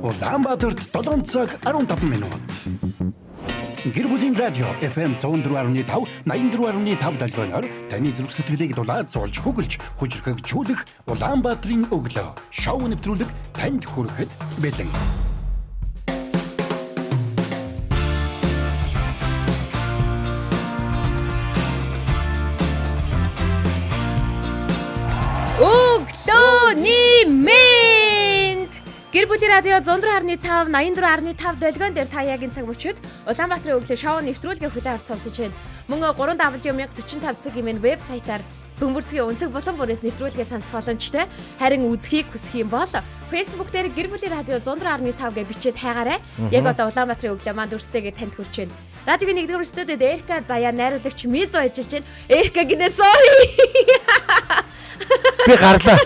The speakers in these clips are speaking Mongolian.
Улаанбаатарт 7 цаг 15 минут. Гэр бүлийн радио FM 104.5 84.5 долгионоор таны зүрх сэтгэлийг дулаацуулж хөглөж хүчрхэгжүүлэх Улаанбаатарын өглөө шоу нэвтрүүлэг танд хүрэхэд бэлэн. Өглөөний мэнд! Гэр бүлийн радио 104.5 84.5 долгион дээр та яг энэ цаг мөчид Улаанбаатарын өглөө шоу нэвтрүүлгээ хүлээн авч сонсож байна. Мөн 3W1045 цаг имэн вебсайтаар Бөмбөрцгийн өнцөг булан бүрээс нэвтрүүлгээ сонсох боломжтой. Харин үзхийг хүсэх юм бол Facebook дээр гэр бүлийн радио 104.5 гэж бичээд хайгаарай. Яг одоо Улаанбаатарын өглөө манд өрстэйгээ танд хүрч байна. Радиогийн нэгдүгээр студид Эрка Заяа найруулагч Мизо ажиллаж байна. Эрка гинэ sorry. Би гарлаа.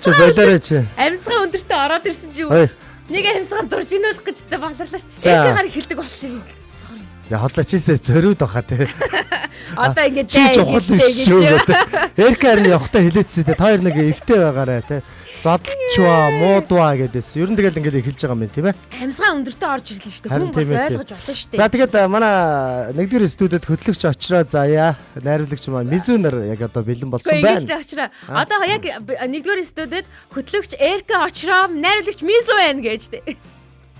Чи Амьсгаа болоорой чи. Амьсгаа өндөртөө ороод ирсэн чи Ой. нэг амьсгаа дуржигнуулах гэж өстө баларлаа шүү. За. Эркагаар эхэлдэг болсон юм. Sorry. За хотлоо чисээ зөрүүд баха те. Одоо ингэ Чи чухал биш шүү гэдэг. Эрка харин явхдаа хэлээдсэн те. Та хоёр нэг эвтэй байгаарай те. Зодолчваа, муудваа гэдээс. Ер нь тэгэл ингээд эхэлж байгаа юм байна тийм ээ. Амьсгаа өндөртөө орж ирлээ шүү дээ. Харин Хүн бас тийм ээ, тийм. ойлгож болно шүү дээ. За тэгээд манай нэгдүгээр студид хөтлөгч очроо заяа найруулагч маань Мизүнер яг одоо бэлэн болсон Үгүй ингэж байна. л очроо. Одоо яг нэгдүгээр студид хөтлөгч Эрка очроо, найруулагч Мизу байна гэж дээ.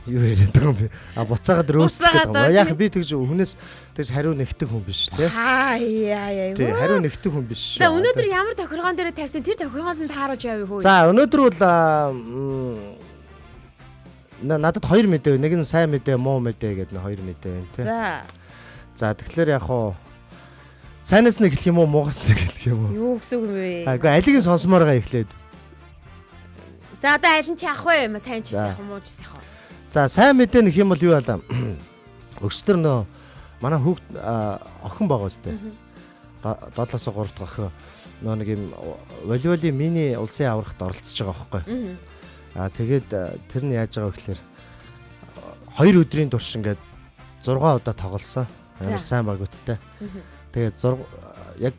Юу яриад байгаа юм бэ? А буцаагаад рөөсөх Буцаагаад гэдэг юм. Яг тий. би тэгж хүнээс тэгж хариу нэгтэг хүн биш те. Хаа яа яа. Тий, хариу нэгтэг хүн биш. За өнөөдөр ямар тохиргоон дээр тавьсан тэр тохиргоонд нь тааруулж явъя хөө. За өнөөдөр бол надад хоёр мэдээ байна. Нэг нь сайн мэдээ, муу мэдээ гэдэг нь хоёр мэдээ байна тий. За. За тэгэхээр яг хуу сайнаас нь эхлэх юм уу, муугаас нь эхлэх юм уу? Юу гэсэн үг юм бэ? Үгүй алиг нь сонсомоор байгаа эхлээд. За одоо аль нь чи авах вэ? Сайн чи За. сайхан муу чи сайхан. За сайн мэдээ нэх юм бол юу болоо? Өчтөр нөө манай хүүхд охин байгаа сте. Доотлосоо 3 дахь охин нөө нэг юм волейболын мини улсын аврагт оролцож байгаа байхгүй. Аа тэгээд тэр нь яаж байгаа вэ гэхээр 2 өдрийн турш ингээд 6 удаа тоглосон. Амар За. сайн багуудтай. Тэгээд яг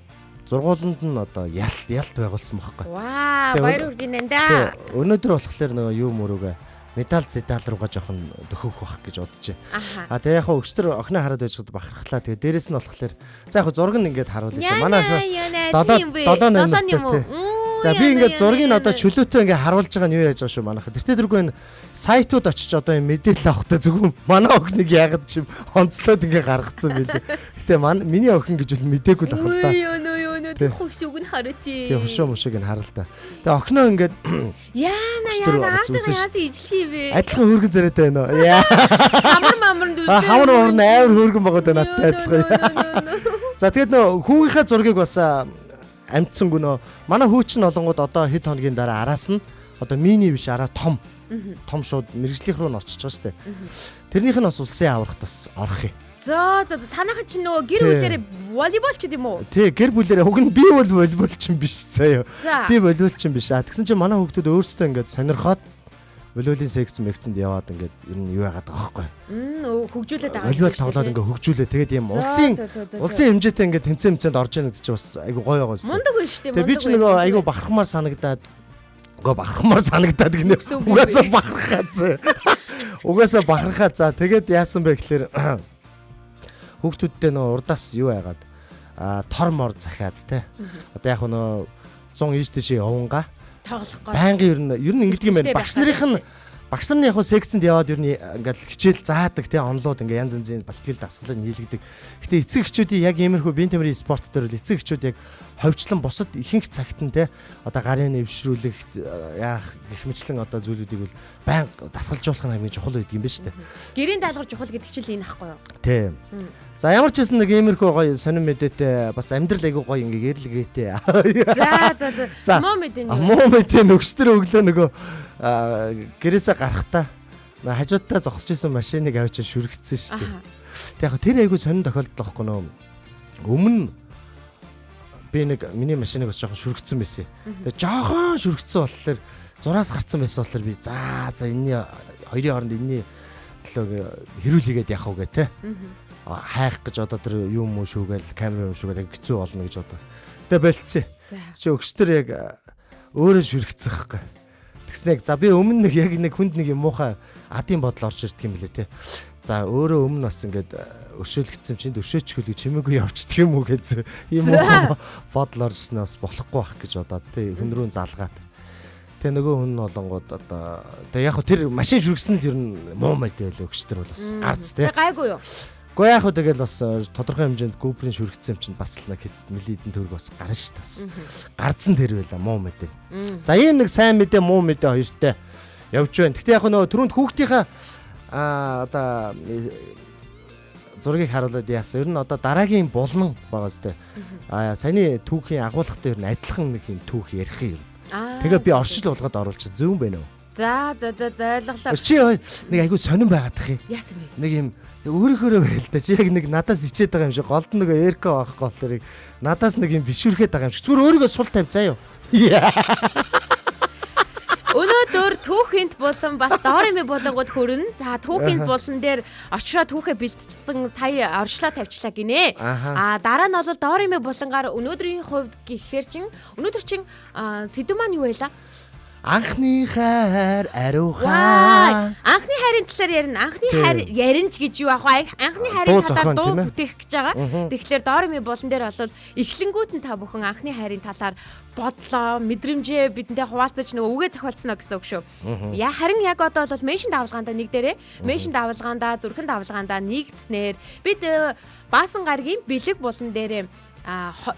зургууланд нь одоо ялт ялт байгуулсан байхгүй. Ваа, Тэгээ баяр хүргэнэ да. Тэгээ өнөөдөр болохоор нөгөө юу мөрөөгөө медаль зедал руугаа жоохон дөхөх бах гэж бодож байна. Аха. А тэгээ яг хаа өчтөр охиноо хараад байж хад бахархлаа. Тэгээ дээрэс нь болохоор за яг хаа зураг нь ингээд харуулъя. Яна, Манай охин яна, долоо- юм бэ? долоо Долоо номертой, юм уу? тий. Үу, За би яна, ингээд яна, зургийг яна. одоо чөлөөтэй ингээд харуулж байгаа нь юу яаж байгаа шүү манайха. Тэртээ тэргүй энэ сайтууд очиж одоо юм мэдээлэл авахтай зөвхөн манай охиныг яагаад ч юм онцлоод ингээд гаргацсан билээ. Гэтэ миний охин гэж бол мдээгүй л ах л Үу, та. яна, яна, Тий. хувшиг нь хараач. Тий хушуу мушиг нь харал та. Тэгээ охиноо ингээд Яна, Өчтөр яна, бас аатгаа үзэн яасан ижлэх юм бэ? адилхан хөргөн зэрэтэй байна уу? Яа. Хамар мамар дүлээ. А хамар мамар нь амар хөргөн байгаа даа надтай адилхан. За тэгээд нөө хүүгийнхээ зургийг бас амтсангүй нөө манай хүү чинь олонгууд одоо хэд хоногийн дараа араас нь одоо мини биш араа том том шууд мэрэгжлийнх рүү н орчиж байгаа шүү дээ. Тэрнийх нь бас улсын аврагт бас орох юм. За, за, за, танайхан чинь нөгөө гэр Тий. бүлээрээ волейбол ч гэдэм үү? Тий гэр бүлээрээ уг нь би бол волейболчин биш заяа. За. Би волейболчин биш. А тэгсэн чинь манай хүүхдүүд өөрсдөө ингээд сонирхоод волейболын секц мэгцэнд яваад ингээд ер нь юу яагаад байгаа байхгүй. Хөгжүүлээд байгаа. Волейбол тоглоод ингээд хөгжүүлээ. Тэгээд ийм улсын за, за, за, за. улсын хэмжээтэй ингээд тэмцээн тэмцээнд орж ийн гэдэг чинь бас айгу гоё байгаа шүү дээ. Мундаг хүн шүү дээ. Тэгээ би ч нөгөө айгу бахархмаар санагдаад үгүй бахархмаар санагдаад гинэ. Үгс үг юм Угаасаа бэ? бахархаа зөө. Угаасаа бахархаа за тэгээд яасан бэ гэхээр хүүхдүүдтэй нөгөө урдаас юу яагаад тор мор захиад те. Одоо яг нөгөө 100 ийш тийшээ явангаа тоглох гол. байнгын ер нь ингэдэг юм байна. Ихтэй Багш нарын нь багш нар нь яг хуу секцэнд яваад ер нь ингээд хичээл заадаг те онлууд ингээд янз янзын бэлтгэл дасгалыг нийлэгдэг. Гэтэ эцэг эхчүүдийн яг иймэрхүү биеийн тамирын спорт дээр бол эцэг эхчүүд яг ховчлон бусад ихэнх цагт нь те одоо гарын нэвшрүүлэх яах гэх мэтлэн одоо зүйлүүдийг бол байнга дасгалжуулах нь хамгийн чухал байдаг юм байна шүү дээ. Гэрийн даалгавар чухал гэдэг чинь л энэ ахгүй юу? Тий. За ямар ч байсан нэг иймэрхүү гоё сонин мэдээтэй бас амьдрал айгуу гоё ингээд эрэлгээтэй. За, за, за. За. Муу мэдээ А нь. муу мэдээ нөгчтөр өглөө нөгөө гэрээсээ гарахтаа хажуудаа зогсож исэн машиныг авчиж шүргцэн шүү дээ. Аха. Тэг яг тэр айгүй сонин тохиолдол байхгүй нөө. Өмнө би нэг миний машиныг бас жоохон шүргцэн байсан. Тэгээ жоохон шүргцэн болохоор зураас гарцсан байсан болохоор би за энэний хоёрын хооронд энэний төлөө хэрүүл хийгээд явах уу гэ тэ. Хайх гэж одоо тэр юм уу шүүгээл камер юм шүүгээл айгүй хэцүү болно гэж одоо. Тэгээ болцсон. За. Чи өгчтөр яг өөрөө шүргцэн байхгүй. Тэгснэг за би өмнө нэг яг нэг хүнд нэг юм муухай адын бодол орж ирдэг юм лээ те. За өөрөө өмнө бас ингээд өршөөлөгдсөн чинь өршөөчгөл гэж чимээгүй явчихдаг юм уу гэж ийм муухай бодол орж ирсэн бас болохгүй байх гэж бодоод те хүн рүү залгаад. Тэ нөгөө хүн нь болонгууд одоо тэг яг хөө тэр машин шүргсэн л ер нь муу мэдээ байлаа өгчтөр бол бас гарц те. Тэг гайгүй юу? Гэхдээ яг хөө тэгэл бас тодорхой хэмжээнд гүүбрийн шүргцэн юм чинь бас л нэг хэд мэлийдэн төгрөг бас гарна шүү дээ бас. Гарцсан тэр байла муу мэдээ. За ийм нэг сайн мэдээ муу мэдээ хоёртой явж байна. Гэхдээ яг хөө нөгөө түрүүнд хүүхдийнхаа одоо зургийг харуулад яасан. Ер нь одоо дараагийн булан байгаа зү. Саяны түүхийн агуулгатай ер нь адилхан нэг юм түүх ярих юм. Тэгээ би оршил болгоод оруулчих зүүн байна уу? За за за зайлглаа. Чи нэг айгүй сонирн байгаадах юм. Яасан бэ? Нэг юм өөрөөхөөрөө байл та. Чи яг нэг надаас ичээд байгаа юм шиг. Голд нь нөгөө эрко байхгүй болохоор надаас нэг юм бишүрхэд байгаа юм шиг. Зүгээр өөрийгөө сул тавь заа юу. Өнөөдөр түүхийнт булан бас Дорими булангууд хөрнө. За түүхийнт булан дээр очроо түүхээ бэлтжсэн сая оршлоо тавьчлаа гинэ. Дараа нь бол Дорими булангаар өнөөдрийн хувьд гэхээр чин өнөөдөр чин сэдв маань юу байлаа? Анхны хайр ариухан. Анхны хайрын талаар ярина. Анхны хайр ярина ч гэж юу ах вэ? Анхны хайрын талаар дуу бүтээх гэж байгаа. Тэгэхээр Дорими булан дээр бол эхлэнгүүт нь та бүхэн анхны хайрын талаар бодлоо, мэдрэмжээ бидэнтэй хуваалцаж нөгөө үгээ зохиолцсноо гэсэн үг шүү. Яа харин яг одоо бол меншин давлгаандаа нэг дээрээ меншин давлгаандаа зүрхэн давлгаандаа нэгдснээр бид Баасан гарагийн бэлэг булан дээрээ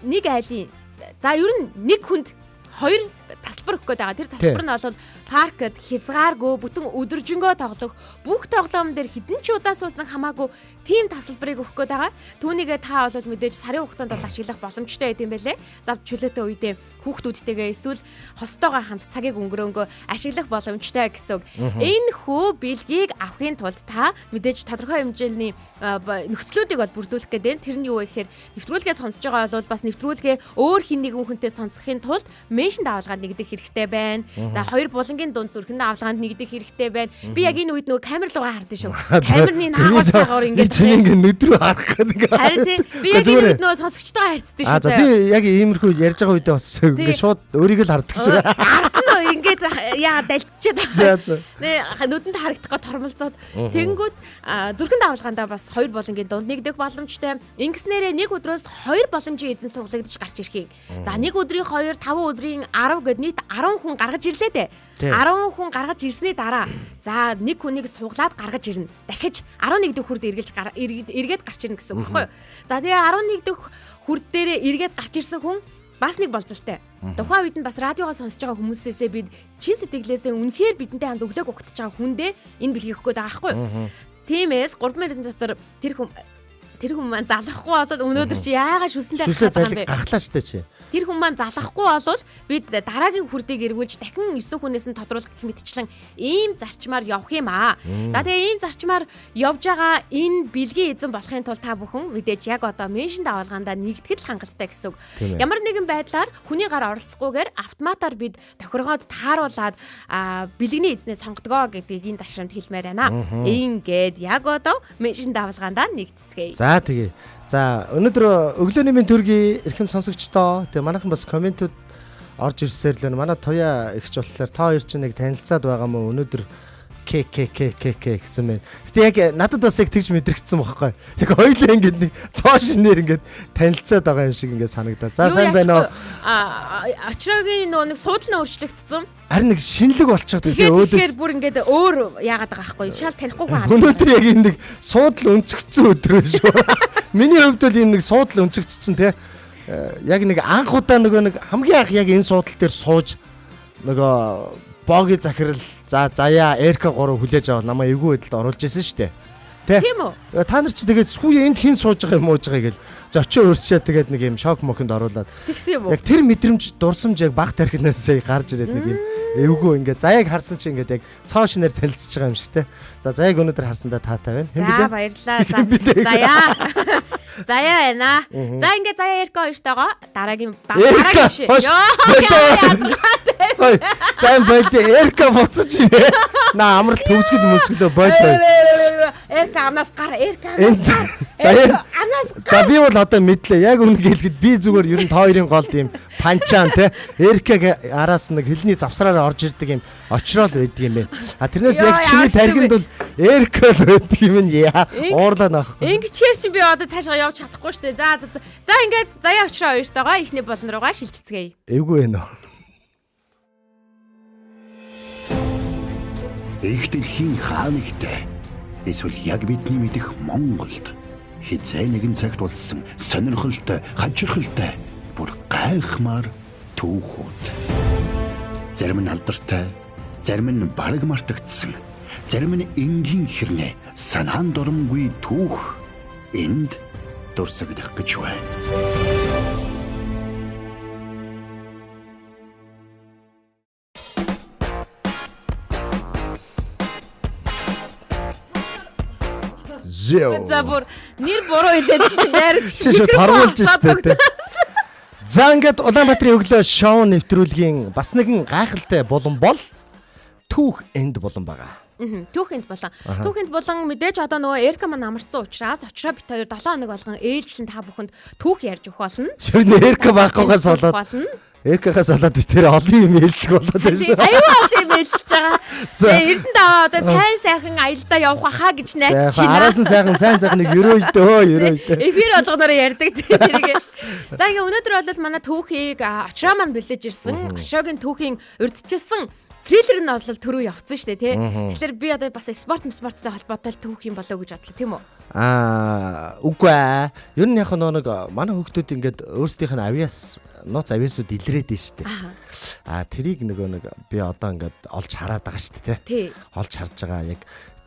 нэг айлын за ер нь нэг хүнд хоёр тасалбар өгөх гээд байгаа. Тэр тасалбар нь бол паркт хязгааргүй бүтэн өдөржингөө тоглох бүх тоглоом дээр хэдэн ч удаа суусан хамаагүй тийм тасалбарыг өгөх гээд байгаа. Түүнийгээ та бол мэдээж сарын хугацаанд бол ашиглах боломжтой байд юм байлээ. Зав чөлөөтэй үедээ хүүхдүүдтэйгээ эсвэл хостойгоо хамт цагийг өнгөрөөнгөө ашиглах боломжтой гэсэн үг. Энэ хүү бэлгийг авахын тулд та мэдээж тодорхой хэмжээний нөхцлүүдийг бол бүрдүүлэх гээд байна. Тэр нь юу вэ гэхээр нэвтрүүлгээ сонсож байгаа бол бас нэвтрүүлгээ өөр хин нэгэн хүнтэй сонсохын тулд меншин давалгаанд нэгдэх хэрэгтэй байна. За хоёр булангийн дунд зүрхэн давалгаанд нэгдэх хэрэгтэй байна. Би яг энэ үед нөгөө камер руугаа хардсан шүү. Камерны наагур цагаар ингээд чиний ингээд нүд рүү харах гэдэг. Харин тий би яг энэ үед нөгөө сонсогчтойгоо харьцдаг шүү. За би яг иймэрхүү ярьж байгаа үедээ бас ингээд шууд өөрийг л хардаг шүү. Ард нь ингээд яа далдчихэд байгаа. Нэ нүдэнд харагдах га тормолцоод тэгэнгүүт зүрхэн давалгаандаа бас хоёр булангийн дунд нэгдэх боломжтой. Ингэснээрээ нэг өдрөөс хоёр боломжийн эзэн суглагдаж гарч ирэх юм. За нэг өдрийн 2, 5 өдрийн 10 гэд нийт 10 хүн гаргаж ирлээ дээ. 10 хүн гаргаж ирсний дараа за нэг хүнийг суглаад гаргаж ирнэ. Дахиж 11 дэх хүрд эргэлж эргээд гарч ирнэ гэсэн үг байхгүй юу? За тэгээ 11 дэх хүрд дээрээ эргээд гарч ирсэн хүн бас нэг болцолтой. Тухайн үед нь бас радиогоо сонсож байгаа хүмүүсээсээ бид чин сэтгэлээсээ үнэхээр бидэнтэй хамт өглөөг угтаж байгаа хүндээ энэ бэлгийг өгөх гээд байгаа байхгүй юу? Тиймээс 3 минутын дотор тэр хүн маань залахгүй болоод өнөөдөр чи яагаад шүсэндээ гарах юм бэ? Гахлаа штэ чи. Тэр хүн маань залахгүй болвол бид дараагийн хүрдийг эргүүлж дахин 9 хүнээс нь тодруулах гэх мэтчлэн ийм зарчмаар явах юм аа. За тэгээ ийм зарчмаар явж байгаа энэ бэлгийн эзэн болохын тулд та бүхэн мэдээж яг одоо меншин давалгаандаа нэгтгэл хангалттай гэсэн үг. Ямар нэгэн байдлаар хүний гар оролцохгүйгээр автоматар бид тохиргоод тааруулаад бэлгэний эзнээ сонгодгоо гэдгийг энэ ташрамд хэлмээр байна. Ингээд яг одоо меншин давалгаандаа нэгтцгээе. За тэгээ. За өнөөдөр өглөөний минь төргий эрхэм сонсогчдоо тэгээ манайхан бас комментүүд орж ирсээр л байна. Манай Туяа ихч болохоор та хоёр чинь нэг танилцаад байгаа мó өнөөдөр К К К К К гэсэн байна. Гэтэ яг надад бас яг тэгж мэдрэгдсэн бохоггүй. Яг хоёулаа ингээд нэг цоо шинээр ингээд танилцаад байгаа юм шиг ингээд санагдаа. За сайн байна уу? Очроогийн нөгөө нэг суудал нь өөрчлөгдсөн. Харин нэг шинэлэг болчиход тэгээ өөдөөс. Тэгэхээр бүр ингээд өөр яагаад байгаа байхгүй. Шал танихгүй хүн. Өнөөдөр яг энэ нэг суудал өнцөгдсөн өдөр байна шүү. Миний хувьд бол ийм нэг суудал өнцөгдсөн те. Яг нэг анх удаа нөгөө нэг хамгийн анх яг энэ суудал дээр сууж нөгөө Боги захирал за заяа Эрка 3 хүлээж аваад намайг эвгүй байдалд оруулж ирсэн шүү дээ. Тэ? Тийм үү? Та нар чи тэгээд сүү энд хэн сууж байгаа юм ууж байгаа гэл зочин өөрчөө тэгээд нэг юм шок моконд оруулаад. Тэгсэн юм уу? Яг тэр мэдрэмж дурсамж яг баг тархинаас гарч ирээд нэг юм эвгүй ингээд заяаг харсан чи ингээд яг цоо шинээр танилцж байгаа юм шиг те. За заяаг өнөөдөр харсандаа таатай байна. Хэн билээ? За баярлалаа. Заяа. Заяа байна. За ингээд заяа Эрка хоёртойгоо дараагийн дараагийн биш. Йоо. За болд Эрка буцаж. Наа амрал төвсгөл мөсгөлөө боллоо. Эрка амнаас гар, Эрка амнаас гар. За Амнаас За би бол одоо мэдлээ. Яг үнэ гэлгэд би зүгээр ер нь та хоёрын гол тийм панчаан те. Эркэг араас нэг хилний завсраараа орж ирдэг юм очрол байдаг юм байна. А тэрнээс яг чиний таргинд бол Эрк л байдаг юм нь яа. Уурлаа нах. Ингэчээр чинь би одоо цаашаа явж чадахгүй шүү дээ. За за. За ингээд заяа очроо хоёртойгоо эхний болон руугаа шилжицгээе. Эвгүй вэ нөө. Их дэлхийн хаанэгтэй эсвэл яг бидний мэдэх Монголд хизээ нэгэн цагт болсон сонирхолтой, хажирхалтай бүр гайхмаар түүхүүд. Зарим нь алдартай, зарим нь бараг мартагдсан, зарим нь энгийн хэрнээ санаанд оромгүй түүх энд дурсагдах гэж байна. За бүр нэр буруу хэлээд чинь найруулж Чи шүү торгуулж штэ тэ. За ингээд Улаанбаатарын өглөө шоу нэвтрүүлгийн бас нэгэн гайхалтай булан бол түүх энд булан байгаа. Түүх энд булан. Түүх энд булан мэдээж одоо нөгөө Эрка маань амарсан учраас очроо бит хоёр 7 хоног болгон ээлжлэн та бүхэнд түүх ярьж өгөх болно. Ер нь Эрка байхгүйгээс болоод Эркагаас болоод би тэр олон юм ээлжлэх болоод байна шүү. Аюу олон юм ээлжиж байгаа. Тэгээ Эрдэнэ даваа одоо сайн сайхан аялдаа явах хаа гэж найдаж байна. Араас нь сайхан сайн сайхан нэг ерөөйдөө ерөөйдөө. Эфир болгоноор ярьдаг тэрийг. За ингээ өнөөдөр бол манай түүхийг очроо маань бэлдэж ирсэн. Очроогийн түүхийн урдчилсан трейлер нь бол түрүү явцсан шүү дээ тий. Тэгэхээр би одоо бас спорттой холбоотой түүх юм болоо гэж бодлоо тийм үү? Аа үгүй ээ. Ер нь яг нэг манай хүүхдүүд ингээд өөрсдийнх нь авиас нууц авиасууд илрээд нь шүү дээ. Аа тэрийг нөгөө нэг би одоо ингээд олж хараад байгаа шүү дээ тий. Олж харж байгаа яг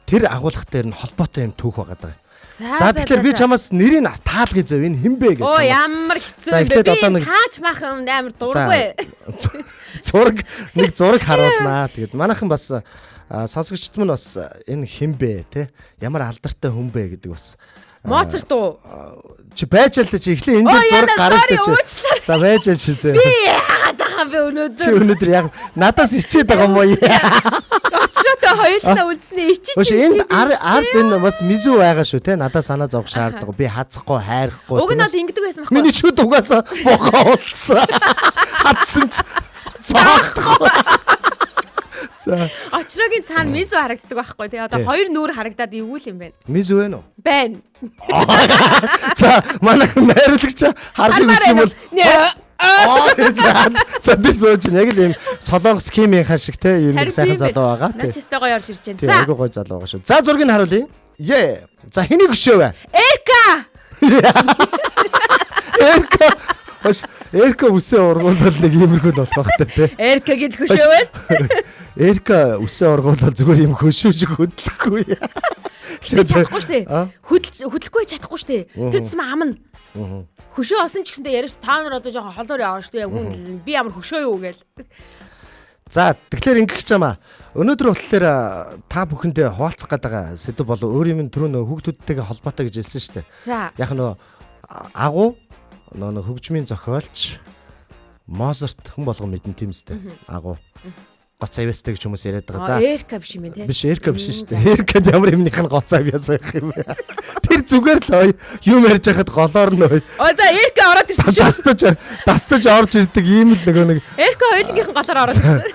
тэр агуулгах дээр нь холбоотой юм түүх байгаа даа. За тэгэхээр би чамаас нэрийг таалгая зөө энэ хэн бэ гэж. Оо ямар хэцүү юм бэ. Би таач мах юм амар дургүй. Зураг нэг зураг харуулнаа. Тэгээд манайхан бас сонсогчд мань бас энэ хэн бэ те ямар алдартай хүн бэ гэдэг бас Моцарт уу? Чи байж л да чи эхлээ энэ дээр зураг гарна шүү дээ. За байж л чи зөө. Би яагаад байгаа юм бэ өнөөдөр? Чи өнөөдөр яг надаас ичээд байгаа юм уу? Очроотой хоёулаа үлдснээ ичиж. Өш энд ард энэ бас мизүү байгаа шүү те надаас санаа зовх шаардлага би хазахгүй хайрахгүй. Уг нь бол ингэдэг байсан байхгүй. Миний шүд угаасаа бохоо уулсан. Хадсан ч цоодохгүй. За. Очроогийн цаана мизүү харагддаг байхгүй тий. Одоо хоёр нүүр харагдаад эвгүй юм байна. Мизүү вэ нүү? Байна. За манай найруулагч харахыг хүсэх юм бол За тэр сууж яг л ийм солонгос химийн хаа шиг те ийм нэг сайхан залуу байгаа тий. Наач өстой гоё орж ирж байна. За айгүй гоё залуу байгаа шүү. За зургийг харуулъя. Е. За хэнийг өшөө вэ? Эрка. Эрка. Хош Эрка үсээ ургуулвал нэг иймэрхүү л болох байх та тий. Эрка гэд хөшөө вэ? Эрка үсээ ургуулвал зүгээр юм хөшөө шиг хөдлөхгүй. Чадахгүй шүү дээ. Хөдлөхгүй чадахгүй шүү дээ. Тэр тусмаа амна. Хөшөө олсон ч гэсэндээ яриаш та нар одоо жоохон холоор яваа шүү дээ. Хүн би ямар хөшөө юу гээл. За тэгэхээр ингэх чамаа. Өнөөдөр болохоор та бүхэндээ хуваалцах гээд байгаа сэдв бол өөр юм түрүү нөө хүүхдүүдтэйгээ холбоотой гэж хэлсэн шүү дээ. За. Яг нөө агуу нөө хөгжмийн зохиолч Моцарт хүн болгон мэдэн тийм үстэй. Агуу. Гоц авьяастай гэж хүмүүс яриад байгаа. За Эрка биш юм бэ те? Биш Эрка биш шүү дээ. Эркад ямар юмных нь гоц авьяас байх юм бэ? Тэр зүгээр л юм ярьж хахад голоор нь ой. Оо за Эрка ороод ирсэн шүү. Дастаж орж ирдэг ийм л нөгөө нэг. Эрка хоёулынхын голоор ороод ирсэн.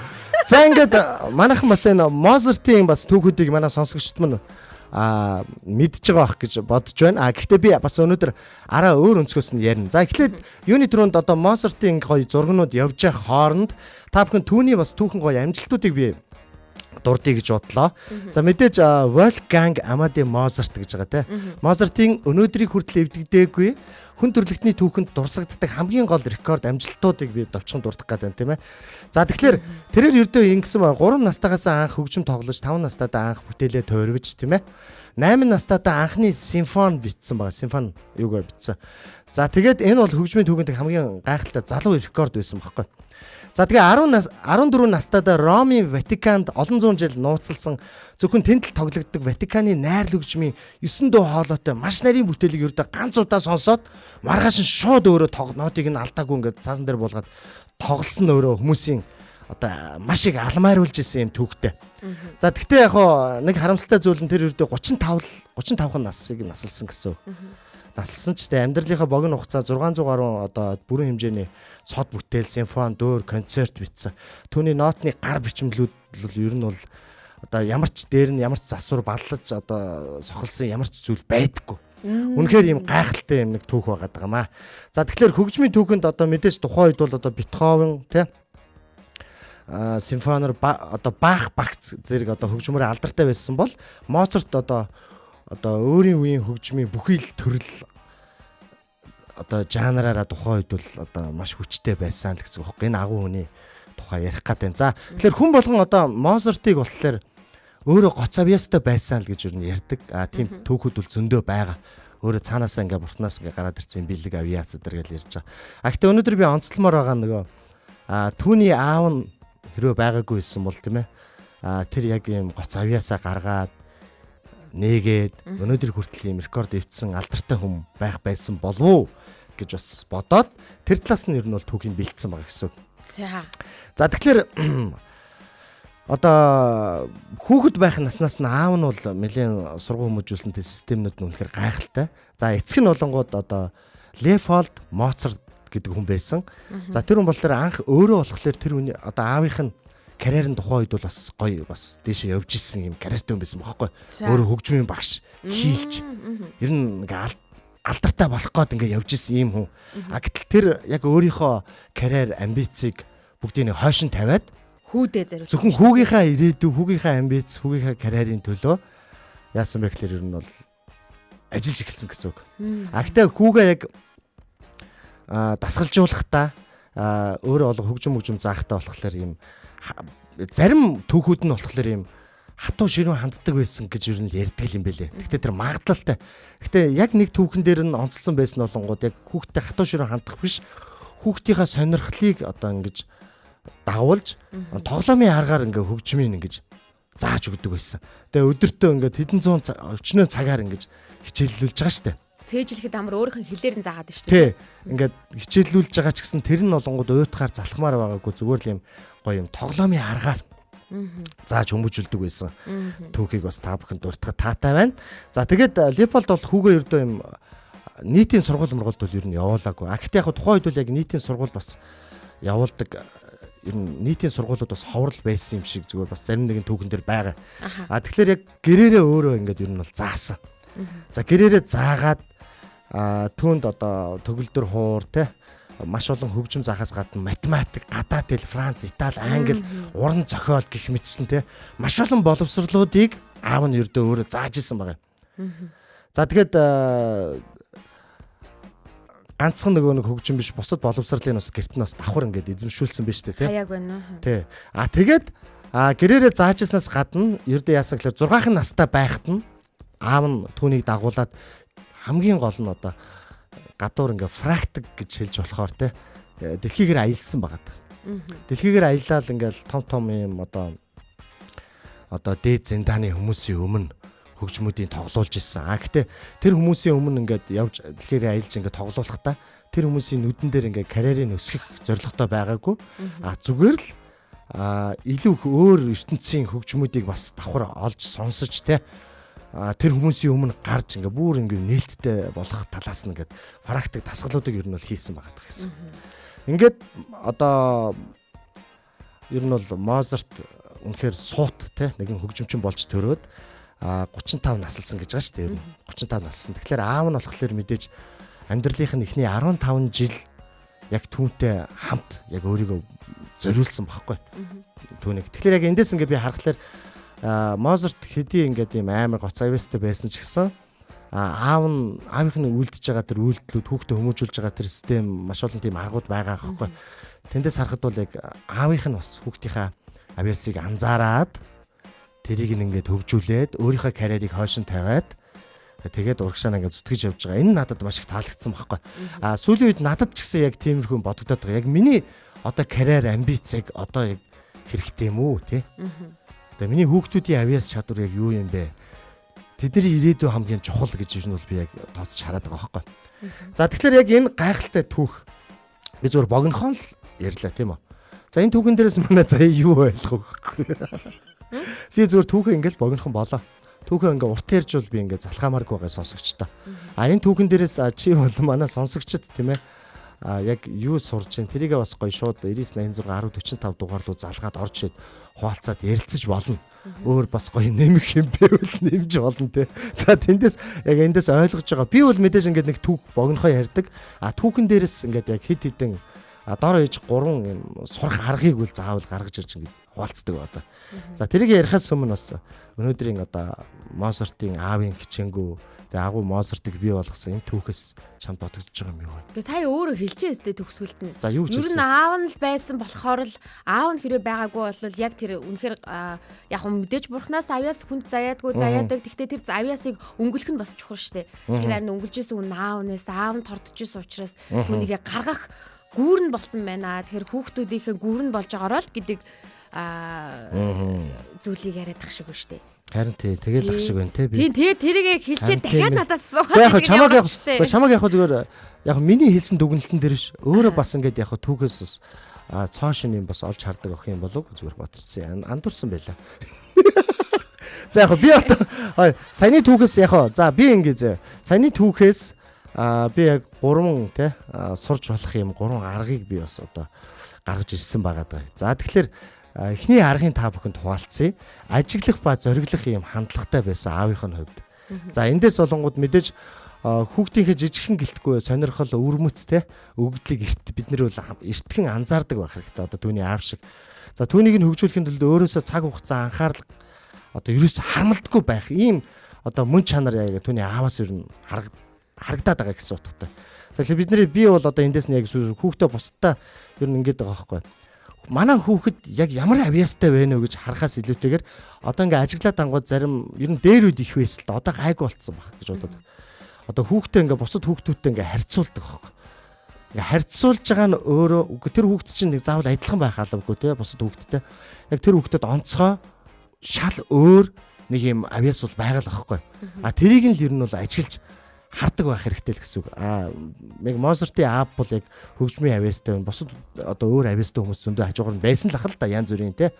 За ингээд манайхан бас энэ Моцартын бас түүхүүдийг манай сонсогчд мань мэдж байгаа байх гэж бодож байна. А гэхдээ би бас өнөөдөр араа өөр өнцгөөс нь ярина. За эхлээд юуны түрүүнд одоо Моцартын гоё зургнууд явж явах хооронд та бүхэн түүний бас түүхэн гоё амжилтуудыг би дурдъя гэж бодлоо. За мэдээж Wolfgang Amadeus Mozart гэж байгаа те. Моцартын өнөөдрийг хүртэл эвдэгдээгүй хүн төрөлхтний түүхэнд дурсагддаг хамгийн гол рекорд амжилтуудыг би товчхон дурдах гэдэг юм тийм ээ. За тэгэхээр тэрээр ердөө ингэсэн ба 3 настайгаас анх хөгжим тоглож 5 настайдаа анх бүтээлээ тойрвж тийм ээ. 8 настайдаа анхны симфони бичсэн байгаа. Симфони юугаар бичсэн. За тэгээд энэ бол хөгжмийн түүхэнд хамгийн гайхалтай залуу рекорд байсан байхгүй. За тэгээ 14 настайдаа Ромын Ватиканд олон зуун жил нууцлсан зөвхөн тэнд л тоглогддог Ватиканы найр хөгжмийн 9 дуу хоолойтой маш нарийн бүтээлийг ердөө ганц удаа сонсоод маргааш нь шууд өөрөө нотыг нь алдаагүй ингээд цаасан дээр буулгаад тоглосон өөрөө хүмүүсийн одоо маш их алмааруулж исэн юм түүхтэй. За тэгтээ яг хоо нэг харамсалтай зүйл нь тэр ердөө 35 насыг насалсан гэсэн. Наслсан ч тэ амьдралынхаа богино хугацаа 600 гаруй одоо бүрэн хэмжээний цод бүтээл, симфони, дөөр, концерт бичсэн. Түүний нотны гар бичмлүүд бол ер нь бол одоо ямар ч дээр нь ямар ч засвар баллаж одоо сохолсон ямар ч зүйл байдаггүй. Үнэхээр ийм гайхалтай юм нэг түүх байгаад байгаа маа. За тэгэхээр хөгжмийн түүхэнд одоо мэдээж тухайн үед бол одоо Бетховен тий симфоноор одоо Бах багц зэрэг одоо хөгжмөрөө алдартай байсан бол Моцарт одоо өөрийн үеийн хөгжмийн бүхий л төрөл одоо жанраараа тухайн үед бол одоо маш хүчтэй байсан л гэсэн үг байхгүй. Энэ агуу хүний тухай ярих гээд байна. За тэгэхээр хүн болгон одоо Моцартыг болохоор өөрөө гоц авьяастай байсан л гэж юу ярьдаг. А тийм түүхүүд бол зөндөө байгаа. Өөрөө цаанаасаа ингээ бурхнаас ингээ гараад ирсэн бэлэг авьяас өдр гэж ярьж байгаа. А гэтээ өнөөдөр би онцлмоор байгаа нөгөө түүний аав нь хэрвээ байгаагүй байсан бол тийм тэр яг ийм гоц авьяасаа гаргаад нээгээд өнөөдөр хүртэл ийм рекорд эвдсэн алдартай хүн байх байсан болов уу гэж бас бодоод тэр талаас нь ер нь бол түүхийг бэлдсэн байгаа гэсэн. За. За тэгэхээр одоо хүүхэд байх наснаас нь аав нь бол нэлээн сургууль хүмүүжүүлсэн тэр системнүүд нь үнэхээр гайхалтай. За эцэг нь болонгууд одоо Леопольд Моцарт гэдэг хүн байсан. За тэр хүн болохоор анх өөрөө болохоор тэр хүний одоо аавынх нь карьерын тухайн үед бол бас гоё бас дээшээ явж исэн юм карьертай хүн байсан бохоггүй. Өөрөө хөгжмийн багш хийлж ер нь ингээ алдартай болох гээд ингээ явж исэн юм хүн. А гэтэл тэр яг өөрийнхөө карьер амбицийг бүгдийг нэг хойшин тавиад Хүүдээ зориулсан. зөвхөн хүүгийнхаа ирээдүй, хүүгийнхаа амбиц, хүүгийнхаа карьерийн төлөө яасан бэ гэхлээр ер нь бол ажиллаж эхэлсэн гэсэн үг. А гэтээ хүүгээ яг дасгалжуулахдаа өөрөө олго хөгжим заахтаа болохоор ийм зарим түүхүүд нь болохоор ийм хатуу ширүүн ханддаг байсан гэж ер нь ярьдаг юм бэлээ. Гэхдээ тэр магадлалтай. Гэхдээ яг нэг түүхэн дээр нь онцлсон байсан болонгууд яг хүүхдтэй хатуу ширүүн хандах биш хүүхдийнхаа сонирхлыг одоо ингэж дагуулж тоглоомын аргаар ингээ хөгжмийн ингэж зааж өгдөг байсан. Тэгээ өдөртөө ингээд хэдэн зуун өчнөө цагаар ингэж хичээллүүлж байгаа штэ. Цээжлэхэд амар өөрийнх нь хэлээр нь заагаад шүү дээ. Тий. Ингээд хичээллүүлж байгаа ч гэсэн тэр нь болонгууд уйтгаар залхмаар байгаагүй зүгээр л юм гоё юм тоглоомын аргаар зааж хүмүүжүүлдэг байсан. Түүхийг бас та бүхэн дуртахад таатай байна. За тэгээд Леопольд бол хүүгээ ердөө юм нийтийн сургууль мургуулд бол ер нь явуулаагүй. А гэхдээ яг тухайн үед бол яг нийтийн сургууль бас явуулдаг ер нь нийтийн сургуулиуд бас ховрол байсан юм шиг зүгээр бас зарим нэгэн түүхэн дээр байгаа. А тэгэхээр яг гэрээрээ өөрөө ингээд ер нь бол заасан. За гэрээрээ заагаад түүнд одоо төгөлдөр хуур те маш олон хөгжим заахаас гадна математик, гадаад хэл, Франц, Итали, Англи, уран зохиол гэх мэтсэн те маш олон боловсрлуудыг аав нь ердөө өөрөө зааж исэн байгаа. За тэгэхэд ганцхан нөгөө нэг хөгжим биш бусад боловсрлын бас гэрт нь бас давхар ингээд эзэмшүүлсэн биз дээ тий. Хаяаг байна уу? Тий. А тэгээд гэрээрээ зааж ирснээс гадна ердөө яасан гэхээр 6 настай байхад нь аав нь түүнийг дагуулад хамгийн гол нь одоо гадуур ингээ фрактик гэж хэлж болохоор те дэлхийгээр аялсан багад. Дэлхийгээр аялал ингээл том том юм одоо дээд зиндааны хүмүүсийн өмнө хөгжмүүдийн тоглуулж ирсэн. А гэтээ тэр хүмүүсийн өмнө ингээд явж дэлхийгээр аялж ингээд тоглуулахдаа тэр хүмүүсийн нүдэн дээр ингээд карьерийг өсгөх зорилготой байгаагүй. А зүгээр л илүү их өөр ертөнцийн хөгжмүүдийг бас давхар олж сонсож те тэр хүмүүсийн өмнө гарч ингээ бүр ингээ нээлттэй болох талаас нь ингээд практик дасгалуудыг ер нь бол хийсэн байгаа даа гэсэн. Ингээд одоо ер нь бол Моцарт үнэхээр суут те нэгэн хөгжимчин болж төрөөд 35 наслсан гэж байгаа шүү дээ ер нь 35 наслсан. Тэгэхээр аав нь болохоор мэдээж амьдралынх нь эхний 15 жил яг түүнтэй хамт яг өөрийгөө зориулсан байхгүй түүнийг. Тэгэхээр яг эндээс ингээ би харахаар Моцарт хэдий ингээд ийм амар гоц авьяастай байсан ч гэсэн аав нь аавынх нь үлдэж байгаа тэр үйлдэлүүд хүүхдээ хүмүүжүүлж байгаа тэр систем маш олон тийм аргууд байгаа байхгүй. Тэндээс харахад бол яг аавынх нь бас хүүхдийнхаа авьяасыг анзаараад тэрийг нь ингээд хөгжүүлээд өөрийнхөө карьерийг хойшин тавиад тэгээд урагшаа ингээд зүтгэж явж байгаа. Энэ надад маш их таалагдсан байхгүй. А сүүлийн үед надад ч гэсэн яг тиймэрхүү бодогдоод байгаа. Яг миний одоо карьер амбиц яг одоо яг хэрэгтэй юм уу те? Тэгээ миний хүүхдүүдийн авьяас чадвар яг юу юм бэ? Тэдний ирээдүй хамгийн чухал гэж юу нь бол би яг тооцож хараад байгаа байхгүй. За тэгэхээр яг энэ гайхалтай түүх би зүгээр богинохон л ярьлаа тийм үү? За энэ түүхэн дээрээс манай заяа юу ойлгох вэ? Би зүгээр түүхээ ингээл богинохон болоо. Түүхээ ингээ урт ярьж бол би ингээ залхаамааргүй байгаа сонсогчдоо. А энэ түүхэн дээрээс чи бол манай сонсогчд тийм ээ а яг юу сурж чинь тэрийгээ бас гоё шууд 99 86 10 45 дугаар руу залгаад орж ирээд хуваалцаад ярилцаж болно. Өөр бас гоё нэмэх юм байвал нэмж болно те. За тэндээс яг эндээс ойлгож байгаа. Би бол мэдээж ингээд нэг түүх богинохоо ярьдаг. А түүхэн дээрээс ингээд яг хид хідэн дор ээж гурван юм сурах аргыг үл заавал гаргаж ирж ингээд хуваалцдаг одоо. За тэрийг ярихаас өмнө бас өнөөдрийн одоо Моцартын аавын хичээнгүү тэгээ агуу Моцартыг бий болгосон энэ түүхээс чамд бодогдож байгаа юм юу вэ? Гэ сая өөрөө хэлчихээ өстэй төгсгөлд нь. За юу гэж Ер нь хэлсэн? аав нь л байсан болохоор л аав нь хэрвээ байгаагүй бол яг тэр үнэхээр яг нь мэдээж бурхнаас авьяас хүнд заяадгүй заяадаг. Гэхдээ тэр авьяасыг өнгөлөх нь бас чухал штэ. Тэгэхээр харин өнгөлжсэн хүн аав нээс аав нь тордож исэн учраас түүнийгээ гаргах гүүр нь болсон байна. Тэгэхээр хүүхдүүдийнхээ гүүр нь болж байгаараа л гэдэг зүйлийг яриад тах шиг байна штэ. Харин тий тэгэл ах шиг байна те би. Тийм тэгээ тэрийг хэлчихэд Харин тийм дахиад ээ. надаас асуугаад Гэхдээ яг тэгээд чамааг яваад яг штэ. гэхдээ чамааг яг зүгээр яг миний хэлсэн дүгнэлтэн дээр биш өөрөө бас ингээд яг түүхээс бас цоо шин юм бас олж хардаг охин юм болов зүгээр бодчихсон. Андуурсан байлаа. За яг би одоо саяны түүхээс яг за би ингэ зэ. Саяны түүхээс би яг гурван те сурч болох юм гурван аргыг би бас одоо гаргаж ирсэн байгаа даа. За тэгэхээр эхний аргын та бүхэнд хуваалцъя. Ажиглах ба зориглох юм хандлагатай байсан аавынх нь хувьд. За эндээс болонгууд мэдээж хүүхдийнхээ жижигхэн гэлтгүй сонирхол өвөрмөц те өгөгдлийг эрт бид нэр бол эртхэн анзаардаг байх хэрэгтэй. Одоо түүний аав шиг. За түүнийг нь хөгжүүлэхийн тулд өөрөөсөө цаг хугацаа анхаарал одоо ерөөс харамлдаггүй байх ийм одоо мөн чанар яг түүний ааваас ер нь харагдаад байгаа гэсэн утгатай. Тэгэхээр бидний би бол одоо эндээс нь яг хүүхдээ бусдаа ер нь ингэж байгаа байхгүй. Манай хүүхэд яг ямар авьяастай байна вэ гэж харахаас илүүтэйгээр одоо ингээ ажиглаад ангууд зарим ер нь дээр үед их байсан л да одоо гайгүй болцсон баг гэж бодод. Одоо хүүхдээ ингээ бусад хүүхдүүдтэй ингээ харьцуулдаг байхгүй. Ингээ харьцуулж байгаа нь өөрөө үгүй тэр хүүхд чинь нэг заавал адилхан байх албагүй те бусад хүүхдтэй. Яг тэр хүүхдэд онцгой шал өөр нэг юм авьяас бол байгаа л байхгүй. А тэрийг нь л ер нь бол ажиглаж хардаг байх хэрэгтэй л гэсэн үг. А яг Моцартын аав бол яг хөгжмийн авьяастай байна. Бусад одоо өөр авьяастай хүмүүс зөндөө хажуугаар нь байсан л ах л да янз бүрийн те.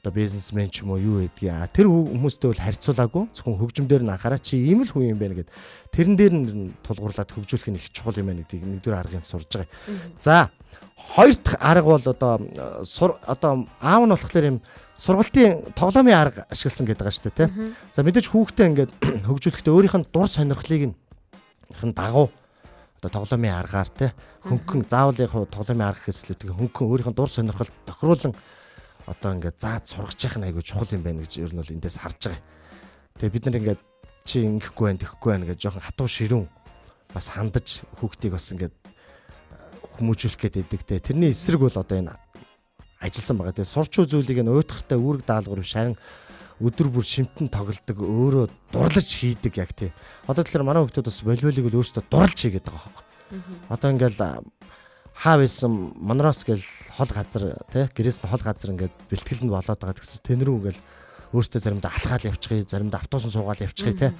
Одоо бизнесмен ч юм уу юу гэдгийг. А тэр хүмүүстэй бол харьцуулаагүй. Зөвхөн хөгжим дээр нь анхаараа чи ийм л хүн юм байна гэд. Тэрэн дээр нь тулгуурлаад хөгжүүлэх нь их чухал юм байна гэдгийг нэгдүгээр аргыг сурж байгаа. За хоёр дахь арга бол одоо одоо аав нь болохоор юм сургалтын тоглоомын арга ашигласан гэдэг байгаа шүү дээ, тэ. За мэдээж хүүхдээ ингээд хөгжүүлэхдээ өөрийнх нь дур сонирхлыг нь дагуу одоо тоглоомын аргаар те хөнгөн заавал яг тоглоомын арга гэхээс илүү хөнгөн өөрийнх нь дур сонирхолд тохируулан одоо ингээд зааж сургаж явах нь айгүй чухал юм байна гэж ер нь бол эндээс харж байгаа. Тэгээ бид нар ингээд чи ингэхгүй байх, тэхгүй байх гэж жоохон хатуу ширүүн бас хандаж хүүхдийг бас ингээд хүмүүжүүлэх гээд байдаг те. Тэрний эсрэг бол одоо энэ ажилласан байгаа. Тэгээ сурч зүйлийг нь уйтгартай үүрэг даалгавар биш харин өдөр бүр шимтэн тоглодог, өөрөө дурлаж хийдэг яг тий. Одоо тэгэхээр манай хүүхдүүд бас волейболыг л өөрсдөө дурлж хийгээд байгаа байхгүй. Одоо ингээл хаа байсан Монрос гэл хол газар тий гэрээс нь хол газар ингээд бэлтгэл нь болоод байгаа гэсэн тэн рүү ингээл өөрсдөө заримдаа алхаал явчихъя, заримдаа автобусан суугаал явчихъя тий.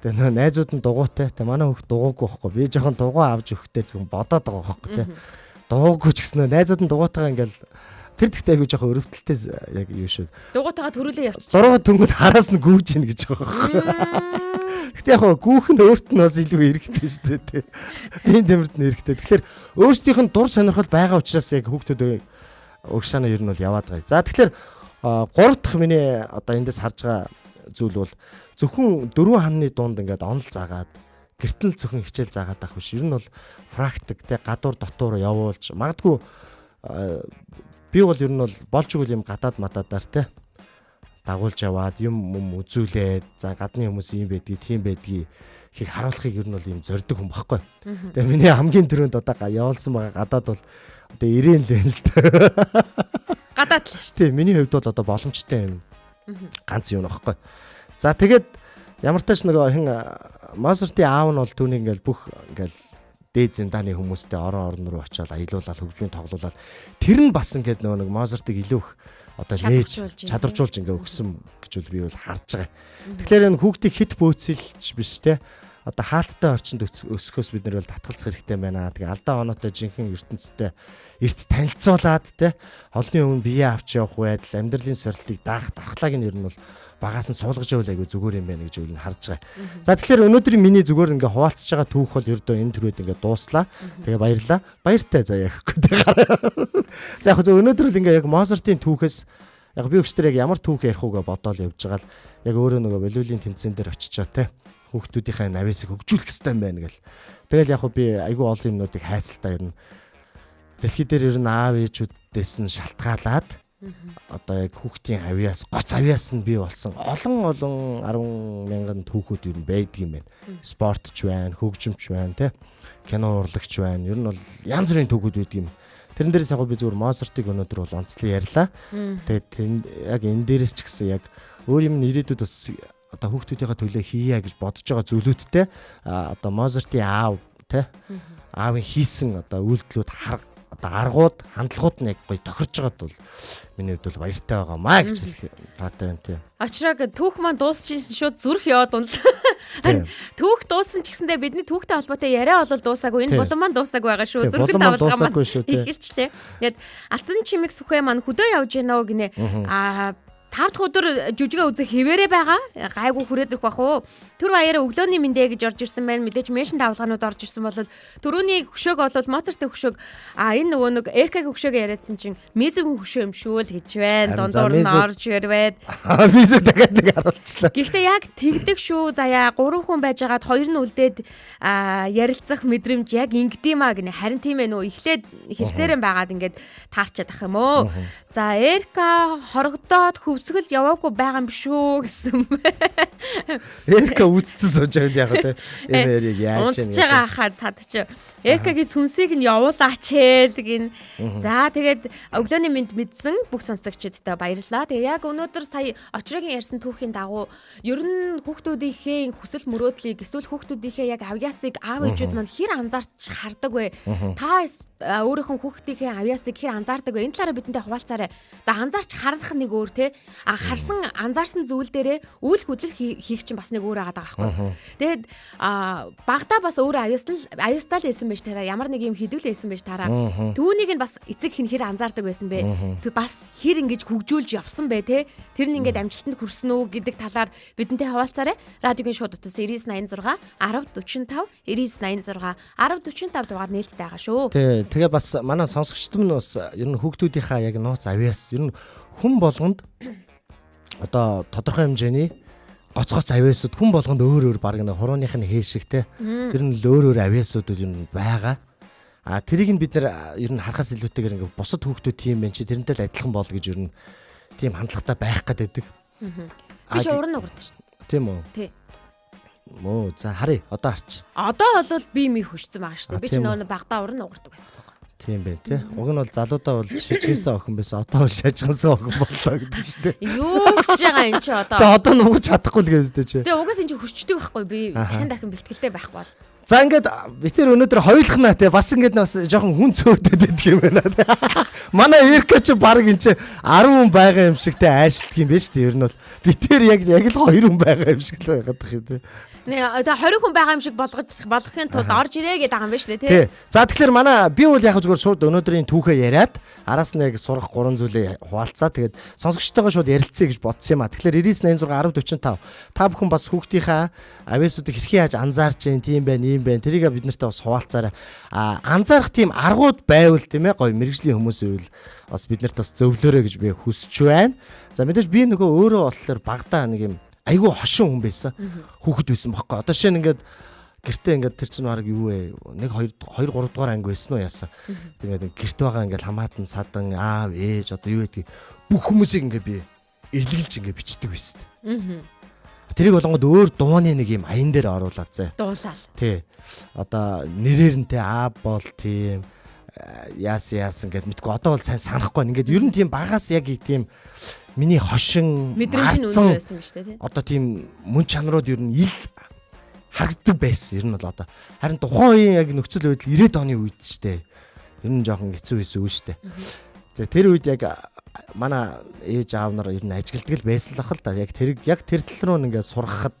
Тэгээ нөө найзууд нь дугуйтай. Тэгээ манай хүүхд дугуйгүй байхгүй. Би жоохон дугуй авч өгөхдөө зөвхөн бодоод байгаа байхгүй тий. Дугуйгүй ч гэсэн найзууд нь дугуйтайгаа ингээл тэр тэгтээ айгүй жоохон өрөвдөлтэй яг юу шүү. Дугуйтайгаа төрүүлээ явчих. Зураг түнгүүд хараас нь гүүж ийн гэж байгаа байхгүй. Гэтэ яг хаа гүүх нь өөрт нь бас илүү эрэхтэй шүү дээ тий. Биеийн тэмэрт нь эрэхтэй. Тэгэхээр өөрсдийнх нь дур сонирхол байгаа учраас яг хүүхдүүд урагшаана ер нь бол яваад байгаа. За тэгэхээр гурав дахь миний одоо эндээс харж байгаа зүйл бол зөвхөн дөрвөн ханны дунд ингээд онол заагаад гэртэл зөвхөн хичээл заагаад авах биш. Ер нь бол практик те гадуур дотуур явуулж магадгүй би бол ер нь бол болж игэл юм гадаад мадаадаар те дагуулж яваад юм юм үзүүлээд за гадны хүмүүс ийм байдгийг тийм байдгийг хийг харуулахыг ер нь бол юм зорддог хүн баггүй. Тэгээ миний хамгийн түрүүнд одоо явуулсан байгаа гадаад бол одоо ирээн л байна л да. Гадаад л шүү. Тийм миний хувьд бол одоо боломжтой юм ганц юм баггүй. За тэгээд ямар тач нөгөө хэн Моцартын аав нь бол түүнийг ингээл бүх ингээл дээд зиндааны хүмүүстэй орон орон руу очиод аялуулаад хөгжмийн тоглуулаад тэр нь бас ингээд нөгөө нэг Моцартыг илүү их одоо нээж чадваржуулж ингээ өгсөн гэж бол би бол харж байгаа. Тэгэхээр энэ хүүхдийг хит бөөцөлж биш те одоо хаалттай орчинд өсөхөөс бид нар бол татгалзах хэрэгтэй байна. Тэгээ алдаа оноотой жинхэнэ ертөнцтэй эрт танилцуулаад те холны өмнө бие авч явах байдал, амьдралын сорилтыг даах дархлааг нь ер нь бол багаас нь суулгаж явал айгүй зүгээр юм байна гэж үл нь харж байгаа. За тэгэхээр өнөөдрийн миний зүгээр ингээ хуваалцж байгаа түүх бол ердөө энэ түрүүд ингээ дууслаа. Тэгээ баярлаа. Баяртай заяа гэхгүй тэ гараа. За яг зөв өнөөдөр л ингээ яг Моцартын түүхээс яг би өчтөр яг ямар түүх ярих уу гэж бодоол явж байгаа л яг өөрөө нөгөө волейболын тэмцээн дээр очичоо те хүүхдүүдийнхээ нависыг хөгжүүлэх хэрэгтэй юм байна гэл. Тэгэл яг би айгүй олон юмнуудыг хайцалтаа ер нь дэлхий дээр ер нь аав ээжүүдээс нь шалтгаалаад одоо яг хүүхдийн авиас гоц авиас нь бий болсон олон олон 10 мянган түүхүүд ер нь байдаг юм байна. Спортч байна, хөгжимч байна, тэ кино урлагч байна. Ер нь бол янз бүрийн түүхүүд байдаг юм. Тэрэн дээрээс яг би зүгээр Моцартыг өнөөдөр бол онцлон ярьлаа. Тэгээд яг энэ дээрээс ч гэсэн яг өөр юм ирээдүйд бас одоо хүүхдүүдийнхээ төлөө хийе гэж бодож байгаа зүйлүүдтэй одоо Моцартын аав тэ аавын хийсэн одоо үйлдэлүүд одоо аргууд хандлагууд нь яг гоё тохирж байгаад бол миний хувьд бол баяртай байгаа маа гэж хэлэх таатай байна тий. Очрог түүх маань дуусчин шууд зүрх яваад унлаа. Түүх дууссан ч гэсэндээ бидний түүхтэй холбоотой яриа бол дуусаагүй. Энэ булан маань дуусаагүй байгаа шүү. Зүрхэн давалгаа маань эхэлчлээ. Тэгээд алтан чимэг сүхээ маань хөдөө явж гэнэ үү гинэ. Аа 5 дахь өдөр жүжигээ үзэх хэвээрээ байгаа. Гайгүй хүрээд ирэх бах уу. Түр баяраа өглөөний мэндэ гэж орж ирсэн байна. Мэдээж меншин давлгаанууд орж ирсэн бол түрүүний хөшөөг бол Моцартын хөшөөг энэ нөгөө нэг Эркагийн хөшөөг яриадсан чинь Мизүгийн хөшөө юм шүү л гэж байна. Дундуур нь орж ирвэд. Мизүг дахиад нэг харуулчлаа. Гэхдээ яг тэгдэг шүү заяа. 3 хүн байжгаад 2 нь үлдээд ярилцах мэдрэмж яг ингэдэм аа гинэ. Харин тийм ээ нөө эхлээд хэлсээрэн байгаад ингээд таарчаад ах юм уу. За Эрка хорогдоод хөвсгөл яваагүй байгаа юм биш үү гэсэн. Эрка үдцэн сууж байвал яг те энэ хоёрыг яаж юм. Унтж байгаа хаа цад чи. Эркагийн сүнсийг нь явуулаач ээ л гин. За тэгээд өглөөний мэнд мэдсэн бүх сонсогчдод баярлалаа. Тэгээ яг өнөөдөр сая Очрогийн ярьсан түүхийн дагуу ер нь хүүхдүүдийнхээ хүсэл мөрөөдлийг эсвэл хүүхдүүдийнхээ яг авьяасыг аав ээжүүд маань хэр анзаарч хардаг вэ? Та өөрийнхөө хүүхдийнхээ авьяасыг хэр анзаардаг вэ? Энэ талаараа бидэнтэй хуваалцаарай. За анзаарч харах нэг өөр те. А харсан анзаарсан зүйл дээрээ үйл хөдлөл хийх чинь бас нэг өөр байгаа байхгүй. Тэгээд багада бас өөрөө авьяастай л байсан байж тараа. Ямар нэг юм хідвэл байсан байж тараа. Түүнийг нь бас эцэг хин хэр анзаардаг байсан бэ? Бас хэр ингэж хөгжүүлж явсан бэ те? Тэр нь ингээд амжилтанд хүрсэн үү гэдэг талаар бидэнтэй хуваалцаарай. Радиогийн шууд утас 9986 1045 9986 1045 дугаар нээлттэй байгаа шүү. Тий, тэгээ бас манай сонсогчд минь бас ер нь хүүхдүүдийнхаа яг нууц авьяас ер нь хүн болгонд одоо тодорхой хэмжээний гоц авьяасууд хүн болгонд өөр өөр баг нэг хурууных нь хээ шиг те. Ер нь л өөр өөр авьяасууд ер нь байгаа. А тэрийг нь бид нар ер нь харахаас илүүтэйгээр ингээ бусад хүүхдүүд тийм байх чи тэрнтэй л адилхан бол гэж ер нь тийм хандлагатай байх гээд байдаг. Би ч уран нугарт шүү. Тийм үү? Тий. Мөө за харъя одоо харч. Одоо бол би ми хөшсөн байгаа шүү дээ. Би ч нөгөө багтаа уран нугардаг байсан байхгүй. Тийм байх тий. Уг нь бол залуудаа бол шижгэнсэн охин байсан. Одоо бол шажгансан охин боллоо гэдэг шүү дээ. Юу гэж байгаа юм чи одоо? Тэгээ одоо нугарч чадахгүй л гэвстэй чи. Тэгээ угаас энэ чи хөрчдөг байхгүй би дахин дахин бэлтгэлтэй байхгүй бол. За ингээд би тэр өнөөдөр хоёулахнаа те бас ингээд бас жоохон хүн цөөдөд байдаг юм байна те. Манай Эрка чи баг энэ чи 10 хүн байгаа юм шиг те ажилтдаг юм байна шүү дээ. Ер нь бол би тэр яг л 2 хүн байгаа юм шиг л байгаад тах юм те. Нэ одоо 20 хүн байгаа юм шиг болгож болгохын тулд орж ирээ гэдэг байгаа юм байна шүү дээ те. За тэгэхээр манай би бол яг зүгээр шууд өнөөдрийн түүхээ яриад араас нь яг сурах гурван зүйлээ хуваалцаа. Тэгээд сонсогчтойгоо шууд ярилцъя гэж бодсон юм а. Тэгэхээр 99 86 1045 та бүхэн бас хүүхдийнхаа авьяасуудыг хэрхэн яаж анзаарч जैन тийм байна, ийм байна. Тэрийг бид нартай бас хуваалцаарай. А анзаарах тийм аргууд байвал тийм гоё мэрэгжлийн хүмүүс байвал бас бид нарт бас зөвлөөрэй гэж би хүсэж байна. За мэдээж би нөгөө өөрөө болохоор багадаа нэг юм айгүй хошин хүн байсан. Хүүхэд байсан бохоггүй. Одоо шинэ ингээд гэртээ ингээд тэр чинь баг юу вэ? 1 2 2 3 дугаар анги байсан уу яасан. Тэгээд гэрт байгаа ингээд хамаатан садан аав ээж одоо юу гэдгийг бүх хүмүүсийг ингээд би илгэлж ингээд бичдэг байсан. Тэрийг болонгод өөр дууны нэг юм аян дээр оруулаад зэ. Дуулаад. Тий. Одоо нэрээр нь те аа бол тийм яасан гэд мэдгүй одоо бол сайн санахгүй. Ингээд ер нь тийм багаас яг тийм миний хошин мэдрэмж нь өндөр байсан биз дээ тий. Одоо тийм мөн чанарууд ер нь ил харагддаг байсан. Ер нь бол одоо харин тухайн үеийн яг нөхцөл байдал 90-ад оны үед ч дээ. Ер нь жоохон хэцүү байсан үе шүү дээ. За тэр үед яг манай ээж аав нар ер нь ажигладаг л байсан л ах л да. Яг тэр тал руу ингээд сургахад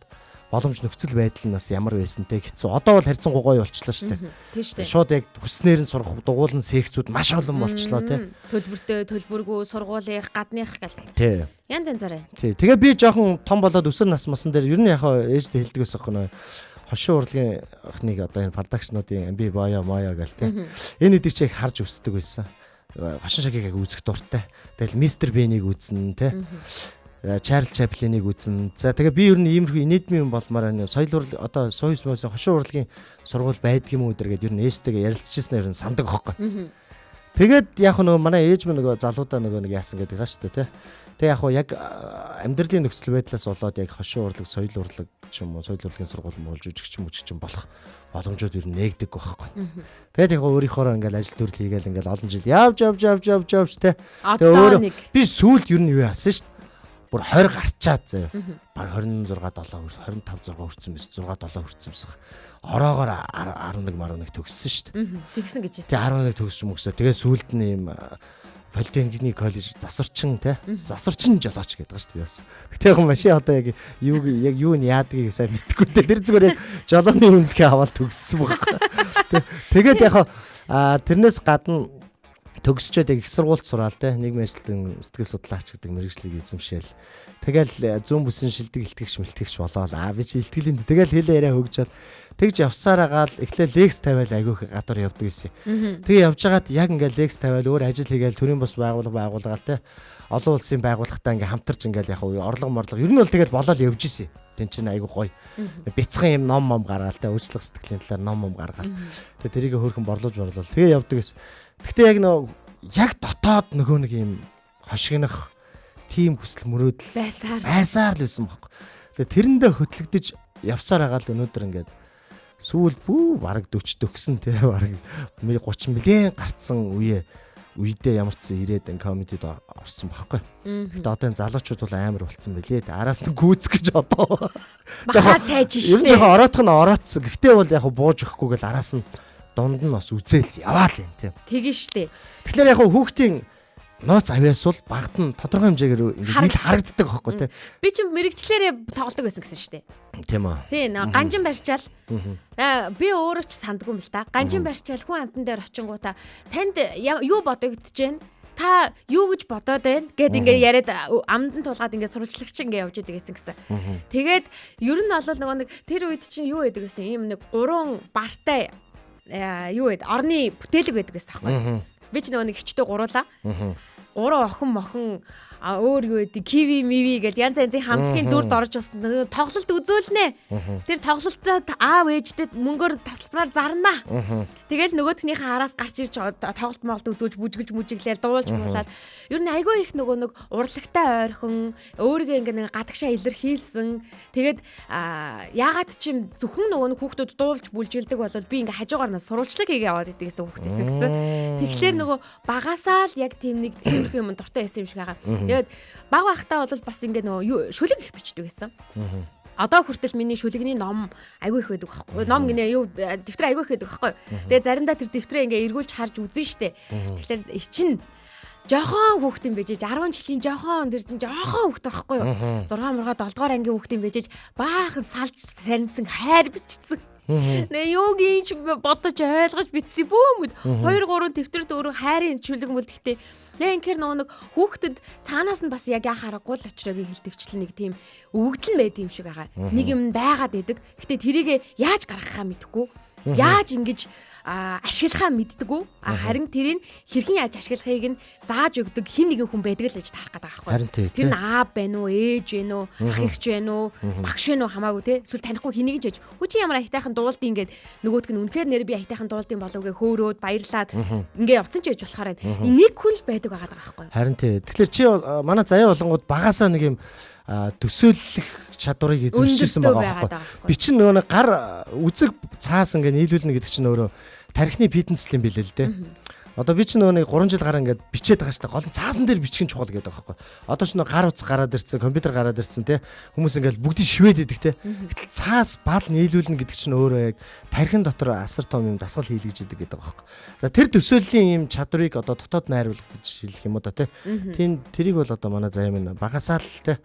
Боломж нөхцөл байдал нь бас ямар байсан те хэцүү. Одоо бол харьцангуй гоё болчлоо шүү дээ. Тийм шүү дээ. Шууд яг хүснээр нь сурах дугуулн секцүүд маш олон болчлоо те. Төлбөртэй, төлбөргүй, сургуулийнх, гадных гэл. Тий. Янз янзаараа. Тий. Тэгээ би жоохон том болоод өсвөр нас масан дээр ер нь яг ээжтэй хэлдэг байсан байхгүй нөө хошин урлагийн охиныг одоо энэ продакшнуудын би боё моё гэл те. Энэ эдийг чи яг харж өсдөг байсан. Хошин шагийг яг үзэх дуртай. Тэгэл мистер Бенийг үзнэ те. Чарльз Чаплиныг үзнэ. За тэгээ би ер нь иймэрхүү инээдмийн юм болмоор байна. Соёл урлаг одоо соёл моёлын хошин урлагийн сургууль байдг юм уу гэдэг ер нь ээжтэйгээ ярилцчихсан ер нь сандаг хөөхгүй. Тэгээд яг нөгөө манай ээж минь нөгөө залуудаа нөгөө нэг яасан гэдэг байгаа шүү дээ тий. Тэгээ яг яг амьдралын нөхцөл байдлаас болоод яг хошин урлаг, соёл урлаг ч юм уу, соёл урлагийн сургууль муулж жүжигч мүжигч болох боломжууд ер нь нээгдэг байхгүй. Тэгээд яг өөрийнхөөрөө ингээл ажил төрөл хийгээл ингээл олон жил явж явж явж явж явж тий. Тэгээ өөрөө би сүүлд ер нь юу яасан шүү дээ. Бүр 20 гарчаад заяа. Баг 26 7 25 6 хүрсэн мэс 6 7 хүрсэн мэс. Ороогоор 11 11 төгссөн шүү дээ. Тэгсэн гэж хэлсэн. Тэгээ 11 төгсч мөксөө. Тэгээ сүүлд нь ийм Политехникийн коллеж засварчин те засварчин жолооч гэдэг шүү дээ би бас. Гэтэ яг машин одоо яг юу яг юу нь яадгийг сайн мэдэхгүй те. Тэр зүгээр яг жолооны үнэлгээ аваад төгссөн байхгүй. Тэгээд яг тэрнээс гадна төгсчөөд яг их сургуульд сураал те нийгмийн ажилтан сэтгэл судлаач гэдэг мэргэжлийг эзэмшээл. Тэгэл зүүн бүсэн шилдэг илтгэгч мэлтгэгч болоод би чи илтгэлийн тэгэл хэлээ яриа хөгжөөл тэгж явсаар агаал эхлээ лекц тавиал айгүйх гадуур явдаг гэсэн. Тэгээ явж байгаад яг ингээл лекц тавиал өөр ажил хийгээл төрийн бус байгууллага байгуулгаал те олон улсын байгууллагатай ингээ хамтарч ингээл яг орлого морлого ер нь бол тэгэл болоод явж исэн. Тэн чинь айгу гоё. Бяцхан юм ном мом гаргаал те уучлах сэтгэлийн талаар ном мом гаргаал. Тэгээ тэрийг хөөрхөн борлуулж борлуул. Тэгээ явдаг гэсэн. Гэхдээ яг нөө яг дотоод нөгөө нэг юм хошигнох тийм хүсэл мөрөөдөл байсаар л байсан байхгүй. Тэгээ тэрэндээ хөтлөгдөж явсаар байгаа л өнөөдөр ингээд сүүл бүү бараг 40 төгсөн те бараг 30 мэлэн гарцсан үе үедээ ямар ч сан ирээд ин комедид орсон байхгүй. Гэхдээ одоо энэ залуучууд бол амар болцсон байлээ. Араас нь гүйцэх гэж одоо жоохон цайж шээ. Ер нь жоохон ороотх нь ороотсон. Гэхдээ бол яг бууж өгөхгүй гэл араас нь дунд нь бас үзэл яваал юм тийм. Тэгэн штэ. Тэгэхээр яг хүүхдийн нууц авьяас бол багт нь тодорхой хэмжээгээр ингээд ил харагддаг байхгүй тий. Би чинь мэрэгчлэрээ тоглодог байсан гэсэн штэ. Тийм үү. Тий, ганжин барьчаал. Би өөрөө ч сандгүй юм л та. Ганжин барьчаал хүн амтан дээр очингуудаа танд юу бодогдож байна? Та юу гэж бодоод байна гэд ингээ яриад амдан тулгаад ингээ сурвалжлагч ингээ явж идэг гэсэн гэсэн. Тэгээд ер нь бол нөгөө нэг тэр үед чинь юу байдаг гэсэн ийм нэг гурван бартай юу вэ? Орны бүтээлэг байдаг гэсэн аахгүй. Би ч нөгөө нэг хичтэй гуруулаа. Гурван охин мохон өөр юу гэдэг киви миви гэл янз янзын хамтлагийн дүрд орж бас тоглолт үзүүлнэ. Тэр тоглолтод аав ээжтэй мөнгөөр тасалбараар зарнаа. Тэгэл нөгөөтгнийхээ араас гарч ирж тоглолт моголт үзүүлж бүжгэлж мүжиглээл дуулж муулаад ер нь айгүй их нөгөө нэг урлагтай ойрхон өөрийгөө ингээ нэг гадагшаа илэрхийлсэн. Тэгээд яагаад ч юм зөвхөн нөгөө нэг хүүхдүүд дуулж бүлжгэлдэг бол би ингээ хажуугаар нь сурвалжлаг хийгээ яваад идэг гэсэн хүүхдээсэн гэсэн. Тэгэхээр нөгөө багасаа л яг тийм нэг тиймэрхүү юм дуртай байсан юм шиг байгаа. Тэгээд баг байхдаа бол бас ингээ нөгөө шүлэг их бичдэг байсан. Одоо хүртэл миний шүлэгний ном айгүй их байдаг байхгүй. Ном гинэ юу дэвтэр айгүй их байдаг байхгүй. Тэгээд заримдаа тэр дэвтрээ ингээ эргүүлж харж үзэн штэ. Тэгэхээр чин жохон хүүхд юм бижиж 10 жилийн жохон тэр чин жохон хүүхд байхгүй юу. 6 мурга 7 дугаар ангийн хүүхд юм бижиж баахан салж сарнсан хайр бичсэн. Нэ юуг ийч бодож ойлгож бичсэн бөөмөд 2 3 дэвтэрт өөрөө хайрын шүлэг мүлдэхтэй. Нэ инхээр нөгөө нэг хүүхдэд цаанаас нь бас яг яа харахгүй л очроогийн хэлдэгчлэн нэг тийм өгөгдөл байд юм шиг байгаа. Нэг юм байгаад идэг. Гэтэ тэрийг яаж гаргахаа мэдэхгүй. Яаж ингэж ашиглахаа мэддэггүй. Харин тэрийг хэрхэн яаж ашиглахыг нь зааж өгдөг хин нэгэн хүн байдаг л гэж таарах гэдэг байгаа байхгүй. Тэр нь аав байна уу, ээж байна уу, ах эгч байна уу, багш байна уу хамаагүй те. Эсвэл танихгүй хин нэгэн ч ээж. Хүү чи ямар аятайхан дуулдیں۔ Ингээд нөгөөтг нь үнэхээр нэр би аятайхан дуулдیں болов гэ хөөрөөд баярлаад ингээ явцсан ч ээж болохоор байна. Нэг хүн л байдаг байгаа байхгүй. Харин тий. Тэгэхээр чи манай заяа болонгууд багасаа нэг юм төсөөлөх чадварыг эзэмшижсэн байгаа байхгүй. Би чинь нөгөө гар үзэг цаас ингээ нийлүүлнэ гэдэг чинь өөрөө тархины фитнес юм билээ л дээ. Одоо би чинь нөгөө нэг 3 жил гараа ингээд бичээд байгаа шүү дээ. Гол нь цаасан дээр бичих нь чухал гэдэг байгаа байхгүй. Одоо ч нөгөө гар утас гараад ирсэн, компьютер гараад ирсэн те. Хүмүүс ингээд бүгдийг шивээд идэг те. Гэтэл цаас бал нийлүүлнэ гэдэг чинь өөрөө яг тархин дотор асар том юм дасгал хийлгэж идэг гэдэг байгаа байхгүй. За тэр төсөөллийн юм чадварыг одоо дотоод найруулах гэж хэлэх юм уу да те. Тийм тэрийг бол одоо манай заяа минь багасаа л те.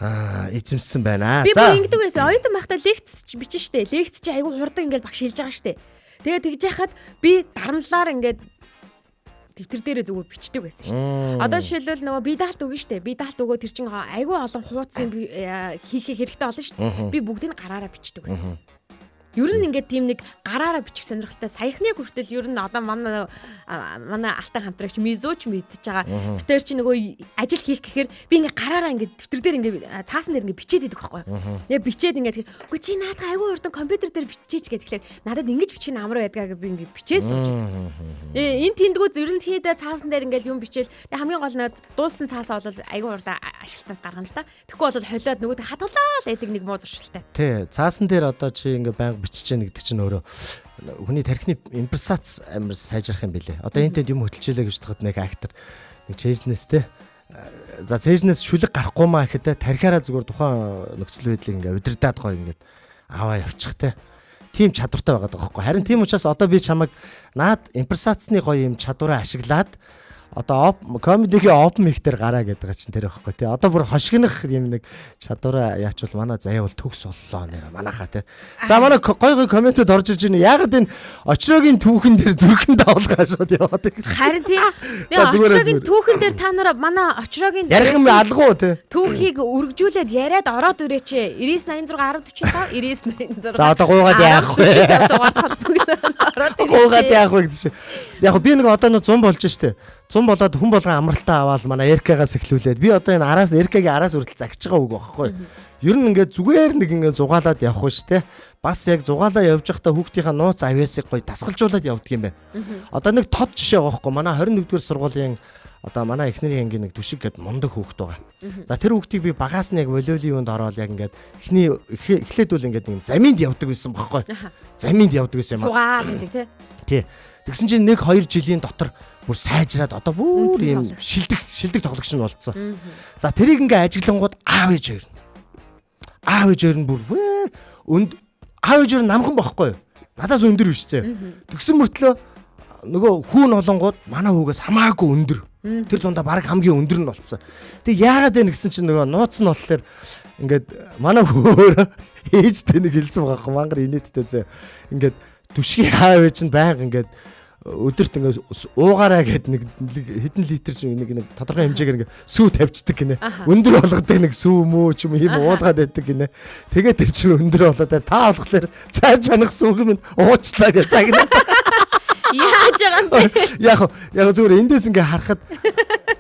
Эзэмссэн байна. Би За. бүр ингэдэг байсан. Оюутан байхдаа лекц бичнэ штэ. Лекц чи айгүй хурдан ингээд багш хэлж байгаа штэ. Тэгээ тэгж яхад би дарамлаар ингээд дэвтэр дээрээ зүгээр бичдэг байсан штэ. Одоо жишээлбэл нөгөө би даалт өгнө штэ. Би даалт өгөө тэр чин айгүй олон хуудас юм хийхээ хэрэгтэй болно штэ. Би бүгдийг нь гараараа бичдэг байсан. Ер нь ингээд тийм нэг гараараа бичих сонирхолтой саяхны хүртэл ер нь одоо манай манай алтан хамтрагч мизууч мэдчихэж байгаа. Битэр чи нөгөө ажил хийх гэхээр би ингээд гараараа ингээд дэвтэр дээр ингээд цаасан дээр ингээд бичээд идэх байхгүй юу. Тэгээ бичээд ингээд тэгэхээр үгүй чи наадах айгүй хурдан компьютер дээр бичээч гэх тэгэхээр надад ингэж бичих нь амар байдгаа гэж би ингээд бичээд сууж. Энэ тэндгүү ер нь хийдэ цаасан дээр ингээд юм бичээл тэгээ хамгийн гол нь дууссан цаасаа бол айгүй хурдан ашиглалтаас гаргана л та. Тэгэхгүй бол холиод нөгөө хадгалаа л гэдэг нэг муу зуршилтай. Тий, цаасан дээр одоо чи ингээ байнга бичиж яах гэдэг чинь өөрөө хүний тархины импресац амар сайжрах юм билэ. Одоо энэ тэнд юм хөтөлжээлээ гэж бодоход нэг актер нэг чейзнес те. За чейзнес шүлэг гарахгүй маа гэхэд тархиараа зүгээр тухайн нөхцөл байдлыг ингээ удирдаад гоё ингээд аваа явчих те. Тийм чадвартай байгаа байхгүй. Харин тийм учраас одоо би чамайг наад импресацны гоё юм чадвараа ашиглаад одоо комедигийн open mic дээр гараа гэдэг чинь тэр байхгүй тий. Одоо бүр хошигнох юм нэг чадвараа яачвал манай заяа бол төгс боллоо нэр манайхаа тий. За манай гой гой комментүүд орж ирж байна. Яагаад энэ очрогийн түүхэн дээр зүрхэн давлгаа шууд яваад байгаа. Харин тийм. За, зүгээр Очрогийн зүгээр. түүхэн дээр та нараа манай очрогийн Ярих юм алгуу тий. түүхийг өргөжүүлээд яриад ороод ирээч. 99 86 1045 99 86. За одоо гуйгаад яах вэ? Дугаар холбогдоод ороод ирээч. Гуйгаад яах вэ гэдэг шиг. Яг би нэг одоо нэг 100 болж штэ. 100 болоод хүн болгон амралтаа аваад манай РК-гаас эхлүүлээд би одоо энэ араас РК-гийн араас хүртэл загч байгаа үг байхгүй. Ер нь ингээд зүгээр нэг ингээд зугаалаад явах шүү те. Бас яг зугаалаа явж байхдаа хүүхдийнхаа нууц авьяасыг гоё дасгалжуулаад явдаг юм байна. Одоо нэг тод жишээ байгаа байхгүй. Манай 21-р сургуулийн одоо манай эхнэрийн ангийн нэг түшиг гэд мундаг хүүхэд байгаа. За тэр хүүхдийг би багаас нь яг волейболын юунд ороод яг ингээд эхний эхлээд үл ингээд нэг заминд явдаг байсан байхгүй. Заминд явдаг байсан юм аа. Сугаа гэдэг тий. Тий. Тэгсэн чинь 1 2 жилийн дотор бүр сайжраад одоо бүр Үндсэн ийм тоглогч. шилдэг шилдэг тоглогч нь болцсон. За тэрийг ингээ ажиглангууд аав ээж хоёр нь. Аав ээж хоёр нь бүр вээ өнд аав ээж хоёр нь намхан бохгүй юу? Надаас өндөр биш зэ. Тэгсэн мөртлөө нөгөө хүүн олонгууд манай хүүгээс хамаагүй өндөр. Тэр дундаа баг хамгийн өндөр нь болцсон. Тэг яагаад вэ гэсэн чинь нөгөө нууц нь болохоор ингээд манай хүү өөрөө ээжтэй нэг хэлсэн байгаа юм мангар инээдтэй зэ. Ингээд түшгийн аав ээж нь байнга ингээд өдөрт ингээд уугаараа гэд нэг хэдэн литр ч нэг нэг тодорхой хэмжээгээр ингээд сүү тавьчихдаг гинэ. Өндөр болгодог нэг сүү мүү ч юм уу ийм уулгаад байдаг гинэ. Тэгээд тэр чинь өндөр болоод та болохоор цааш чанах сүүг минь уучлаа гэж загнаа. Яаж байгаа юм бэ? Яг яг зүгээр эндээс ингээ харахад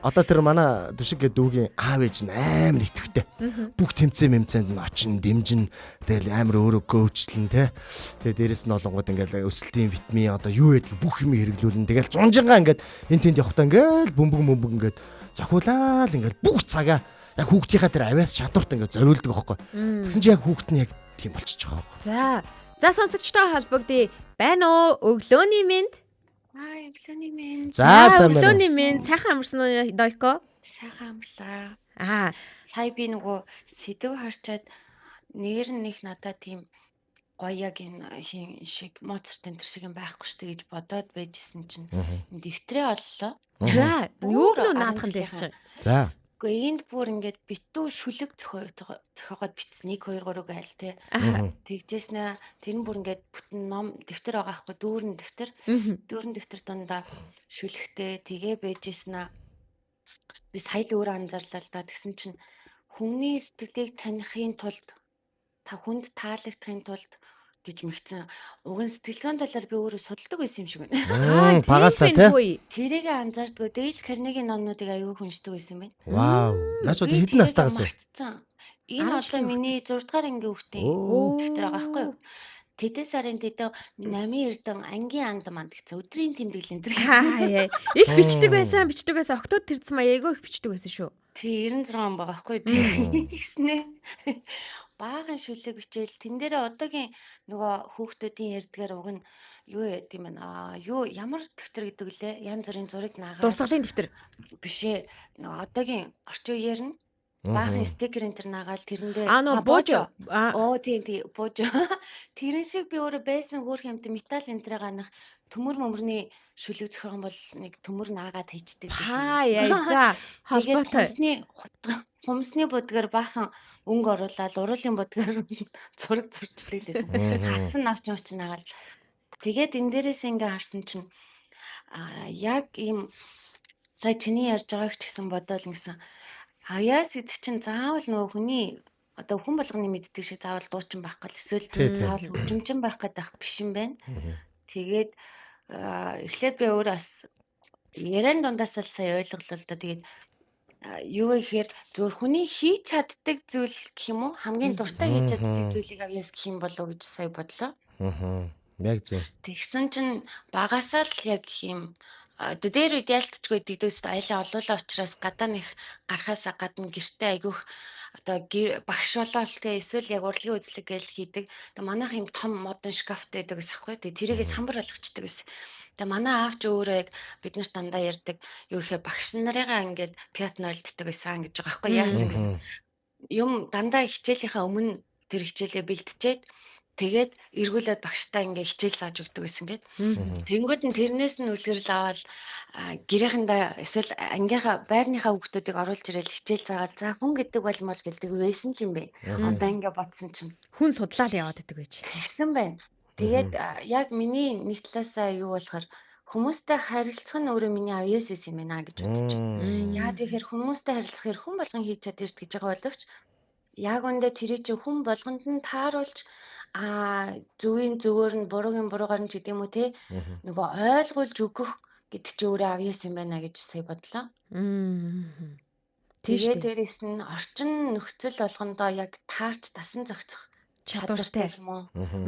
одоо тэр манай Түшиг гэдэг дүүгийн аав ээж нь амар итгэвтэй. Бүх тэмцээн мэмцээнд нь очин, дэмжин, тэгэл амар өөрөө көөвчлэн те. Тэгээ дээрэс нь олонгууд ингээл өсөлтийн витамин одоо юу гэдэг бүх юм хэрэглүүлэн. Тэгэл зунжингаа ингээд энэ тэнд явхдаа ингээл бөмбөг бөмбөг ингээд зохиулаа л ингээл бүх цагаа яг хүүхдийнхаа тэр авиас чадварт ингээд зориулдаг аахгүй. Тэгсэн чинь яг хүүхд нь яг тийм болчихж байгаа аахгүй. За. За сонсогчтойгоо холбогдъё. Байна уу? Өглөөний мэнд. Аа, өглөөний мэнд. За сайн байна. Өглөөний мэнд. Сайхан амарсан уу Дойко? Сайхан амарлаа. Аа. Сая би нөгөө сэдв харчаад нэр нь нэг надад тийм гоё яг энэ хин шиг Моцарт энэ төр шиг юм байхгүй шүү дээ гэж бодоод байжсэн чинь энэ дэвтрээ оллоо. За, юуг Бүр нөө наадхан дээр 10 чинь. За. Үгүй энд бүр ингээд битүү шүлэг зохиогоод битсэн 1 2 3 гайл те. Аа. Тэгжээс нэ тэр нь бүр ингээд бүтэн ном дэвтэр байгаа хгүй дүүрэн дэвтэр. Дүүрэн дэвтэр дундаа шүлэгтэй тэгээ байжсэн аа. Би сая л өөрөө анзаарлаа л да. Тэгсэн чинь хүний сэтгэлийг таних тулд та хүнд таалагдахын тулд гэж мэгцэн. Уг нь сэтгэл зүйн талаар би өөрөө судалдаг байсан юм шиг байна. Аа, тийм Багасаа байна те. хөөе. Тэрийг анзаардгүй Дейл Карнегийн номнуудыг аюу хүншдэг байсан юм байна. Вау. Наач одоо Би хэдэн тэрийг настайгаас вэ? мартсан. Энэ 10 одоо жилийн миний 6 дугаар ангийн хүүхдийн Оо. дэвтэр байгаа байхгүй юу? Тэдэн сарын тэдэн намын эрдэн ангийн анд манд гэсэн өдрийн тэмдэглэл энэ төр гэсэн. Аа яа. Их бичдэг байсан, бичдэг байсан. Октод тэрсэн маяг айгүй их бичдэг байсан шүү. Тий 96 он байгаа байхгүй юу? Тэгснэ. Баахан шүлэг бичээл тэн дээрээ одоогийн нөгөө хүүхдүүдийн ярьдгаар уг нь юу яд юм бэ? Аа юу ямар дэвтэр гэдэг лээ? Янз бүрийн зураг наагаад Дурсгалын дэвтэр. биш ээ. Нөгөө одоогийн орчин үеэр нь баахан стикер энэ төр наагаал тэрэндээ Аа нөө буужо. Аа Оо тийм тийм буужо. Тэрэн шиг би өөрөө байсан хөөх юмтай металл энтрээ ганах төмөр мөмөрний шүлэг зохион бол нэг төмөр наагаад хийчдэг байсан. хаа яа за Тэгээд холбоотой. хумсны будгаар баахан өнгө оруулаад уруулын бодгаар зураг зурчдаг лээсэн. Хатсан навч навч нагаал. Тэгээд энэ дээрээс ингээ харсан чинь яг ийм сая чиний ярьж байгааг ч гэсэн бодоол ингэсэн. Авьяас гэдэг чинь заавал нөгөө хүний одоо хүн болгоны мэддэг шиг заавал дуучин байх гал эсвэл заавал хөгжимчин байх гэдэг биш юм байна. Тэгээд эхлээд би өөрөө бас яриан дундаас л сая ойлголоо л да. Тэгээд юу гэхээр зөвхөн хүний хийж чаддаг зүйл гэх юм уу, хамгийн дуртай хийж чаддаг зүйлийг авьяас гэх юм болов уу гэж сая бодлоо. Яг зөв. Тэгсэн чинь багасаа л яг юм одоо дээр үед ялцчгүй дэгдээс айлаа олуулаа учраас гадаа нэх гарахаасаа гадна гэртээ айгүйх одоо багш болоод те эсвэл яг урлагийн үзлэг гэж хийдэг. Тэгээ манайх юм том модон шкафтай байдаг гэсэн аахгүй. Тэгээ тэрийгээ самбар болгочдөг гэсэн. Тэгээ манай аав ч өөрөө яг бид нарт дандаа ярьдаг юу гэхээр багш нарыгаа ингээд пиатно олддог байсан гэж байгаа аахгүй. Яасан гэсэн юм дандаа хичээлийнхаа өмнө тэр хичээлээ бэлтжээд тэгээд эргүүлээд багштай ингээ хичээл зааж өгдөг гэсэн гээд. Тэнгүүд нь тэрнээс нь үлгэрэл аваад гэрээхэндээ эсвэл ангийнхаа байрныхаа хүүхдүүдийг оруулж ирэл хичээл заагаад за хүн гэдэг бол мол гэлдэг байсан ч юм бэ. Одоо ингээ бодсон чинь хүн судлаа л яваад байдаг байж. Тэгсэн байна. Тэгээд яг миний нэг талаасаа юу болохоор хүмүүстэй харилцах нь өөрөө миний авьяас юм байна гэж бодож байна. Яагаад гэхээр хүмүүстэй харилцахаар хүн болгон хийж чаддаг гэж байгаа боловч яг үндэ тэрий чинь хүн болгонд нь тааруулж зөвийн зөвөөр нь буруугийн буруугаар нь ч гэдэм үү те нөгөө ойлгуулж өгөх гэдэг чи өөрөө авьяас юм байна гэж сая бодлоо. Тэгээ дээрэс нь орчин нөхцөл болгондоо яг таарч дасан зохицох чадвартай юм уу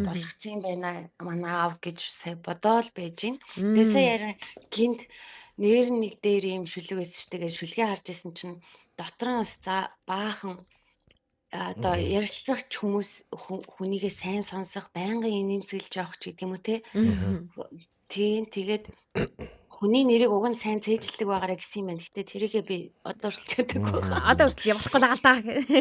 болгоцсон юм байна манай аав гэж сая бодоол байж гин. Тэгээ сая ярин гинт нэр нэг дээр ийм шүлэг байсан ч тэгээ шүлгээ харж исэн чинь дотор нь бас за баахан одоо ярилцах ч хүмүүс хүнийгээ сайн сонсох, байнгын инээмсэглэж явах ч гэдэг юм уу те. Тийм, тэгээд хүний нэрийг уг нь сайн цээжилдэг байгаарэ гэсэн юм байна. Гэтэ тэрийгээ би одоо хүртэл чаддаггүй. Одоо хүртэл явахгүй л байгаа л да.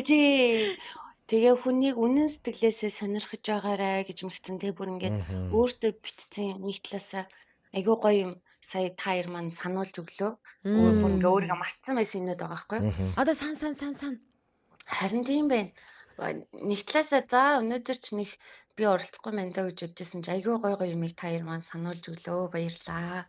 Тий. Тэгээ хүнийг үнэн сэтгэлээсээ сонирхож байгаарэ гэж мэгцэн те бүр ингээд өөртөө битцэн нэг талаасаа айгүй гоё юм сая та хоёр маань сануулж өглөө. Өөр бүр ингээ өөрийгөө мартсан байсан юмнууд байгаа байхгүй юу? Одоо сан сан сан сан. Харин тийм байна. Нэг талаасаа за өнөөдөр ч нэг би оролцохгүй байна даа гэж бодчихсон чи айгүй гоё гоё юмыг та хоёр маань сануулж өглөө. Баярлаа.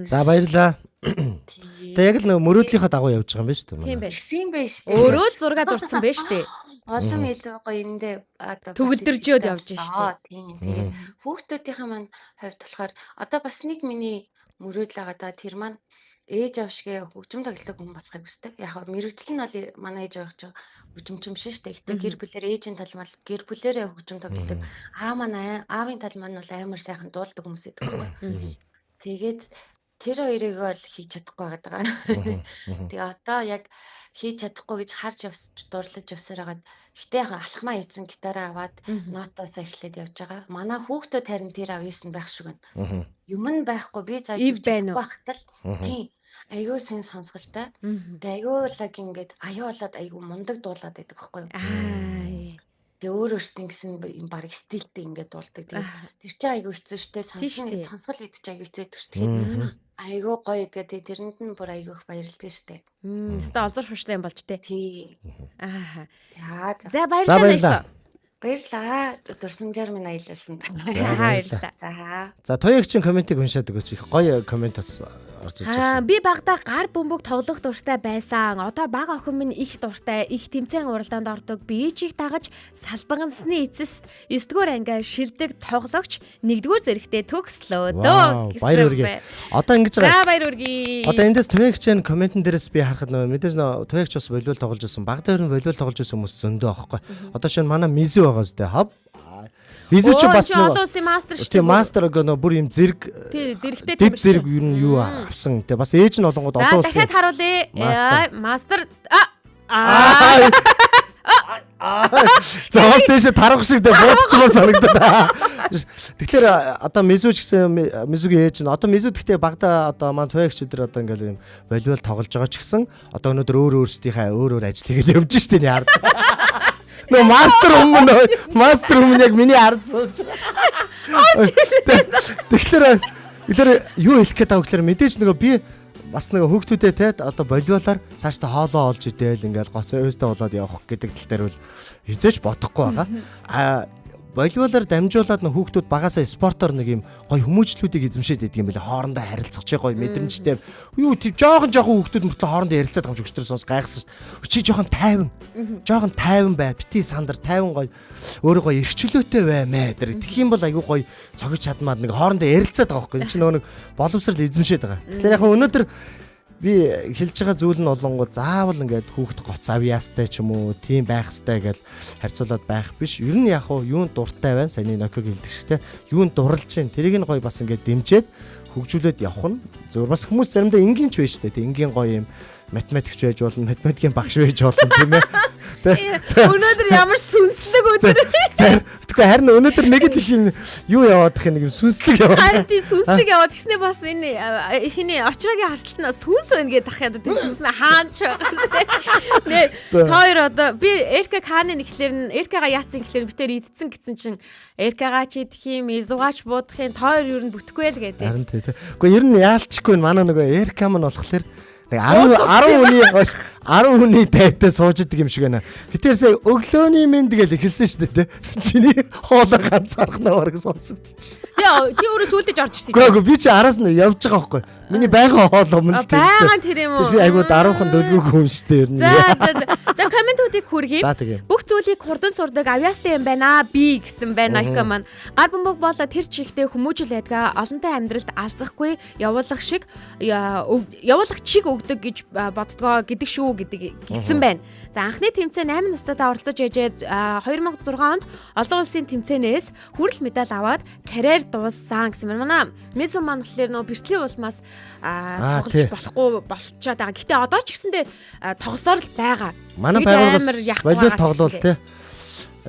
За баярлаа. Тэгээ яг л нэг мөрөөдлийнхаа дагуу явж байгаа юм байна шүү дээ. Тийм байна. Тэгсэн юм байна шүү дээ. Өөрөө л зураг зурцсан байна шүү дээ. Олон илүү гоё эндээ одоо төгөлдөржөөд явж шүү дээ. Тийм. Тэгээд хүүхдүүдийнхээ маань хувьд болохоор одоо бас нэг миний мөрөөдөл байгаа да тэр маань ээж аав шигээ хөгжим тоглох хүн болохыг хүсдэг. Яг нь мэрэгжил нь бол манай ээж аав чинь хөгжимчин биш шүү дээ. Гэтэ гэр бүлээр ээжийн тал мал гэр бүлээрээ хөгжим тоглодог. Аа манай аавын тал маань бол амар сайхан дуулдаг хүмүүс байдаг байхгүй. Тэгээд тэр хоёрыг бол хийж чадахгүй байгаа. Тэгээ одоо яг хийж чадахгүй гэж харж явж дурлаж явсаар хагаад гэтээ яг алхмаа хийсэн гитараа аваад нотоосоо эхлээд явж байгаа. Манай хүүхдүүд харин тэр авьяас нь байх шиг байна. Юм нь байхгүй би зааж Ив байна уу? байхад л тийм айгүй сайн сонсголтой. Тэгээ айгүй лаг ингээд аяа болоод айгүй мундаг дуулаад байдаг байхгүй юу? Аа. Тэгээ өөр өөртөө гэсэн юм баг стилтэй ингээд дуулдаг. Тэгээ тэр чинь айгүй хэцүү шттэ сонсгол идэж айгүй хэцүү байдаг шүү. Тэгэхээр айгүй гоё гэдэг. Тэгээ тэрэнд нь бүр айгүй их баярлдаг штэ. Өстой олзор шушлаа юм болж тээ. Тий. Аа. За За баярлалаа. Баярлалаа. Дурсамжаар минь аялалсан. За баярлалаа. За. За туягчин комментиг уншаад өгөөч. Их гоё коммент бас орж ирж байна. Би багада гар бөмбөг тоглох дуртай байсан. Одоо бага охин минь их дуртай, их тэмцээн уралдаанд ордог. Би ч их дагаж салбагансны эцэст 9-р ангиа шилдэг тоглогч 1-р зэрэгтээ төгслөө дөө гэсэн. Баяр хүргэе. Одоо ингэж байгаа. За баяр хүргэе. Одоо эндээс туягчин комментэн дээрээс би харахад нөө мэдээж нөө туягч бас волейбол тоглож байсан. Багада ер нь волейбол тоглож байсан хүмүүс зөндөө аахгүй. Одоо шинэ манай Мизү байгаа зү хав. Мизү ч бас нөгөө олон улсын мастер шүү дээ. Тийм мастер гэх нөгөө бүр юм зэрэг тий зэрэгтэй дэд зэрэг ер нь юу авсан. Тэ бас ээж нь олонгууд олон улсын. За дахиад харуулъя. Мастер аа За бас тийшээ тарах шиг тэ буудчихмаар санагдаад. Тэгэхээр одоо Мизү ч гэсэн Мизүгийн ээж нь одоо Мизү гэхдээ багада одоо маань туягч өдр одоо ингээл юм волейбол тоглож байгаа ч гэсэн одоо өнөөдөр өөр өөрсдийнхээ өөр өөр ажил хийгээл явж штэ энэ ард. Нөө мастер өмнө мастер өмнө яг миний ард сууж. Тэгэхээр тэгэхээр юу хэлэх гээд байгаа гэхээр мэдээж нөгөө би Бас нэг хүүхдүүдэд те одоо волейболоор цаашдаа хоолоо олж идээл ингээл гоц өөстөө болоод явах гэдэг тал дээр бол хизээч бодохгүй байгаа. А волейболоор дамжуулаад нэг хүүхдүүд багасаа спортоор нэг юм гоё хүмүүжлүүдийг эзэмшээд идэг юм билээ. Хоорондоо харилцах чи гоё мэдрэмжтэй. Юу тийм жоохон жоохон хүүхдүүд мөртлөө хоорондоо ярилцаад байгаа юм шиг өчтөр сонс гайхсан шүү. Чи жоохон тайван. Жоохон тайван бай. Бити сандар тайван гоё. Өөрөө гоё эрхчлөөтэй бай мэ. Тэр тэгэх юм бол айгүй гоё цогж чадмаад нэг хоорондоо ярилцаад байгаа байхгүй. Энд чинь нөгөө нэг боловсрал эзэмшээд байгаа. Тэгэхээр яг өнөөдөр би хэлж байгаа зүйл нь болонгоо заавал ингээд хүүхд гоц авьяастай ч юм уу тийм байх хэвээр гэж харьцуулаад байх биш. Ер нь яг хуу юунд дуртай байна? Саяны Ноког хэлдэг шиг те. Юунд дурлж чинь тэрийг нь гоё бас ингээд дэмжиж хөгжүүлээд явах нь зөв. Бас хүмүүс заримдаа энгийн ч байж тээ. Энгийн гоё юм математикч байж болно, математикийн багш байж болно тийм ээ. Өнөөдөр ямар сүнслэг өдөр. Тэгэхгүй харин өнөөдөр нэг л их юм юу яваадах юм нэг юм сүнслэг яваад. Харин тийм сүнслэг яваад тэгснэ бас энэ эхний очроогийн харталт нь сүнс байна гэдэг ах ядаа тэр сүнс нь хаан ч байгаа. Нэ та хоёр одоо би Эрка Каны нэхлэр нь Эркага яатсан гэхлээр би тэр идсэн гэсэн чинь Эркага ч идэх юм, Изугаач буудах юм, та хоёр ер нь бүтэхгүй л гэдэг. Харин тий. Гэхдээ ер нь яалчгүй манай нөгөө Эрка маань болохоор нэг 10 хүний хойш 10 хүний дайтай сууж идэг юм шиг байна. Би тэр сая өглөөний мэнд гэж эхэлсэн шүү дээ. Чиний хоолой ганцаархнаа бараг сонсогдчих. Тий, чи өөрөө сүулдэж орж ирсэн. Үгүй би чи араас нь явж байгаа байхгүй. Миний байгаан хоол өмнө тэр. Байгаан тэр юм уу? Би айгуу даруухан дөлгөөгүй хүн шүү дээ ер нь. За за за комментуудыг хүргэе. Бүх зүйлийг хурдан сурдаг авьяастай юм байна би гэсэн байна Айка маань. Гар бөмбөг бол тэр чихтэй хүмүүжил байдгаа олонтой амьдралд алзахгүй явуулах шиг явуулах чиг өгдөг гэж боддгоо гэдэг шүү гэдэг гисэн байна. За анхны тэмцээн 8 настайдаа оролцож яжээ 2006 онд олон улсын тэмцээнээс хүрэл медаль аваад карьер дууссан гэсэн байна. Манай Месу маань болохоор нөө бэртлийн улмаас тоглож болохгүй болчоод байгаа. Гэтэ одоо ч гэсэндээ тоглосоор л байгаа. Манай байгууллагаас волейбол тоглоул те.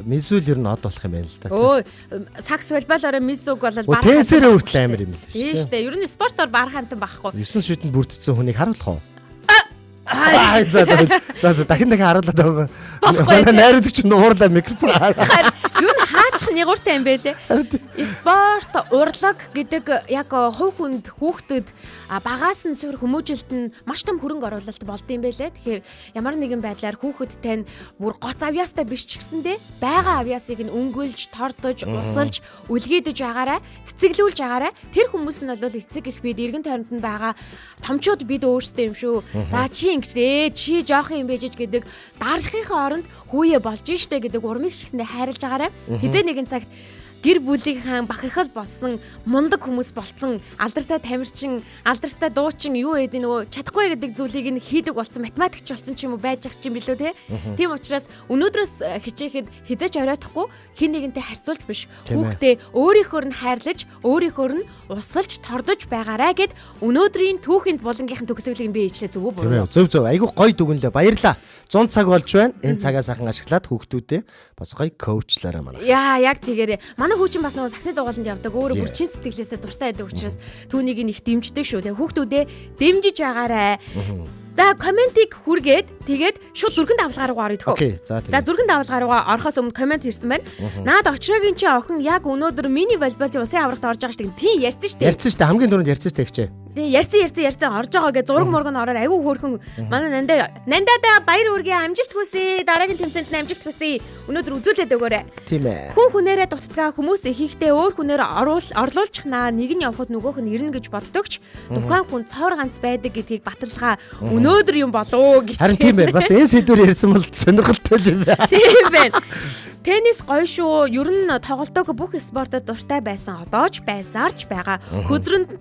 Мисүл ер нь од болох юм байна л да. Өө сакс волейболоор мисүг бол барах. Теннисээрээ хүртэл амар юм л шүү. Тийм шүү дээ. Ер нь спортоор барах амтан байхгүй. 9 шүтэнд бүрдсэн хүнийг харуулах уу? Аа за за за за дахин дахин харуулад байгаа. Манай найруулагч нь уурлаа микрофон. Юу н хаачих нигууртай юм бэ лээ. Спорт, урлаг гэдэг яг хувь хүнд хүүхдэд багаас нь суурь хүмүүжилт нь маш том хөрөнгө оруулалт болд юм бэ лээ. Тэгэхээр ямар нэгэн байдлаар хүүхэд тань бүр гоц авьяастай биш ч гэсэндээ байгаа авьяасыг нь өнгөлж, тордож, усалж, үлгийдэж байгаарай, цэцэглүүлж байгаарай. Тэр хүмүүс нь бол эцэг их бид эргэн тойронд нь байгаа томчууд бид өөрсдөө юм шүү. За чи ингэж чи жоох юм байж гэдэг дарахынхаа оронд хүүе болж штэ гэдэг урмыг шигсэндээ хайрлаж байгаарай. Хизээ нэгэн цагт гэр бүлийнхаа бахархал болсон мундаг хүмүүс болцсон алдартай тамирчин, алдартай дуучин юу гэдэг нөгөө чадахгүй гэдэг зүйлийг нь хийдэг болсон математикч болсон ч юм уу байж ах юм билүү те. Тийм учраас өнөөдрөөс хичээхэд хизээч оройтохгүй хин нэгэнтэй харьцуулж биш. Хүүхдээ өөрийнхөөр нь хайрлаж, өөрийнхөөр нь усалж, тордож байгаарай гэд өнөөдрийн түүхэнд булангийнхан төгсгөлийг би ижлээ зөв үү буруу? Зөв зөв. Айгуу гоё дүгнэлээ. Баярлаа. 100 цаг болж байна. Энэ цагаа сайхан ашиглаад хүүхдүүдээ бас гоё коучлаарай манай. Яа, яг тэгээрээ. Манай хүүчин бас нөгөө саксны дугууланд явдаг. Өөрөө бүр чин сэтгэлээсээ дуртай байдаг учраас түүнийг нь их дэмждэг шүү. Тэгээ хүүхдүүдээ дэмжиж байгаарай. За комментиг хүргээд тэгээд шууд зүрхэн давлгаа руугаа орё тхөө. За зүрхэн давлгаа руугаа орохоос өмнө коммент ирсэн байна. Наад очроогийн чи охин яг өнөөдөр мини волейболын улсын аврагт орж байгаа шүү дээ. Тийм ярьсан шүү дээ. Ярьсан шүү дээ. Хамгийн түрүүнд ярьсан шүү дээ хчээ. Тийм ярьсан орж байгаа гэ зураг мураг нь ороод айгүй хөөрхөн манай нандаа баяр үргээ амжилт хүсье. Дараагийн тэмцээнд нь амжилт хүсье. Өнөөдөр үзүүлээд өгөөрэй. Тийм ээ. Хүн хүнээрээ дутдгаа хүмүүс ихэнхдээ өөр хүнээр орлуулчихнаа. Нэг нь явхад нөгөөх нь ирнэ гэж боддогч тухайн хүн цоор ганц байдаг гэдгийг баталгаа өнөөдөр юм болов гэж. Харин тийм байна. Бас энэ сэдвээр ярьсан бол сонирхолтой юм байна. Тийм байна. Теннис гоё шүү. Ер нь тоглодог бүх спортод дуртай байсан. Одоо ч байсаар ч байгаа. Хөзрөнд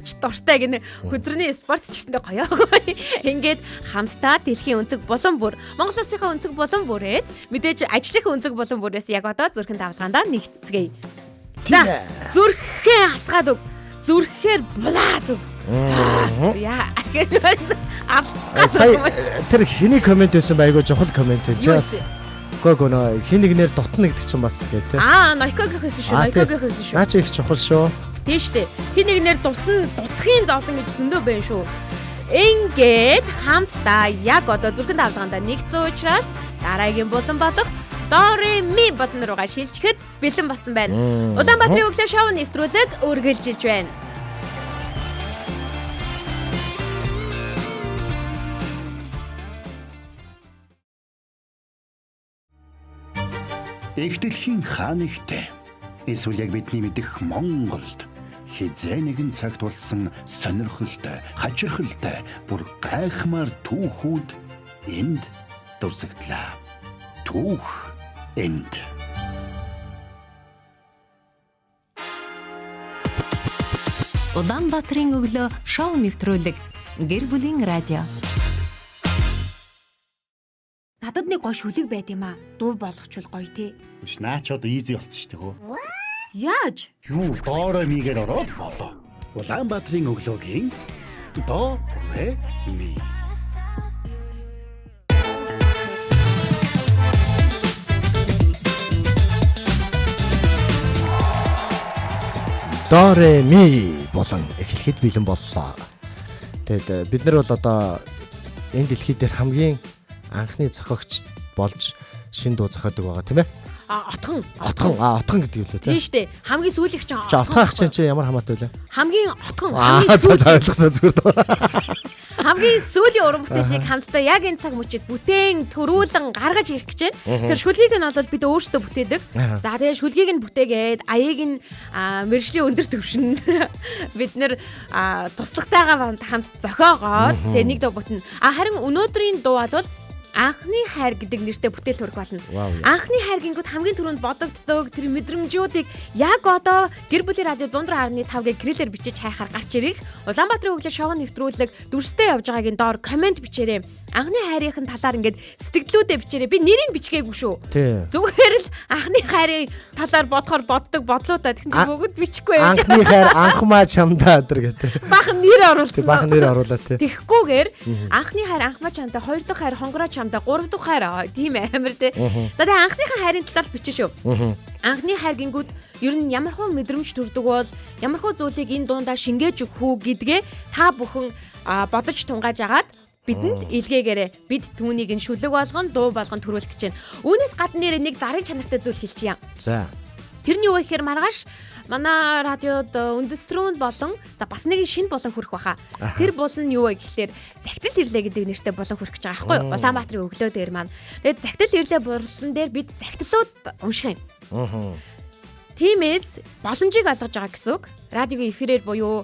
ч дуртай гинэ. Хөзрөний спорт ч гэсэндээ гоё гоё. Ингээд хамтдаа дэлхийн өнцөг булан бүр, Монгол улсынхаа өнцөг булан бүрээс мэдээж ажлынхаа өнцөг булан бүрээс яг одоо зүрхэн давлгаандаа нэгтцгээе. За зүрхээ асгаад өг. Зүрхээр булаад өг. Яа, сая тэр хэний коммент байсан бэ? Айгуу чухал коммент байсан. Үгүй нөө хин нэгнээр дутна гэдэг чинь бас гэ тэ. Аа, Нойкогийнх байсан шүү. Нойкогийнх байсан шүү. Наа чи их чухал шүү. Тийм шүү дээ. Хин нэгнээр дутна, дутхын зовлон гэж зөндөө байна шүү. Ингээд хамтдаа яг одоо зүрхэн давлгаандаа нэгдсэн учраас дараагийн булан болох Дореми болон руугаа шилжихэд бэлэн болсон байна. Улаанбаатарын өглөө шоу нэвтрүүлэг үргэлжилж байна. Их дэлхийн хаан ихтэй. Эсвэл яг бидний мэдэх Монголд хизээ нэгэн цагт болсон сонирхолтой, хачирхалтай, бүр гайхмаар түүхүүд энд дурсагдлаа. Түүх энд. Улаанбаатарын өглөө шоу нэвтрүүлэг гэр бүлийн радио. Надад нэг гой шүлэг байд юм аа. Дуу болгочвол гоё те. Биш наа ч одоо easy болцсон шүү дээ хөө. Яаж? Юу доорой мигээр ороод болоо. Улаанбаатарын өглөөгийн до ре ми. До ре ми болон эхлэхэд бэлэн боллоо. Тэгэд бид нар бол одоо энэ дэлхий дээр хамгийн анхны зохиогч болж шин дуу зохиодог байгаа тийм ээ. А отхон. Отхон отхон гэдэг юу лээ Тийм шүү дээ. Хамгийн сүүлийнх чинь Чи отхон ах чинь чи ямар хамаатай вэ? Хамгийн отхон. Аа Хамгийн за сүүл за ойлгосон зүгээр дөө. хамгийн сүүлийн уран бүтээлийг хамтдаа яг энэ цаг мөчид бүтээн төрүүлэн гаргаж ирэх гэж байна. Тэгэхээр шүлгийг нь бол бид өөрсдөө бүтээдэг. За тэгээ шүлгийг нь бүтээгээд аяыг нь мэргэжлийн өндөр түвшинд бид нэр туслахтайгаа хамт зохиогоод тэгээ нэг дуу бүтнэ. А харин өнөөдрийн дуу бол анхны хайр гэдэг нэртэй бүтээл төрөх болно. Вау. Анхны хайр гингүүд хамгийн түрүүнд бодогддог тэр мэдрэмжүүдийг яг одоо гэр бүлийн радио 104.5 гэ гэрэлээр бичиж хайхаар гарч ирэх. Улаанбаатарын өглөө шоу нэвтрүүлэг дүрстэй явж байгаагийн доор комент бичээрэй. Анхны хайрын талаар ингээд сэтгэлдлүүдээ бичээрэй. Би нэрийг бичгээгүй шүү. Тий. Зүгээр л анхны хайрын талаар бодохоор боддог бодлоо та тэгсэн чинь бүгд бичихгүй. Анхны хайр анхмаа чамдаа өдр гэдэг. Бахан нэр Тий оруулсан. баахан нэр оруулаа тий. Тэгэхгүйгээр анхны хайр анхмаа чамтай, хоёр дахь хайр хонгороо чамтай, гурав дахь хайр тийм амар те. За тэгээ анхныхаа хайрын талаар бичэн шүү. Анхны хайр гингүүд ер нь ямар хуу мэдрэмж төрдөг бол ямар хуу зүйлийг энэ дундаа шингээж өгөх үү гэдгээ та бүхэн бодож тунгааж агаад бидэнд илгээгээрэй. Бид түүнийг нь шүлэг болгон, дуу болгон төрүүлэх гэж байна. Үүнээс гадна нэр нэг зарын чанартай зүйл хэлчихье. За. Тэр нь юу вэ гэхээр маргааш манай радиод үндэстрүүнд болон за бас нэгэн шинэ булан хүрэх баха. Тэр булан нь юу вэ гэхээр захидал ирлээ гэдэг нэртэй булан хүрэх гэж байгаа байхгүй юу? Улаанбаатарын өглөө дээр маань. Тэгээд захидал ирлээ булан дээр бид захидлууд унших юм. Тиймээс боломжийг олгож байгаа гэсэн үг. Радиогийн эфирээр буюу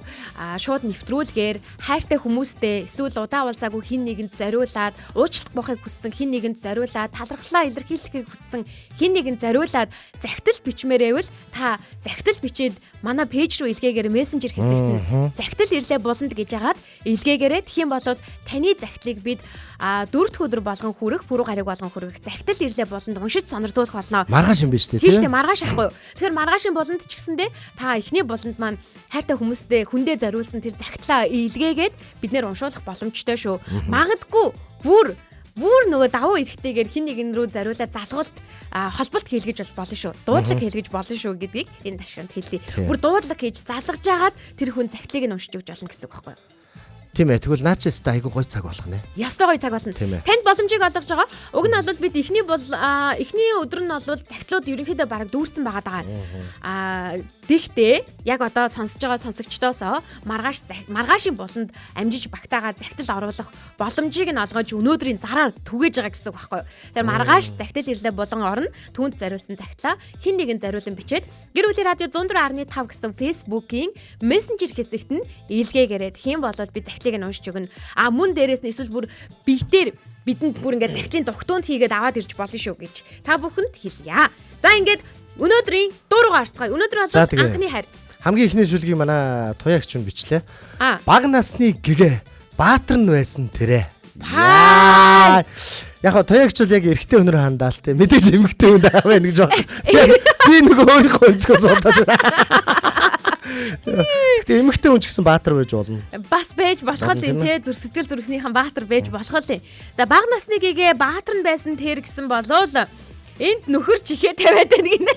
шууд нэвтрүүлгээр хайртай хүмүүстэй эсвэл удаа уулзаагүй хин нэгэнд зориулаад уучлах буухыг хүссэн хин нэгэнд зориулаад талархлаа илэрхийлэхийг хүссэн хин нэгэнд зориулаад захидал бичмээрээвэл та захидал бичээд манай пэйж рүү илгээгээр мессенжер хэсэгт нь захидал ирлээ буланд гэж агаад илгээгээрээ тэгэх юм бол таны захидлыг бид дөрөв дэх өдөр болгон хүрэх, пүрэв гариг болгон хүрэх захидал ирлээ буланд уншиж сонирдуулах болно. Маргааш юм биш үү Тийм шүү дээ, маргааш ахгүй юу. Тэгэхээр маргаашийн буланд ч гэсэндээ та эхний буланд маань хайртай хүмүүстэй хүндээ зориулсан тэр захидлаа илгээгээд бид нэр уншуулах боломжтой шүү. Магадгүй бүр нөгөө давуу эрэхтэйгээр хин нэгэн рүү зориулаад залгуулт холболт хийлгэж болно шүү. Дуудлага хийлгэж болно шүү гэдгийг энэ ташрамт хэлье. Бүр дуудлага хийж залгаж жагаад тэр хүн захидлыг нь уншиж өгч болно гэсэн үг байхгүй юу? Тийм ээ. Тэгвэл наа чи өстой айгуу гой цаг болох нэ. Ястай гоё цаг болно. Тийм ээ. Танд боломжийг олгож байгаа. Уг нь бол бид эхний бол эхний өдөр нь бол захидлууд ерөнхийдөө бараг дүүрсэн байгаа даа. Тэгтээ яг одоо сонсож байгаа сонсогчдоосоо маргаашийн буланд амжиж багтаагаа захидал оруулах боломжийг нь олгож өнөөдрийн зараа түгээж байгаа гэсэн үг байхгүй юу? Тэгэхээр маргааш захидал ирлээ болон орно. Түүнд зориулсан захидлаа хин нэгэн зориулан бичээд гэр бүлийн радио 104.5 гэсэн Facebook-ийн мессенжер хэсэгт нь илгээгээрэй. Тэгэх юм бол би захидлыг нь уншиж өгнө. А мөн дээрээс нь эсвэл бүр биетээр бидэнд бүр ингээд захидлын дугтуунд хийгээд аваад ирж болно шүү гэж та бүхэнд хэлье. За ингээд өнөөдрийн дуу руугаа орцгоё. Өнөөдөр бол анхны хайр. Хамгийн эхний шүлгийг манай туяагч нь бичлээ. Баг насны гэгэ Баатар нь байсан тэрэ. Паа. Яг го туяагч бол яг эрэгтэй өнөр хандаал те. Мэдээж эмэгтэй хүн байна гэж байна. Би нөгөө өөрийнхөө өнцгөөс бодоод. Гэтэ эмэгтэй хүн ч гэсэн баатар байж болно. Бас байж болох л юм те. Зүр сэтгэл зүрхнийхэн баатар байж болох л юм. За баг насны гэгэ баатар нь байсан тэр гэсэн болвол энд нөхөр чихээ тавиад байна гинэ.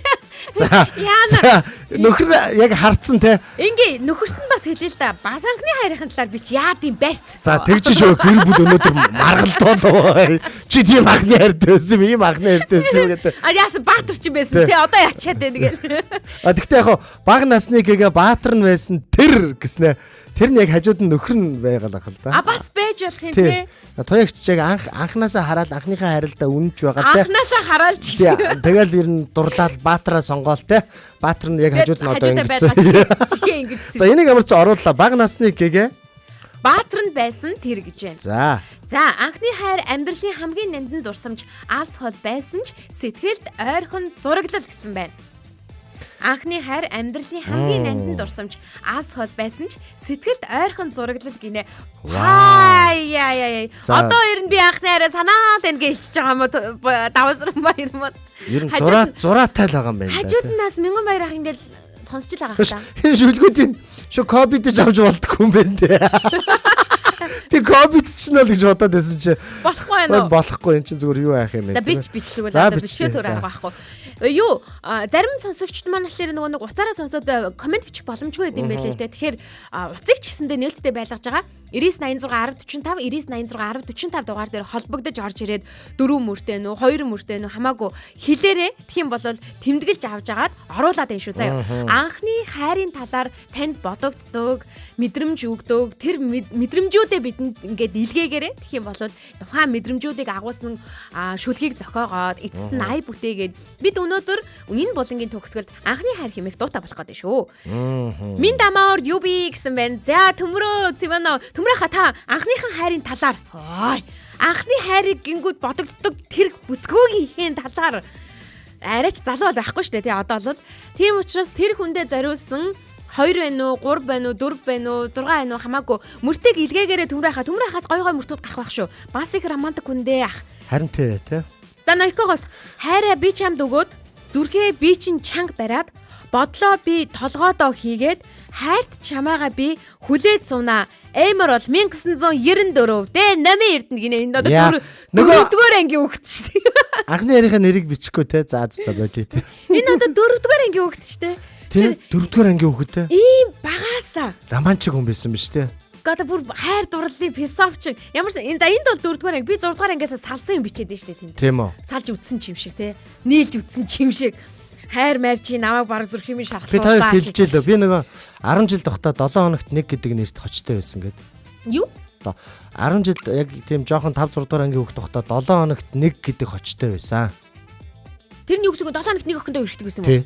За. Яана. Нөхөр яг харцсан те. Ингээ нөхөрт нь бас хэлээ л да. Бас анхны хайрын талаар бич яад юм барьц. За тэгж шүү гэр бүл өнөөдөр маргалдуулаа. Чи тийм анхны хайртай байсан юм, ийм анхны хайртай байсан юм гэдэг. А яасан баатар чинь байсан те. Одоо ячаад байна гэл. А тэгтээ яг баг насны гэгээ баатар нь байсан тэр гэснэ. Тэр нь яг хажууд нь нөхөр нь байгаал ах л да. А бас байж болох юм тий. Туягч яг анхнаасаа хараад анхныхаа харилдаа үнэнч байгаа тий. Анхнаасаа хараал ч гэсэн. Тэгэл ер нь дурлал Баатраа сонгоол тий. Баатар нь яг хажууд нь одоо ингэж. Чихээ ингэж. За энийг ямар ч орууллаа. Бага насны гэгээ. Баатар нь байсан тэр гэж байна. За. За анхны хайр амьдралын хамгийн нандин дурсамж алс хол байсан ч сэтгэлд ойрхон зураглал гэсэн байна. Анхны хайр амьдралын хамгийн нандин дурсамж алс хол байсан ч сэтгэлд ойрхон зураглал гинэ. Хай яа яа. Одоо ер нь би анхны хайраа санаал ингэ хэлчихэж байгаа юм уу? Давсран баяр мод. Ер нь зураатай л байгаа юм байна. Хажууд нь нас мянган баяр ах ингээл сонсч л байгаа хаа. Энэ шүлгүүдийн шүү ковид ч авч болдгоо юм байна те. Би ковид ч нэ л гэж бодоод байсан чи. Болохгүй байна уу? Болохгүй энэ чинь зүгээр юу яах юм бэ? За бичлэг бол одоо бичгээс өөр арга байхгүй. Юу зарим сонсогчд маань болохоор нөгөө нэг уцаараа сонсоод комент бичих боломжгүй байд юм байлээ л дээ. Тэгэхээр уцыг ч гэсэндээ нээлттэй байлгаж байгаа. 99 86 1045 99 86 1045 дугаар дээр холбогдож орж ирээд 4 мөртэй нүү 2 мөртэй нүү хамаагүй хэлээрээ тэгэх юм бол тэмдэглэж авч агаад оруулаад энэ шүү заяа. Анхны хайрын талаар танд бодогддог, мэдрэмж өгдөг тэр мэдрэмжүүдээ бидэнд ингээд илгээгээрээ тэгэх юм бол тухайн мэдрэмжүүдийг агуулсан шүлгийг зохиогоод эцэст нь ая бүтээгээд бид өнөөдөр энэ булангийн төгсгөлд анхны хайр хэмээх дуута болох гэдэг шүү. Минь дамаар юу би гэсэн байна. За төмрөө Цивано төмрөө та анхныхан хайрын талаар анхны хайрыг гингүүд бодогддог тэр бүсгүйгийн талаар арайч залуу бол байхгүй шүү дээ тий одоо бол тийм учраас тэр хүндээ зориулсан 2 байна уу, 3 байна уу, 4 байна уу, 6 байна уу хамаагүй мөртөг илгээгээрээ төмрөө хаа төмрөө хаас гой гой мөртүүд гарах байх шүү. Бас их романтик хүндээ ах. Харин тий тий. За Нойкогоос хайраа би чамд өгөөд зүрхээ би чин чанга бариад бодлоо би толгоодоо хийгээд хайрт чамаага би хүлээж сунаа. Эмэр бол 1994 дэ номын эрдэнэ гинэ энэ одоо дөрөвдүгээр ангийн хүүхэд шүү дээ. Анхны ярийнхаа нэрийг бичихгүй те. За за болиё те. Энэ одоо дөрөвдүгээр ангийн хүүхэд шүү дээ. Тэр дөрөвдүгээр ангийн хүүхэд те. Ийм багаасаа романтик хүн байсан биз те. Одоо бүр хайр дурлалын философч ямар энэ энд бол дөрөвдүгээр анги би 6 дугаар ангиасаа салсан юм бичээд шүү дээ тэнд. Тийм үү. Салж үтсэн ч юм шиг те. Нийлж үтсэн ч юм шиг. Хайр майр чи намайг бараг зүрх юм шархлууллаа. Би таад хэлжээ лөө. Би нөгөө 10 жил тогтоо 7 хоногт нэг гэдэг нэрт хочтой байсан гээд. Юу? Одоо 10 жил яг тийм жоохон 5 6 дугаар ангийн хүүхд тогтоо 7 хоногт нэг гэдэг хочтой байсан. Тэр нь юу гэсэн үг 7 хоногт нэг охиндоо үерхдэг байсан юм уу?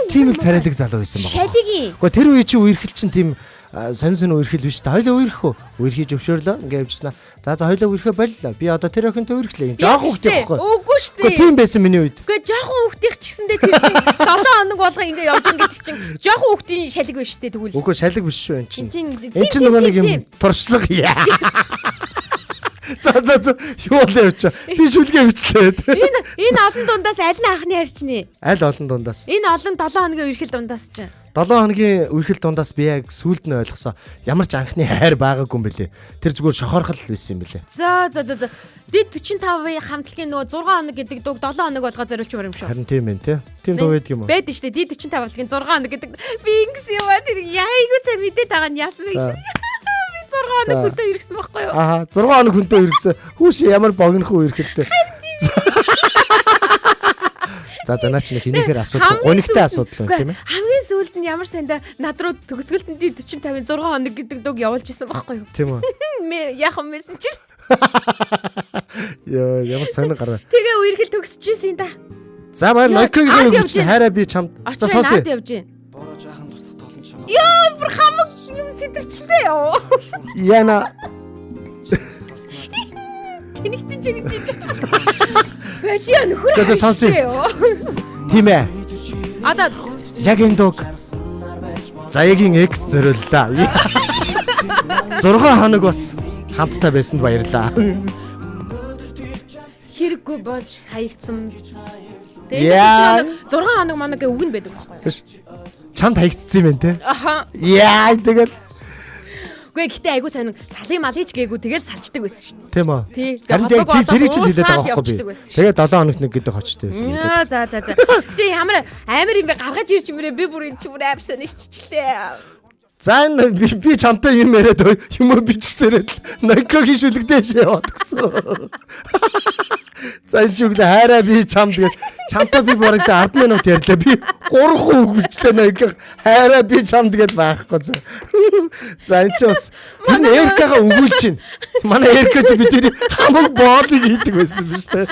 Тийм л царайлаг залуу байсан байгаа. Шалигийн. Гэхдээ тэр үе чи үерхэл чинь тийм сонь сонь үерхэл биш та. Хоёлоо үерх үү? Үерхий зөвшөөрлөө. Ингээ явжснаа. За за хоёлоо үерхээ боллоо. Би одоо тэр охинтой үерхлээ. Жохон хүүхдээ байхгүй. Үгүй шүү дээ. Үгүй тийм байсан миний үед. Үгүй жохон хүүхдийнх ч гэсэндээ тэр чинь 7 хоног болго ингээ явж ин гэдэг чинь жохон хүүхдийн шалиг биш үү тэгвэл. Үгүй шалиг биш шүү эн чинь. Эн чинь нөгөө нэг юм туршлага. За за за юу болоо явчих. Би шүлгээ бичлээ. Энэ олон дундаас аль нь анхны хайрчны? Аль олон дундаас? Энэ олон 7 хоногийн үерхэл дундаас чинь. 7 хоногийн үерхэл дундаас би яг сүүлд нь ойлгосон. Ямар ч анхны хайр байгаагүй юм бэлээ. Тэр зүгээр шохорхол байсан юм бэлээ. За за за за. Дид 45-ын хамтлагийн нөгөө 6 хоног гэдэг дууг 7 хоног болгоо зориулж юм шүү. Харин тийм байх тий. Тийм дуу байдаг юм уу? Байдаг шүү дээ. Дид 45 хамтлагийн 6 хоног гэдэг. Би ингэсэн юм аа тэр яайгүй сайн мэдээд байгаа нь яасан бэ? 6 хоног хүнтэй иргэсэн байхгүй юу? Аа 6 хоног хүнтэй иргэсэн. Хүүш ямар богинохон үерхэлтэй. За за наа чи нэг хинийхээр асуудал гонигтай асуудал байна тийм ээ. Хамгийн сүүлд нь ямар сайндаа над руу төгсгөлтөнд 45-ын 6 хоног гэдэг дууг явуулж исэн байхгүй юу? Тийм үү. Яах юм мессенжер. Йоо ямар сонин гараа. Тэгээ үерхэл төгсөж исэн да. За баяр Нойкогийн үг чинь хайраа би чамд. За сонсъё. Явж гин. Йоо бүр хамаг юм сэтэрчлээ ёо. Яна. Тэнэгтэн ч гэж юм. Болио нөхөр. Гэсэ сонсъё. Тийм ээ. Одоо яг энэ дууг Заяагийн экс зориуллаа. 6 хоног бас хамтдаа байсанд баярлаа. Хэрэггүй болж хаягдсан. Тэгээд 6 хоног манаг гэ үг нь байдаг байхгүй юу? Чамд хаягдсан юм байна те. Аха. Яа тэгэл. Үгүй гэхдээ айгуу сонин салын малыч гээгүй тэгэл салчдаг байсан шүү дээ. Тийм үү. Тий. Харин яг тэрийг ч хэлээд байгаа байхгүй би. Тэгээд 7 хоногт нэг гэдэг хочтой байсан. Яа за за за. Гэтэ ямар амар юм бэ гаргаж ирж юмрээ би бүр энэ чи бүр амар сонирччлээ. За энэ би чамтай юм яриад юм уу бичсээрээ л Нойкогийн шүлэгдээ шээ яваад гисэн. За энэ ч үглээ хайраа би чамд гэж Чамтай би барагсан 10 минут ярьлаа. Би 3 үг бичлээ нэ ингээ хайраа би чамд гээд байхгүй. За. За энэ чи бас энэ Эркагаа өгүүлж байна. Манай Эрка чи бидний хамаг боолыг хийдэг байсан биз дээ.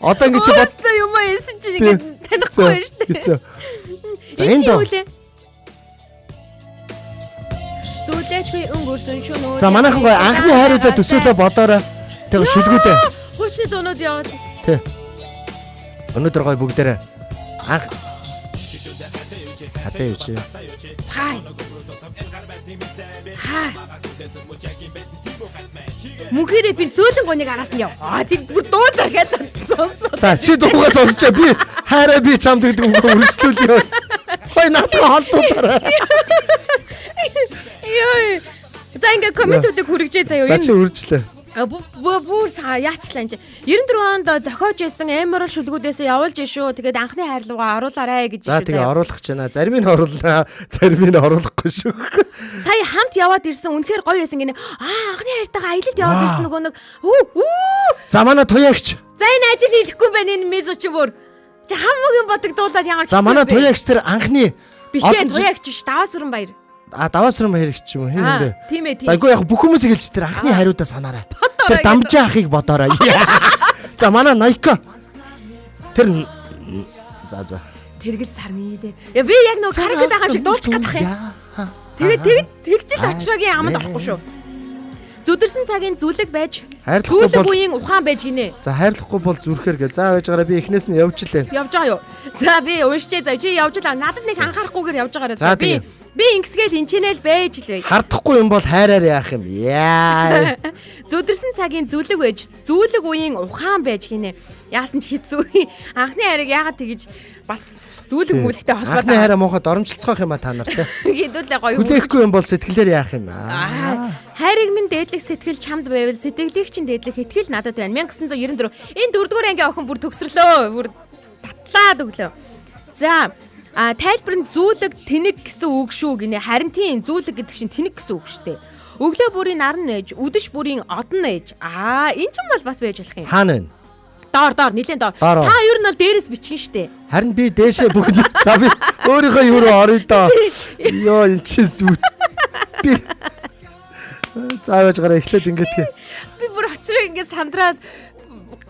Одоо ингээ чи бод Өөрөөсөө юм аа хэлсэн чинь ингээд танихгүй байна шүү дээ. Хэцүү. За Энэ энэ чи юу доо. лээ? Зүлээчгүй өнгөрсөн шөнө. За манайхан гоё анхны хайруудаа төсөөлөө бодоорой. Тэгээ шүлгүүдээ. Хуучны дуунууд яваад. Тэ. Өнөөдөр гоё бүгдээрээ анх Хатаа юу чи? Пай. Хаа. Мөнхөрөө би зөөлөн гоныг араас нь яв. Аа тийм бүр дуу захиад сонсоо. За чи дуугаа сонсчоо би хайраа би чамд гэдэг үг үргэлжлүүлье. Хой наадгаа холдуулаарай. Йой. За ингээ комментүүдийг хүргэжээ заяа. За чи үргэлжлээ. А, бүр яачлаа энэ чи. 94 онд зохиож исэн Emerald шүлгүүдээс явуулж шүү. Тэгээд анхны хайрлуугаа оруулаарай гэж За шүү. тэгээ заяа. оруулах гэж байна. Зарим нь оруулнаа, зарим нь оруулахгүй шүү. Сая хамт яваад ирсэн үнэхээр гоё байсан гинэ. Аа анхны хайртайгаа аялалд яваад Вау. ирсэн нөгөө нэг үү үү. За манай туягч. За энэ ажил хийхгүй юм байна энэ мезо чи бүр. Чи хамаагийн бодогдуулаад ямар За манай туягч тэр анхны биш ээ олон жил- туягч биш даваасран баяр. А даваасран баяр ч юм уу хин Аа бэ? тийм ээ тийм. За үгүй яг бүх хүмүүсийг хэлж тэр анхны хариудаа санаарай. Тэр дамжаа ахыг бодоорой. За манай Найка. Тэр за за. Тэргэл сарны дээ. Я би яг нөгөө каракет байгаа юм шиг дуулчих гээд ах юм. Тэгээд тэг тэгжил очрогийн аманд орохгүй шүү. Зүдэрсэн цагийн зүлэг байж Хайрлахгүй зүлэг бол үеийн ухаан байж гинэ. За хайрлахгүй бол зүрхээр гээл. За байж байгаараа би эхнээс нь явж лээ. Явж байгаа юу? За би уншчээ заа. Чи явж л надад нэг анхаарахгүйгээр явж байгаарай. За, Би тэгээ. би ингэсгээл энчэнэл байж л. Хардахгүй юм бол хайраар яах юм? Яа. Зүдэрсэн цагийн зүлэг байж зүлэг үеийн ухаан байж гинэ. Яасан ч хэцүү. Анхны хайрыг яагаад тэгэж бас зүлэг мүлэгтэй Анхны холбоотой. хайраа муухай доромжилцоох юм а та нар те. Хэдүүлээ гоё. Хүлээхгүй юм бол сэтгэлээр яах юм аа. Аа, Хайрыг минь дээдлэх сэтгэл чамд байвал сэтгэлийг чинь дээдлэх итгэл надад байна. 1994. Энэ дөрөвдүгээр ангийн охин бүр төгсрлөө. Бүр татлаад өглөө. За, а тайлбар нь зүүлэг тэнэг гэсэн үг шүү гинэ. Харин тийм зүүлэг гэдэг чинь тэнэг гэсэн үг шүү дээ. Өглөө бүрийн наран нээж, үдэш бүрийн одон нээж. Аа, энэ ч юм бол бас байж болох юм. Хаана вэ? Доор доор нилээн доор. Доор. Та ер нь бол дээрээс бичгэн штэ. Харин би дээшээ бүгд. За би өөрийнхөө юу руу орё доо. Йоо энэ чи зү. Би За байж гараа эхлээд ингэдэг. Би бүр очроо ингээд сандраад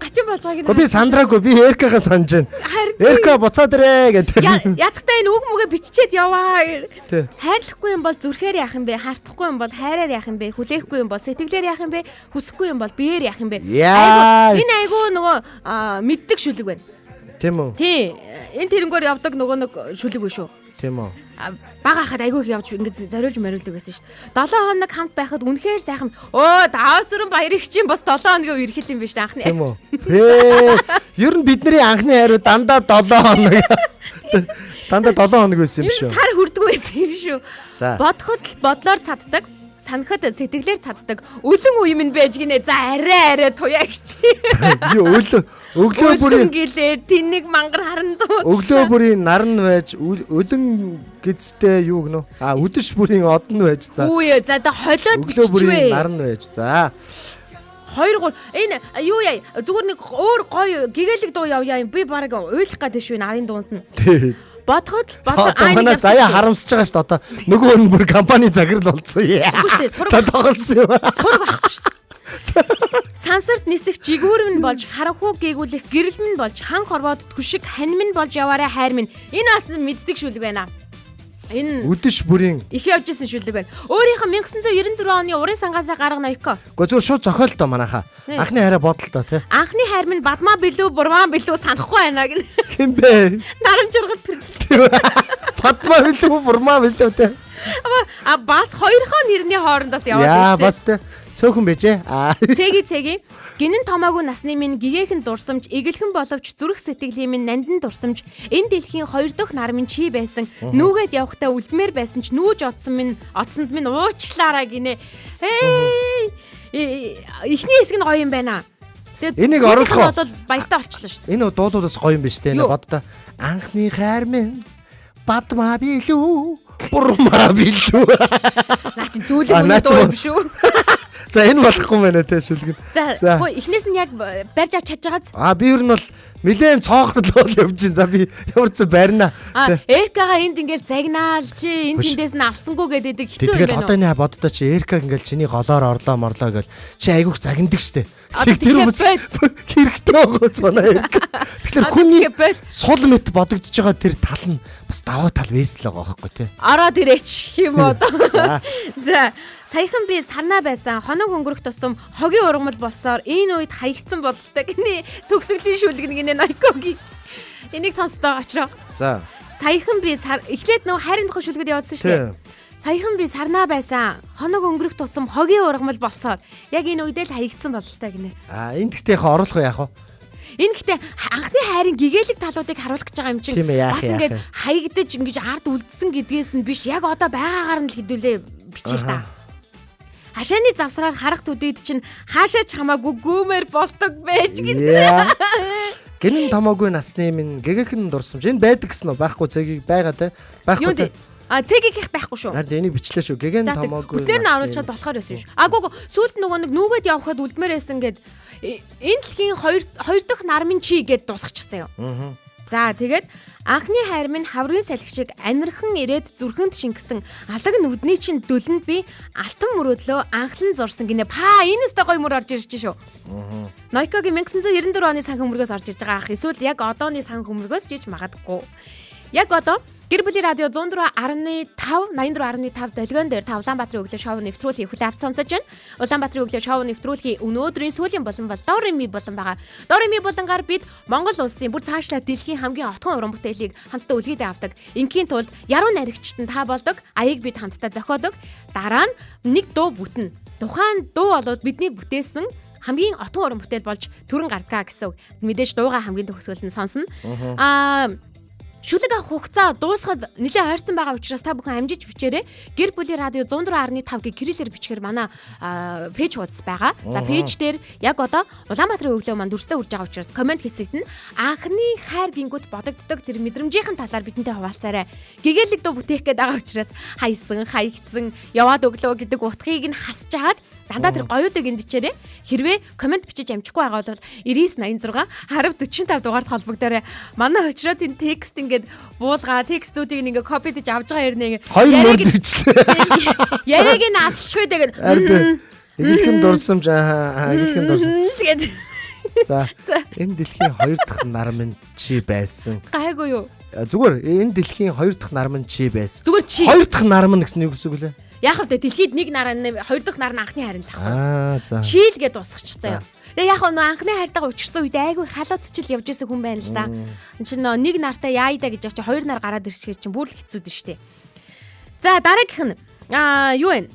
гачин болж байгааг Гэхдээ би сандраагүй би Эркагаа санаж байна. Харин тийм. Эрка буцаад ирээ гэдэг. Ядахтаа энэ үг мүгэ биччихэд яваа. Тий. Хайрлахгүй юм бол зүрхээр яах юм бэ? Хартахгүй юм бол хайраар яах юм бэ? Хүлээхгүй юм бол сэтгэлээр яах юм бэ? Хүсэхгүй юм бол биеэр яах юм бэ? Яа. Айгу энэ айгу нөгөө мэддэг шүлэг байна. Тийм үү? Тий. Энэ тэрнгээр явдаг нөгөө нэг шүлэг биш үү? Тийм үү? Бага хахад айгүй их явж ингэж зориулж мориулдаг байсан шүү дээ. 7 хоног хамт байхад үнэхээр сайхан. Өө даваасран баяр их чинь бас 7 хоногийн үерхэл юм биш анхны. Тийм үү? Хээ. Ер нь бидний анхны хариу дандаа 7 хоног. Дандаа 7 хоног байсан юм Ер нь шүү. сар хүрдгүү байсан юм шүү. За. Бодоход л бодлоор цаддаг, санахад сэтгэлээр цаддаг. Өлөн үе минь байж гинэ. За арай арай туяагч. Юу өглөө өглөө Өлөн бүрийн гэлээ тэнэг мангар харан дуу. өглөө бүрийн наран байж өлөн гэзтэй юу гэнэ? А үдэш бүрийн одон байж за. Үгүй ээ, за одоо холиод Өглөө бүрийн бичвэ. наран байж за. 2 3 энэ юу яа зүгээр нэг өөр гоё гэгээлэг дуу явъя юм. Би бараг уйлах гэдэг шүү энэ арын дунд нь. Тий. Бодоход л бодлоор Одоо манай заяа харамсаж байгаа шүү дээ. Одоо нөгөө нь бүр компани заграл болсон. Үгүй шүү дээ, сураг За тоглосон юм. Сураг байхгүй шүү дээ. Сансарт нисэх жигүүр минь болж, харанхуу гээгүүлэх гэрэл минь болж, хан хорвоод түшиг хань минь болж яваарай хайр минь. Энэ бас мэддэг шүлэг байна. Энэ Үдэш бүрийн их явж исэн шүлэг байна. Өөрийнх нь 1994 оны урын сангаасаа гаргана Око. Гэхдээ зүгээр шууд зохиолтой манайхаа. Тий. Анхны хараа бодолтой тий. Анхны хайр минь бадмаа билүү, бурмаа билүү санахгүй байна гэнэ. Хин бэ? Наран жаргал тэр. Фатма билүү, бурмаа билүү тий. А бас хоёрхон нэрний хоорондоос яваад Яа байна шүү дээ. бас тий. Цөөхөн байжээ. Аа. Цэги цэги гинэн томоогүй насны минь гэгээхэн дурсамж эгэлхэн боловч зүрх сэтгэлийн минь нандин дурсамж энэ дэлхийн хоёр дахь нар минь чи байсан нүүгээд явхдаа үлдмээр байсан ч нүүж одсон минь одсонд минь уучлаарай гинэ. Эй эхний хэсэг нь гоё юм байна. Тэгээд Энийг сүүлийнх оруулах нь уу? бол баяртай болчлоо шүү дээ. Энэ дуулууд бас гоё юм биш тий. Юу? Боддоо. Анхны хайр минь бадмаа билүү, бурмаа билүү. Наа чи зүйлэг А, үний наа дуу чи юм шүү. За, энэ болохгүй мэнэ те, шүлгэн. За, хөө эхнээс нь яг барьж авч чадж байгааз. А, би ер нь бол нилээн цоохорлол явж чинь. За, би ямар ч барина. А, Эркага энд ингээл загнаал, чи энэ тэндээс нь авсангүй гэдэг хэцүү юм Тэгэл байна одоо уу? нэ боддоо, чи Эркаг ингээл чиний голоор орлоо морлоо гэл чи айгүйх загнадаг штэ. Одоо Тэр хүмүүс хэрэгтэй байгаа ч манай Эрка. Тэгэхээр Одоо хүний тэгэхээр боль. сул мэт бодогдож байгаа тэр тал нь бас даваа тал байсан л байгаа байхгүй тий. Ороод ирээч юм уу одоо. За. За, саяхан би сарнаа байсан. Хоног өнгөрөх тусам хогийн ургамал болсоор энэ үед хаягдсан бололтой гинэ. Төгсгөлийн шүлэг гинэ Нойкогийн. Энийг сонсдоо очроо. За. Саяхан би сар эхлээд нөгөө хайрын тухай шүлгэд явуулсан шүү дээ. Саяхан би сарнаа байсан. Хоног өнгөрөх тусам хогийн ургамал болсоор яг энэ үедээ л хаягдсан бололтой гинэ. А, энэ гэхдээ яг оруулах уу, яах вэ? Энэ гэхдээ анхны хайрын гэгээлэг талуудыг харуулах гэж байгаа юм чинь Тийм ээ, яах бас яах ингээд юм. хаягдаж ингэж ард үлдсэн гэдгээс нь биш, яг одоо байгаагаар нь л хэдүүлээ бичил та. Хашааны завсраар харах төдийд чинь хаашаа ч хамаагүй гүүмээр болдог байж гин. Яа. Гинэн томоогүй насны минь гэгэхэн дурсамж энэ байдаг гэсэн үү? Байхгүй, цэгийг байгаа те. Байхгүй Юу те. дээ? А, цэгийг их байхгүй шүү. Харин энийг бичлээ шүү. Гэгэн За, тэг. томоогүй. Бүгдээр нь насны оруулчихад болохоор байсан шүү. А, гү сүүлд нөгөө нэг нүгэд явхад үлдмээр байсан гэд энэ дэлхийн хоёр дахь нар минь чи гэд дуусгачихсан юм. Аа. За, тэгээд анхны хайр минь хаврын салхи шиг анирхан ирээд зүрхэнд шингэсэн алаг нүдний чинь дүлэнд би алтан мөрөөдлөө анхлан зурсан гинэ. Паа, энэ өстой гоё мөр орж ирж шүү. Нойкогийн 1994 оны сан хөмргөөс орж ирж байгаа ах. Эсвэл яг одооны сан хөмргөөс жиж магадгүй. Яг одоо Гэр бүлийн радио 104.5 84.5 долгион дээр та Улаанбаатарын өглөө шоу нэвтрүүлгийг хүлээн авч сонсож байна. Улаанбаатарын өглөө шоу нэвтрүүлгийн өнөөдрийн сүүлийн булан бол Дорими булан байгаа. Дорими булангаар бид Монгол улсын бүр цаашлаа дэлхийн хамгийн отгон уран бүтээлийг хамтдаа үлгээдээ авдаг. Ингийн тулд яруу найрагчт нь та болдог. Аяыг бид хамтдаа зохиодог. Дараа нь нэг дуу бүтнэ. Тухайн дуу болоод бидний бүтээсэн хамгийн отгон уран бүтээл болж төрөн гардгаа гэсэн үг. Мэдээж дуугаа хамгийн төгсгөлд нь сонсно. Аа, шүлэг авах хугацаа дуусахад нэлээд ойрцон байгаа учраас та бүхэн амжиж бичээрэй. Гэр бүлийн радио 104.5 гэ кириллээр бичгээр манай page хуудас байгаа. За, page дээр яг одоо Улаанбаатарын өглөө маань дүрстэй үрж байгаа учраас comment хэсэгт нь анхны хайр гингүүд бодогддог тэр мэдрэмжийнхэн талаар бидэнтэй хуваалцаарай. Гэгээлэг дуу бүтээх гээд байгаа учраас хайсан, хаягдсан, яваад өглөө гэдэг утгыг нь хасж агаад дандаа тэр гоёудыг нь бичээрэй. Хэрвээ comment бичиж амжихгүй байгаа бол 9986 10 45 дугаард холбогдоорой. Манай очроод энэ текст ингээд буулгаа, текстүүдийг ингээд copy дэж авч байгаа хэрнээ ингээд Хоёр мөр яриаг нь- бичлээ. яриаг нь алдчих үү тэгээд Харин эгэлхэн дурсамж аа, эгэлхэн дурсамж. Тэгээд За. За. Энэ дэлхийн хоёр дахь нар минь чи байсан. Гайгүй юу? А, зүгээр энэ дэлхийн хоёр дахь нар минь чи байсан. Зүгээр чи. Хоёр дахь нар минь гэсэн юу гэсэн үг лээ? Яг вэ, дэлхийд нэг нар нь, хоёр дахь нар нь анхны хайр нь л ах. Аа, за. Чийл гэдээ дуусгачих заяа. Тэгээ яг нөө анхны хайртайгаа учирсан үед айгүй халуутчил явж исэн хүн байна л да. Энд чинь нөө нэг нартай яая да гэж яах чи хоёр нар гараад ирчихээр чинь бүр л хэцүүд нь штэ. За, дараагийнх нь юу вэ?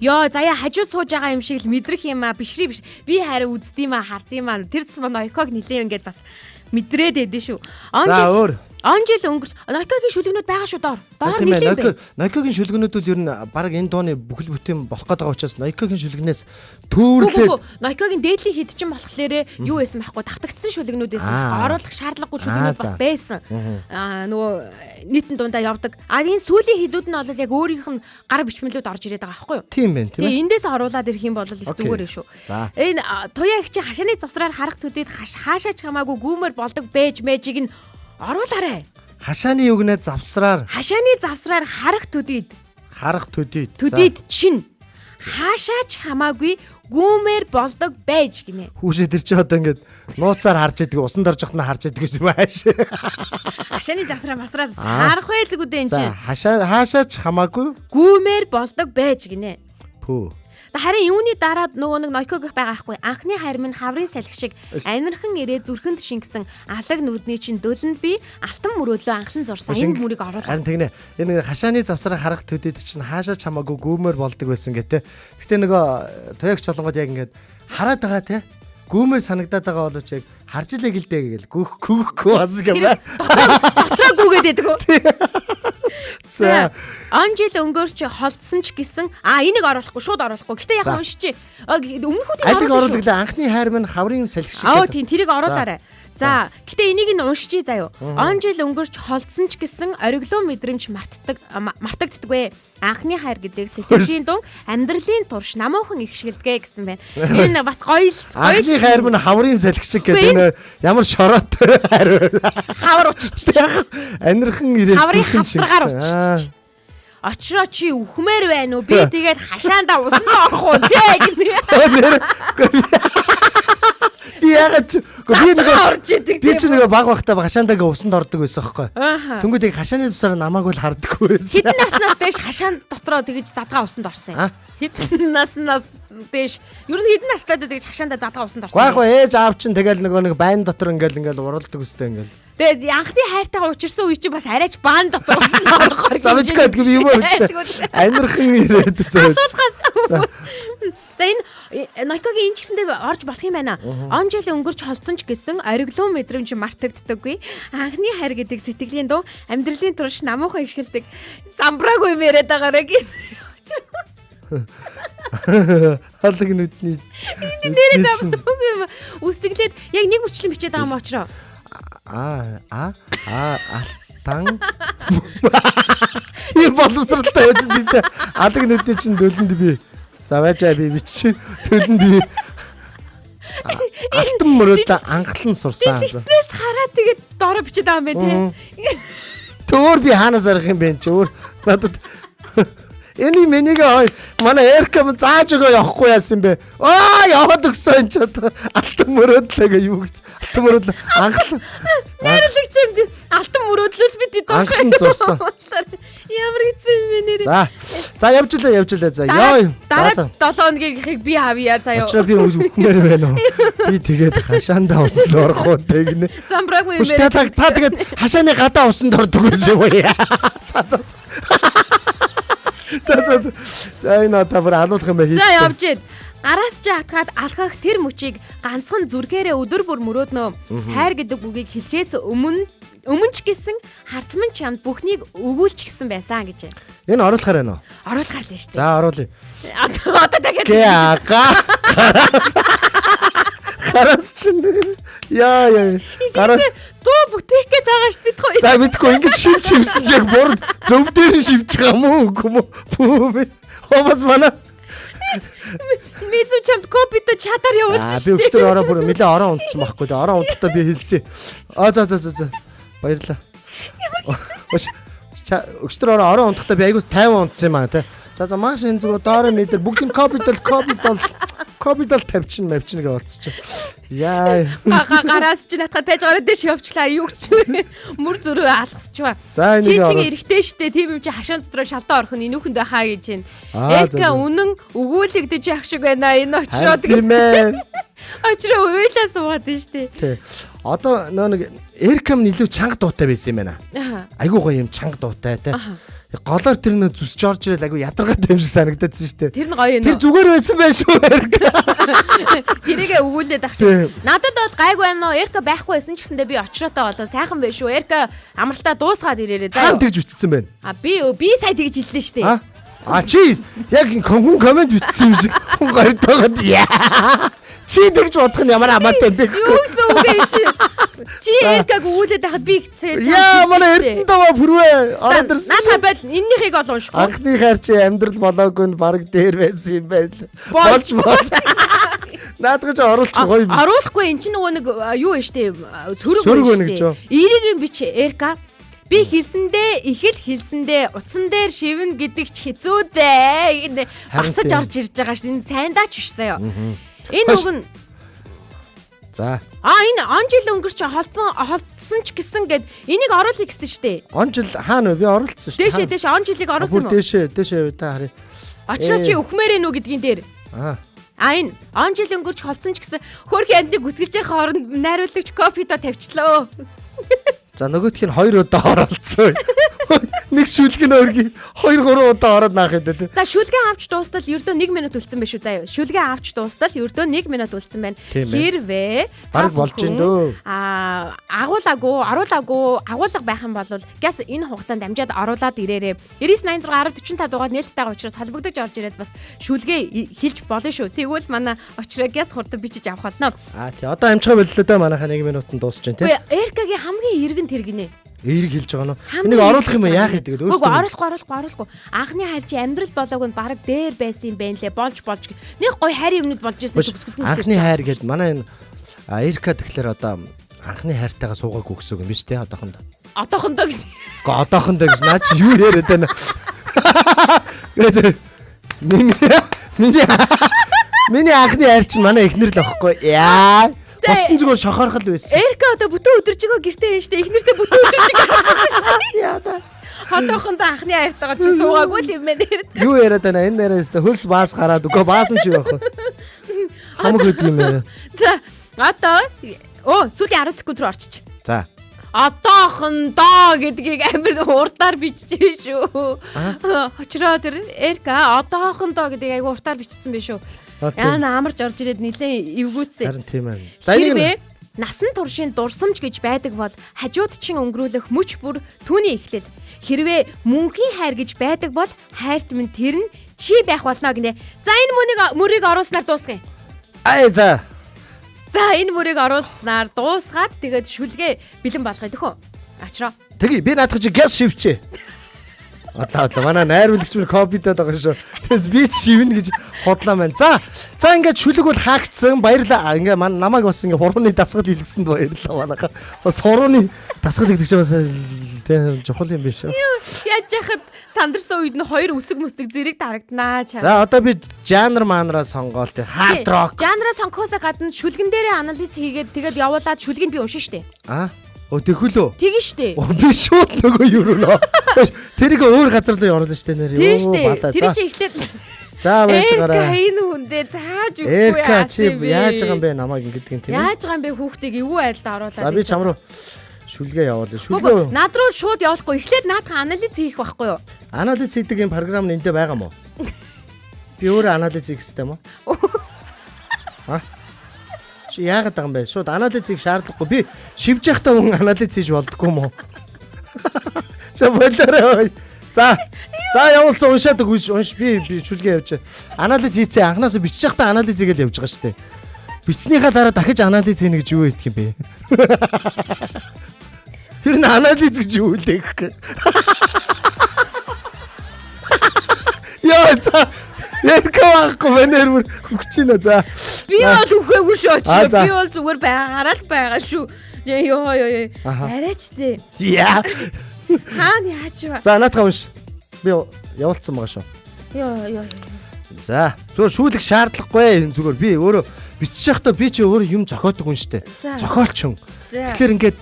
Йоо, заяа хажууд сууж байгаа юм шиг л мэдрэх юм а, бишри биш. Би харин үзд юм а, хард юм а. Тэр тусмаа Нойког нилээн ингээд бас мэдрээд байдэн шүү. Он За, жил өөр. он жил өнгөрч Нойкогийн шүлгнүүд байгаа шүү доор. Доор Тийм ээ, нилээн бай. Нойкогийн шүлгэнүүд бол ер нь баг энэ дууны бүхэл бүтэн болох гээд байгаа учраас Нойкогийн шүлгнээс Үгүй түүрлээд үгүй, Нойкогийн дээдлийн хэд чинь болохоор юу байсан байхгүй, давтагдсан шүлгнүүд байсан байхгүй, оруулах шаардлагагүй шүлгнүүд бас байсан. Аа, нөгөө нийтэн дундаа явдаг. А, энэ сүүлийн хэдүүд нь бол яг өөрийнх нь гар бичмэлүүд орж ирээд байгаа байхгүй юу? Тийм байна, тийм Тэгээ ээ. эндээс оруулаад ирэх юм бол их Окей. зүгээр шүү. За. Энэ туяа их чи хашааны завсраар харах төдийд хаашаач хамаагүй гүүмээр болдог байж мэжиг нь оруулаарай. Хашааны югнэ завсраар Хашааны завсраар харах төдийд харах төдийд. За. төдийд чин хаашаач хамаагүй гүүмээр болдог байж гинэ. Хүүшээ, тэр чи одоо ингээд нууцаар харж идэг, усан дорж явахад нь харж идэг гэж юм ааш. Хашааны завсраа масраар харах байлгүй дээ энэ За, чинь. хашаа хаашаач хамаагүй Гүүмээр болдог байж гинэ. пүү. За, харин юуны дараа нөгөө нэг Нойкогих байгаа хгүй. Анхны хайр минь хаврын салхи шиг анирхан ирээ зүрхэнд шингэсэн алаг нүдний чинь дөлөнд би алтан мөрөөдлөө анхлан зурсан. Энэ мөрийг оруулаа. Харин тэгнэ. Энэ нэг хашааны завсраа харах төдийд чинь хаашаа ч хамаагүй гүүмээр болдог байсан гэх те. Гэтэ нөгөө туягч солонгод яг ингээд хараад байгаа те. Гүүмээр санагдаад байгаа боловч яг харж илээ гэлдэ гээл гүүх гүүхгүй бас гэмэ. Дотроо гүгээд байдаг үү? За. Он жил өнгөрч холдсон ч гэсэн энийг оруулахгүй, шууд оруулахгүй. Гэтэ яг За. уншичи. Өмнөхүүдийг Алиг оруулах шүү. оруулагла анхны хайр минь хаврын салхи шиг. Аа гэдэг. тийм, тэрийг оруулаарай. За, гэтээ энийг нь уншчий заяо. Он жил өнгөрч холдсон ч гэсэн ориглон мэдрэмж мартдаг мартагддаггүй. Анхны хайр гэдэг сэтгэлийн дун амьдралын турш намуухан их шигэлдэгэ гэсэн байна. Энэ бас гоё л гоё Анхны хайр минь хаврын салхи шиг гэдэг нэ ямар шороотой хайр вэ? хавар учирч. Анирхан ирээд Хаврын зүрхэн шиг хавтаргаар гэсэн. учирч. Очроо чи үхмээр байна уу? Би тэгээд хашаандаа усанд орох уу те гэнэ. Аа. Би яагаад ч үгүй би нэг орж идэг. би чи нэг баг багтаа хашаандаа ингээ усанд ордог байсан байхгүй. Ааха. Тэнгүүд яг хашааны тусаар намайг бол хардаггүй байсан. Хэдэн наснаас дээш хашаан дотроо тэгэж задгаа усанд орсон юм. А? Хэдэн наснаас дээш ер нь хэдэн настайдаа тэгэж хашаандаа задгаа усанд орсон. Гой гой ээж аав чинь тэгэл нөгөө нэг байн дотор ингээл ингээл уралдаг өстэй ингээл. Тэгээд анхны хайртайгаа учирсан үе чинь бас арайч баан дотор усанд орохоор За мэдгүй гэдэг юм уу ч. Анирхан ирээд зөөж. За энэ Нойкогийн энэ ч гэсэндээ орж болох юм байна. Он жил өнгөрч холдсон ч гэсэн ориглон мэдрэмж мартагддаггүй. Анхны хайр гэдэг сэтгэлийн дун амьдралын турш намуухан ихшгэлдэг. Самбраагүй юм яриад байгаарэ гэж. Халаг нүдний. Нэрээ замбраагүй юм. Үсгэлээд яг нэг мөрчлөн бичээд байгаа юм очроо. А а а алтан. Энэ боловсралтай байж тийтэй. Алаг нүдний чинь дөлөнд би. За байж аа би бичиж төлөнд би. Алтан мөрөөдөө анхлан сурсан. Дэлгэцнээс хараад тэгээд доороо бичээд байгаа юм байна тий. Төөр би хаанаас арах юм бэ чи өөр надад Эний миний ой манай Эркам зааж өгөө явахгүй яасан бэ? Аа яваад өгсөн энэ ч одоо алтан мөрөөдлөө гэ юу гэж алтан мөрөөдлөө анхлан Найруулагч юм тий. Алтан мөрөөдлөөс би тий дуртай. Анхлан зурсан. Ямар хэцүү юм бэ нэрээ. За за явж лээ явж лээ за ёо Дараа за 7 хоногийнхыг би авъя заяа. Очроо би үхмээр байна уу? Би тэгээд хашаандаа усанд орох уу тэгнэ. Самбраагүй юм Хүч та та тэгээд хашааны гадаа усанд ордог байсан юм уу? За за за. За за за. За энэ одоо бүр алуулах юм ба За хийчихсэн. явж гин. Гараас чи атгаад алхах тэр мөчийг ганцхан зүрхээрээ өдөр бүр мөрөөднө. Хайр гэдэг үгийг хэлхээс өмнө өмнө ч гэсэн хартман чамд бүхнийг өгүүлч гэсэн байсан гэж. Энэ оруулахаар байна уу? Оруулахар л шүү дээ. За оруулъя. Одоо одоо дахиад Гэ ага. Гараас чинь яа яа. Гараас дуу бүтээх гээд байгаа шүү бид хоёр. За мэдгүй ингэж шивч шивсэн чи яг бур зөв дээр нь шивж байгаа юм уу үгүй юм уу? Бүү бэ. Хомос манай. Мизүү чамд копито чатаар явуулж Аа би өчтөр ороо бүр нэлээ ороо унтсан байхгүй дээ. Ороо унтахтаа би хэлсэн. Аа за за за за. Баярлаа. Өчтөр ороо ороо унтахтаа би айгуус 50 унтсан юм аа те. За за маш энэ зүгээр доороо мэдэр бүгд нь копидол копидол копидол тавьчин мавчин гэж болцсон чи. Яа. Гараас чи натхад байж гараад дэш явчлаа. Юу ч мөр зөрөө алгасчваа. За Чи энийг чинь оруулах. эрэхтэй штэ тийм юм чи хашаан дотроо шалтаа орох нь энүүхэнд байхаа гэж байна. Аа, Эрка за, за. үнэн өгүүлэгдэж явах шиг байна. Энэ очроо Харин тийм ээ. очроо уйлаа суугаад байна штэ. Тэ. Одоо нөө нэг Эркам нь илүү чанга дуутай байсан юм байна. Аа. Айгуу гоё юм чанга дуутай те. Голоор тэр нөө зүсч орж ирэл айгуу ядаргаатай юм шиг санагдадсэн шүү дээ. Тэр нь гоё юм. Тэр зүгээр байсан байх шүү Эрка. Тэрийгэ өгүүлээд ах Тийм. шиг. Надад бол гайгүй байна уу? Эрка байхгүй байсан ч гэсэндээ би очроотой болоо сайхан байх шүү. Эрка амралтаа дуусгаад ирээрээ заа. Хаан тэгж бичсэн байна. А би би сая тэгж хэллээ штэ. А? А чи яг хүн комент бичсэн юм шиг хүн гордоогод яа. Чи тэгж бодох нь ямар хамаатай юм бэ? Юу гэсэн үг юм чи? Чи Эркаг өгүүлээд байхад би их Яа манай Эрдэнэ даваа пүрвэ ороод ирсэн. Наадаа байл эннийхийг ол уншихгүй. Анхны хайр чи амьдрал болоогүй нь баг дээр байсан юм байл. Болж, Болж болж. Наадах чи оруулчих гоё юм. Оруулахгүй эн чинь нөгөө нэг юу вэ штэ сөрөг Сөрөг вэ байна гэж юу? Эрийг юм бич Эрка. Би хэлсэндээ их л хэлсэндээ утсан дээр шивнэ гэдэг ч хэцүү дээ. Энэ Харин Басаж тийм. орж ирж байгаа шин энэ сайндаач биш заяа. Энэ Хош. үг нь За. а энэ он жил өнгөрч холбон холдсон ч гэсэн гэд энийг оруулъя гэсэн штэ. Он жил хаана вэ? Би оруулсан шүү Дээшээ дээшээ он жилийг оруулсан Бүр юм уу? дээшээ дээшээ та харъя. Очроо чи өхмээрээ нү гэдгийн дээр. Аа. А энэ он жил өнгөрч холдсон ч гэсэн хөөрхөн амьтныг үсгэлж явах хооронд найруулагч кофето тавьчлаа. За нөгөөх нь 2 удаа оролцсон. Нэг шүлэг нь өргий 2 3 удаа ороод наах юм дээ. За шүлгээ авч дуустал ердөө 1 минут үлдсэн байх шүү заяа. Шүлгээ авч дуустал ердөө 1 минут үлдсэн байна. Тийм ээ. Хэрвээ Бараг болж та ин бүхэн, дөө. Агуулаагүй, оруулаагүй, агуулга байх юм бол гяс энэ хугацаанд амжаад оруулаад ирээрээ. 99 86 10 45 дугаар нээлттэй байгаа учраас холбогдож орж ирээд бас шүлгээ хэлж болно шүү. Тэгвэл манай очроо гяс хурдан бичиж авах болно. Аа тий. Одоо амжихаа боллоо дөө манайхаа 1 минутанд дуусч байна тий. Үгүй Эркагийн хамгийн эргэн тэргинэ. Эерэг хэлж байгаа нь. Хамгийн Энийг оруулах юм эргэн яах юм тэгээд Үгүй өөртөө. оруулахгүй оруулахгүй оруулахгүй. Анхны хайр чи амьдрал болоог нь баг дээр байсан юм байна лээ. Болж болж. Нэг гой хайрын юмнууд болж ирсэн Биш, төгсгөлд нь анхны хайр гээд манай энэ Эрка тэгэхээр одоо анхны хайртайгаа суугаагүй гэсэн үг юм биш тий одоохондоо. Одоохондоо гэсэн. Гэхдээ одоохондоо гэж наа чи юу яриад байна. Гэж миний миний миний анхны хайр чинь манай эхнэр л аахгүй. Яа. Босон зүгээр шохорхол байсан. Эрка одоо бүтэн өдөржингөө гэртээ юм штэ. Эхнэртэй бүтэн өдөржингөө хатсан штэ. Яа да. Одоохондоо анхны хайртайгаа чи суугаагүй л юм байна. Юу яриад байна? Энэ нараас та хөлс баас гараад үгүй баасан чи юу яах вэ? Хамаг гэдэг юм ээ. За одоо сүүлийн 10 секунд рүү орчиж. За. Одоохондоо гэдгийг амар уртаар биччихэ шүү. Очроо тэр Эрка одоохондоо гэдгийг айгу уртаар бичсэн байх шүү. Аа, тийм. Яна амарч орж ирээд нилээн эвгүүцсэн. Харин тийм ээ. За энийг Хэрвээ насан туршийн дурсамж гэж байдаг бол хажууд чин өнгөрүүлэх мөч бүр түүний эхлэл. Хэрвээ мөнхийн хайр гэж байдаг бол хайрт минь тэр нь чи байх болно гинэ. За энэ мөнийг мөрийг оруулснаар дуусгая. Ай за. За энэ мөрийг оруулснаар дуусгаад тэгээд шүлгээ бэлэн болгоё төхөө. Ачраа. Тэгье би наадах чи гяс шивчээ. Одоо одоо манай найруулагч мөр копидод байгаа шүү. Тэгээс би ч шивнэ гэж худлаа маань. За за ингээд шүлэг бол хаагдсан. Баярлаа. Ингээ ман намайг бас ингээ хурууны дасгал хийлгэсэнд баярлалаа манайха. Бас хурууны дасгал гэдэг чинь бас тэ чухал юм биш үү? Яаж яхад сандарсан үед нь хоёр үсэг мүсэг зэрэг дарагданаа чаа. За одоо би жанр манраа сонгоол тэ хард рок. Жанраа сонгохоосоо гадна шүлгэн дээрээ анализ хийгээд тэгээд явуулаад шүлгийг би уншин штэ. А? Өө тэхүүлөө. Тэгин штэ. Оо би шууд нөгөө юу руу. Тэрийг өөр газар руу оруулна штэ нэр. Тийм штэ. Балаа. Тэр За. чи эхлээд За байж Эрка гараа. энэ хүндээ зааж өгөхгүй Эрка чи яасан юм бэ? яаж байгаа юм бэ намайг ингэдэг юм тийм ээ? Яаж байгаа юм бэ хүүхдийг эвгүй айлд оруулаад. За би чам руу шүлгээ явуулъя. Үгүй Шүлгээ над руу шууд явуулахгүй. Эхлээд наадхан анализ хийх байхгүй юу? анализ хийдэг юм програм нь эндээ байгаа мó? Би өөрөө анализ хийх хэрэгтэй юм уу? А? Чи яагаад байгаа юм бэ? Шууд анализ хийх шаардлагагүй. Би шивж явахдаа хүн анализ хийж болдгоо юм уу? За болоорой. За. За явуулсан уншаад өг унш би би шүлгээ явж. Анализ хийцээ анханасаа бичиж явахдаа анализ хийгээл явж байгаа шүү дээ. Бичснийхаа дараа дахиж анализ хийнэ гэж юу хийдэг юм бэ? Тэр нь анализ гэж юу лээ гэхгүй. Яа за. Ярка байхгүй манер бүр хөгч байна за. Би За. бол үхээгүй шүү Аа, очроо. за. Би бол зүгээр байгаараа л байгаа шүү. Йоо ёо ёо. Аха. Арайч тээ. Яа. Хаана яаж вэ? За наадхаа унш. Би явуулсан байгаа шүү. Йоо ёо. За зүгээр шүүлэх шаардлагагүй юм зүгээр би өөрөө бичиж явахдаа би чи өөрөө юм зохиодог хүн штэ. За. Зохиолч хүн. За. Тэгэхээр ингээд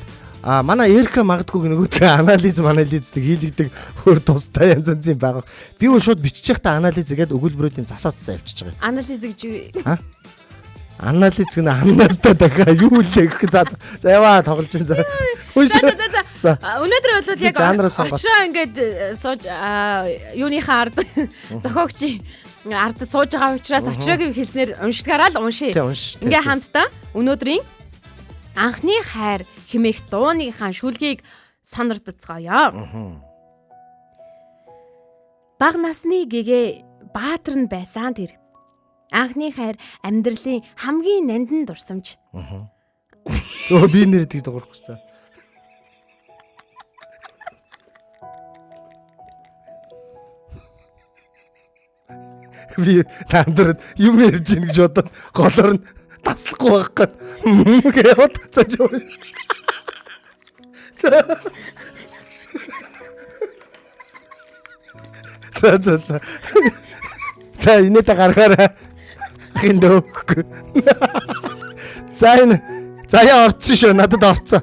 а манай Эрка магадгүй нөгөөдгөө анализ анализ гэдэг хийлэгдэг өөр тустай янз янзын байгаа. Би өөр шууд бичиж явахдаа анализ хийгээд өгүүлбэрүүдийн засаа засаа явчихж байгаа юм. Анализ гэж юу? Анализ гэнэ амнастай дахиад юу лээ гэх за за за, яваа тоглож чинь за. Унш. За за за. За. Өнөөдөр бол Би яг жанраа сонгоод. очроо ингээд сууж юуныхаа ард зохиогчийн ард сууж байгаа учраас очроогийн хэлснээр уншдгаараа л уншия. Тий унш. Ингээ хамтдаа өнөөдрийн анхны хайр хэмээх дууныхаа шүлгийг сонордоцгоё. Баг насны гэгээ баатар нь байсан тэр. Анхны хайр амьдралын хамгийн нандин дурсамж. Өө би нэр тэгж дуурахгүй за. Би наандраад юм ярьж ийн гэж бодоод голоор нь таслахгүй байх гээд гэвд за чи. За. За за за. За инээдэ гаргаарай. Ахын дөөхгүй. За энэ заяа орцсон шүү. Надад орцсон.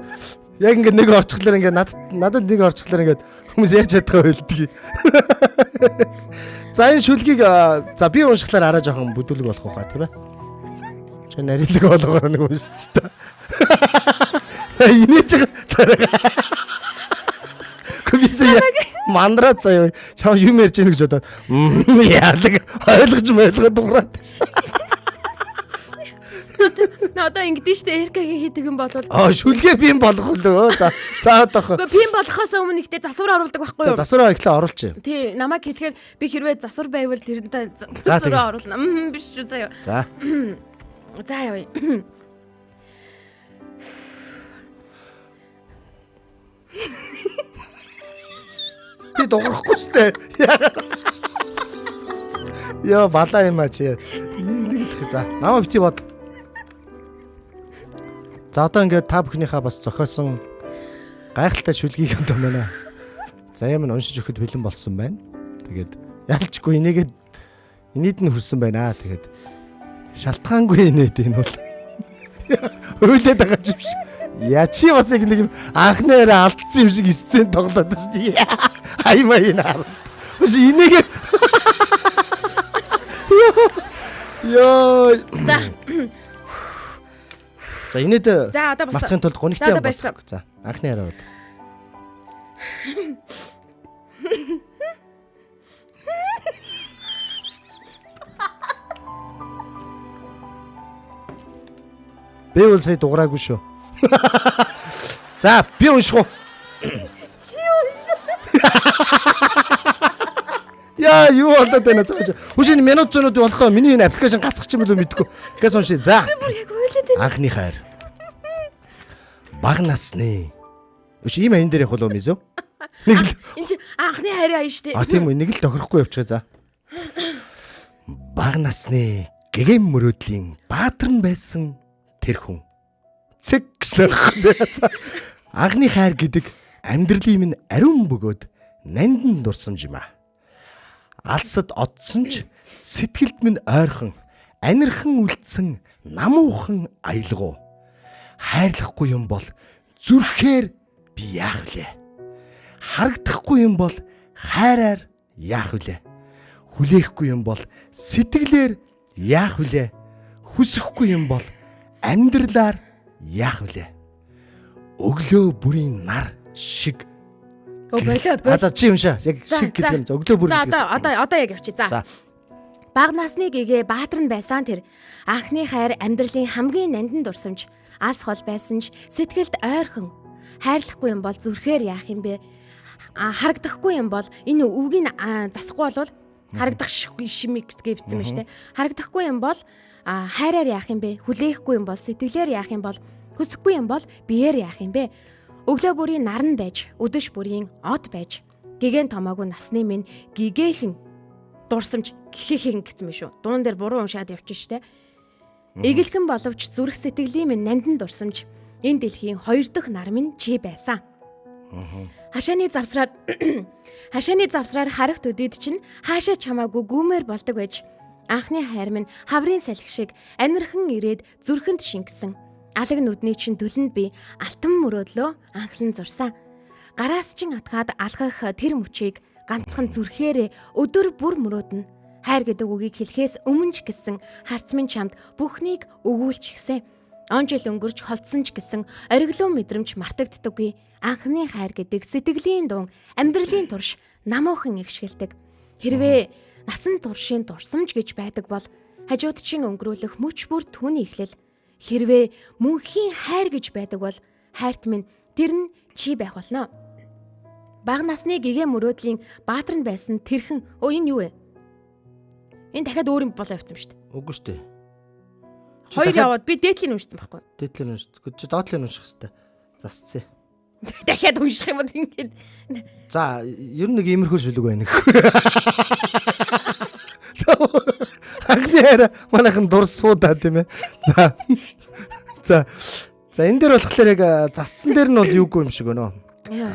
Яг ингээд нэг орчихлоор ингээд надад надад нэг орчихлоор ингээд хүмүүс ярьж чадгаа байлдгийг. За энэ шүлгийг за би уншихлаар арай жоохон бүдүүлэг болох уу ха тийм ээ. Чи нарийнлаг болгоор нэг уншиж та. Инээж байгаа царай. Комиссия мандраа заяа. Чам юм ярьж ийн гэж бодоод яалаг ойлгож ойлгоод дуурайд. Одоо ингэдэж штэ Эрикагийн хийдэг юм бол Аа шүлгээ бим болгох лөө. За за одоох. Үгүй пин болохоос өмнө ихтэй засвар оруулдаг байхгүй юу? Засвараа эхлээ оруулчих. Тий, намайг хэлэхээр би хэрвээ засвар байвал тэрнтэй засвараа оруулна. Биш шүү заяа. За. За явъя. Би дуурахгүй штэ. Йоо балаа юм а чи. Нэг дэх за. Намаа бити бод. За одоо ингээд та бүхнийхээ бас зохиосон гайхалтай шүлгийг одоо манай заяа минь уншиж өгөхөд бэлэн болсон байна. Тэгээд ялчгүй энийгээд инээд нь хүрсэн байна. Тэгээд шалтгаангүй инээд энэ бол өөлөд байгаа юм шиг. Я чи бас яг нэг юм анхны яриа алдсан юм шиг сцен тоглоод байна шүү дээ. Аймаа энэ хараад. Хүш энийгээ Йоо. За. За инээд За одоо бас мартахын тулд гунигтай За, юм одоо барьсан. болох. За анхны яриа бод. Би бол сая дуграагүй шүү. За би унших уу? Чи унш. Яа юу болоод байна цааш. Хүш энэ минут зөнүүд боллоо. Миний энэ аппликейшн гацах юм болов мэдэхгүй. Гэс уншия. За. Бүр яг уйлаад байна. Анхны хайр. Бага насны. Өш ийм аян дээр явах болов мизөө? Нэг л Энд чи анхны хайрын аян штэ. А тийм үү нэг л тохирохгүй явчихъя за. Бага насны гэгэм мөрөөдлийн баатар нь байсан тэр хүн. Цэг гэсэн байхгүй. За. Анхны хайр гэдэг амьдралын минь ариун бөгөөд нандин дурсамж юм аа. Алсад одсон ч сэтгэлд минь ойрхон анирхан үлдсэн намуухан аялгау. Хайрлахгүй юм бол зүрхээр би яах вүлээ? Харагдахгүй юм бол хайраар яах вүлээ? Хүлээхгүй юм бол сэтгэлээр яах вүлээ? Хүсэхгүй юм бол амьдралаар яах вүлээ? Өглөө бүрийн нар шиг. Өө болоо А болоо. за чи уншаа. Яг За, шиг за. гэдэг юм. За өглөө бүр За гэдгээс. одоо одоо одоо яг явчих. За. За. Баг насны гэгээ Баатар нь байсан тэр анхны хайр амьдралын хамгийн нандин дурсамж алс хол байсан ч сэтгэлд ойрхон хайрлахгүй юм бол зүрхээр яах юм бэ? А харагдахгүй юм бол энэ үгийг засахгүй болвол харагдах шимэг гэж бичсэн байна шүү дээ. Харагдахгүй юм бол хайраар яах юм бэ? Хүлээхгүй юм бол сэтгэлээр яах юм бол хүсэхгүй юм бол биеэр яах юм бэ? Өглөө бүрийн нар нь байж, өдөш бүрийн од байж. Гэгэн томоогүй насны минь гэгээхэн дурсамж гэхэхэн гэсэн юм шүү. Дуун дээр буруу уншаад явчих штэ. Эгэлхэн боловч зүрх сэтгэлийн минь нандин дурсамж энэ дэлхийн хоёр дахь нар минь чи байсан. Хашааны завсраар хашааны завсраар харах төдийд чинь хаашаа ч хамаагүй гүмээр болдог байж анхны хайр минь хаврын салхи шиг анирхан ирээд зүрхэнд шингэсэн. Алаг нүдний чинь дүлэнд би алтан мөрөөдлөө анхлан зурсан. Гараас чин атгаад алхах тэр мөчийг ганцхан зүрхээрээ өдөр бүр мөрөөднө. Хайр гэдэг үгийг хэлэхээс өмнө ч гэсэн харц минь чамд бүхнийг өгүүлчихсэн. Он жил өнгөрч холдсон ч гэсэн ориглон мэдрэмж мартагддаггүй. Анхны хайр гэдэг сэтгэлийн дун, амьдралын турш намуухан ихшгэлдэг. Хэрвээ насан туршийн дурсамж гэж байдаг бол хажууд чин өнгөрөөлөх мөч бүр түүний эхлэл. Хэрвээ мөнхийн хайр гэж байдаг бол хайрт минь тэр нь чи байх болно. Бага насны гэгээ мөрөөдлийн баатар нь байсан тэрхэн өө энэ юу вэ? Энэ дахиад өөр юм болоо явцсан шүү дээ. Үгүй шүү дээ. Чи Хоёр дахиад яваад би дээдлийн уншсан байхгүй. Дээдлийг унш. Чи доотлыг унших хэвээр. Засцээ. Дахиад унших юм бол ингээд За, ер нь нэг иймэрхүү шүлэг байна. Анхны хайр манайхан дурсуу да тийм ээ. За. За. За энэ дээр болохоор яг засцсан дээр нь бол юугүй юм шиг байна.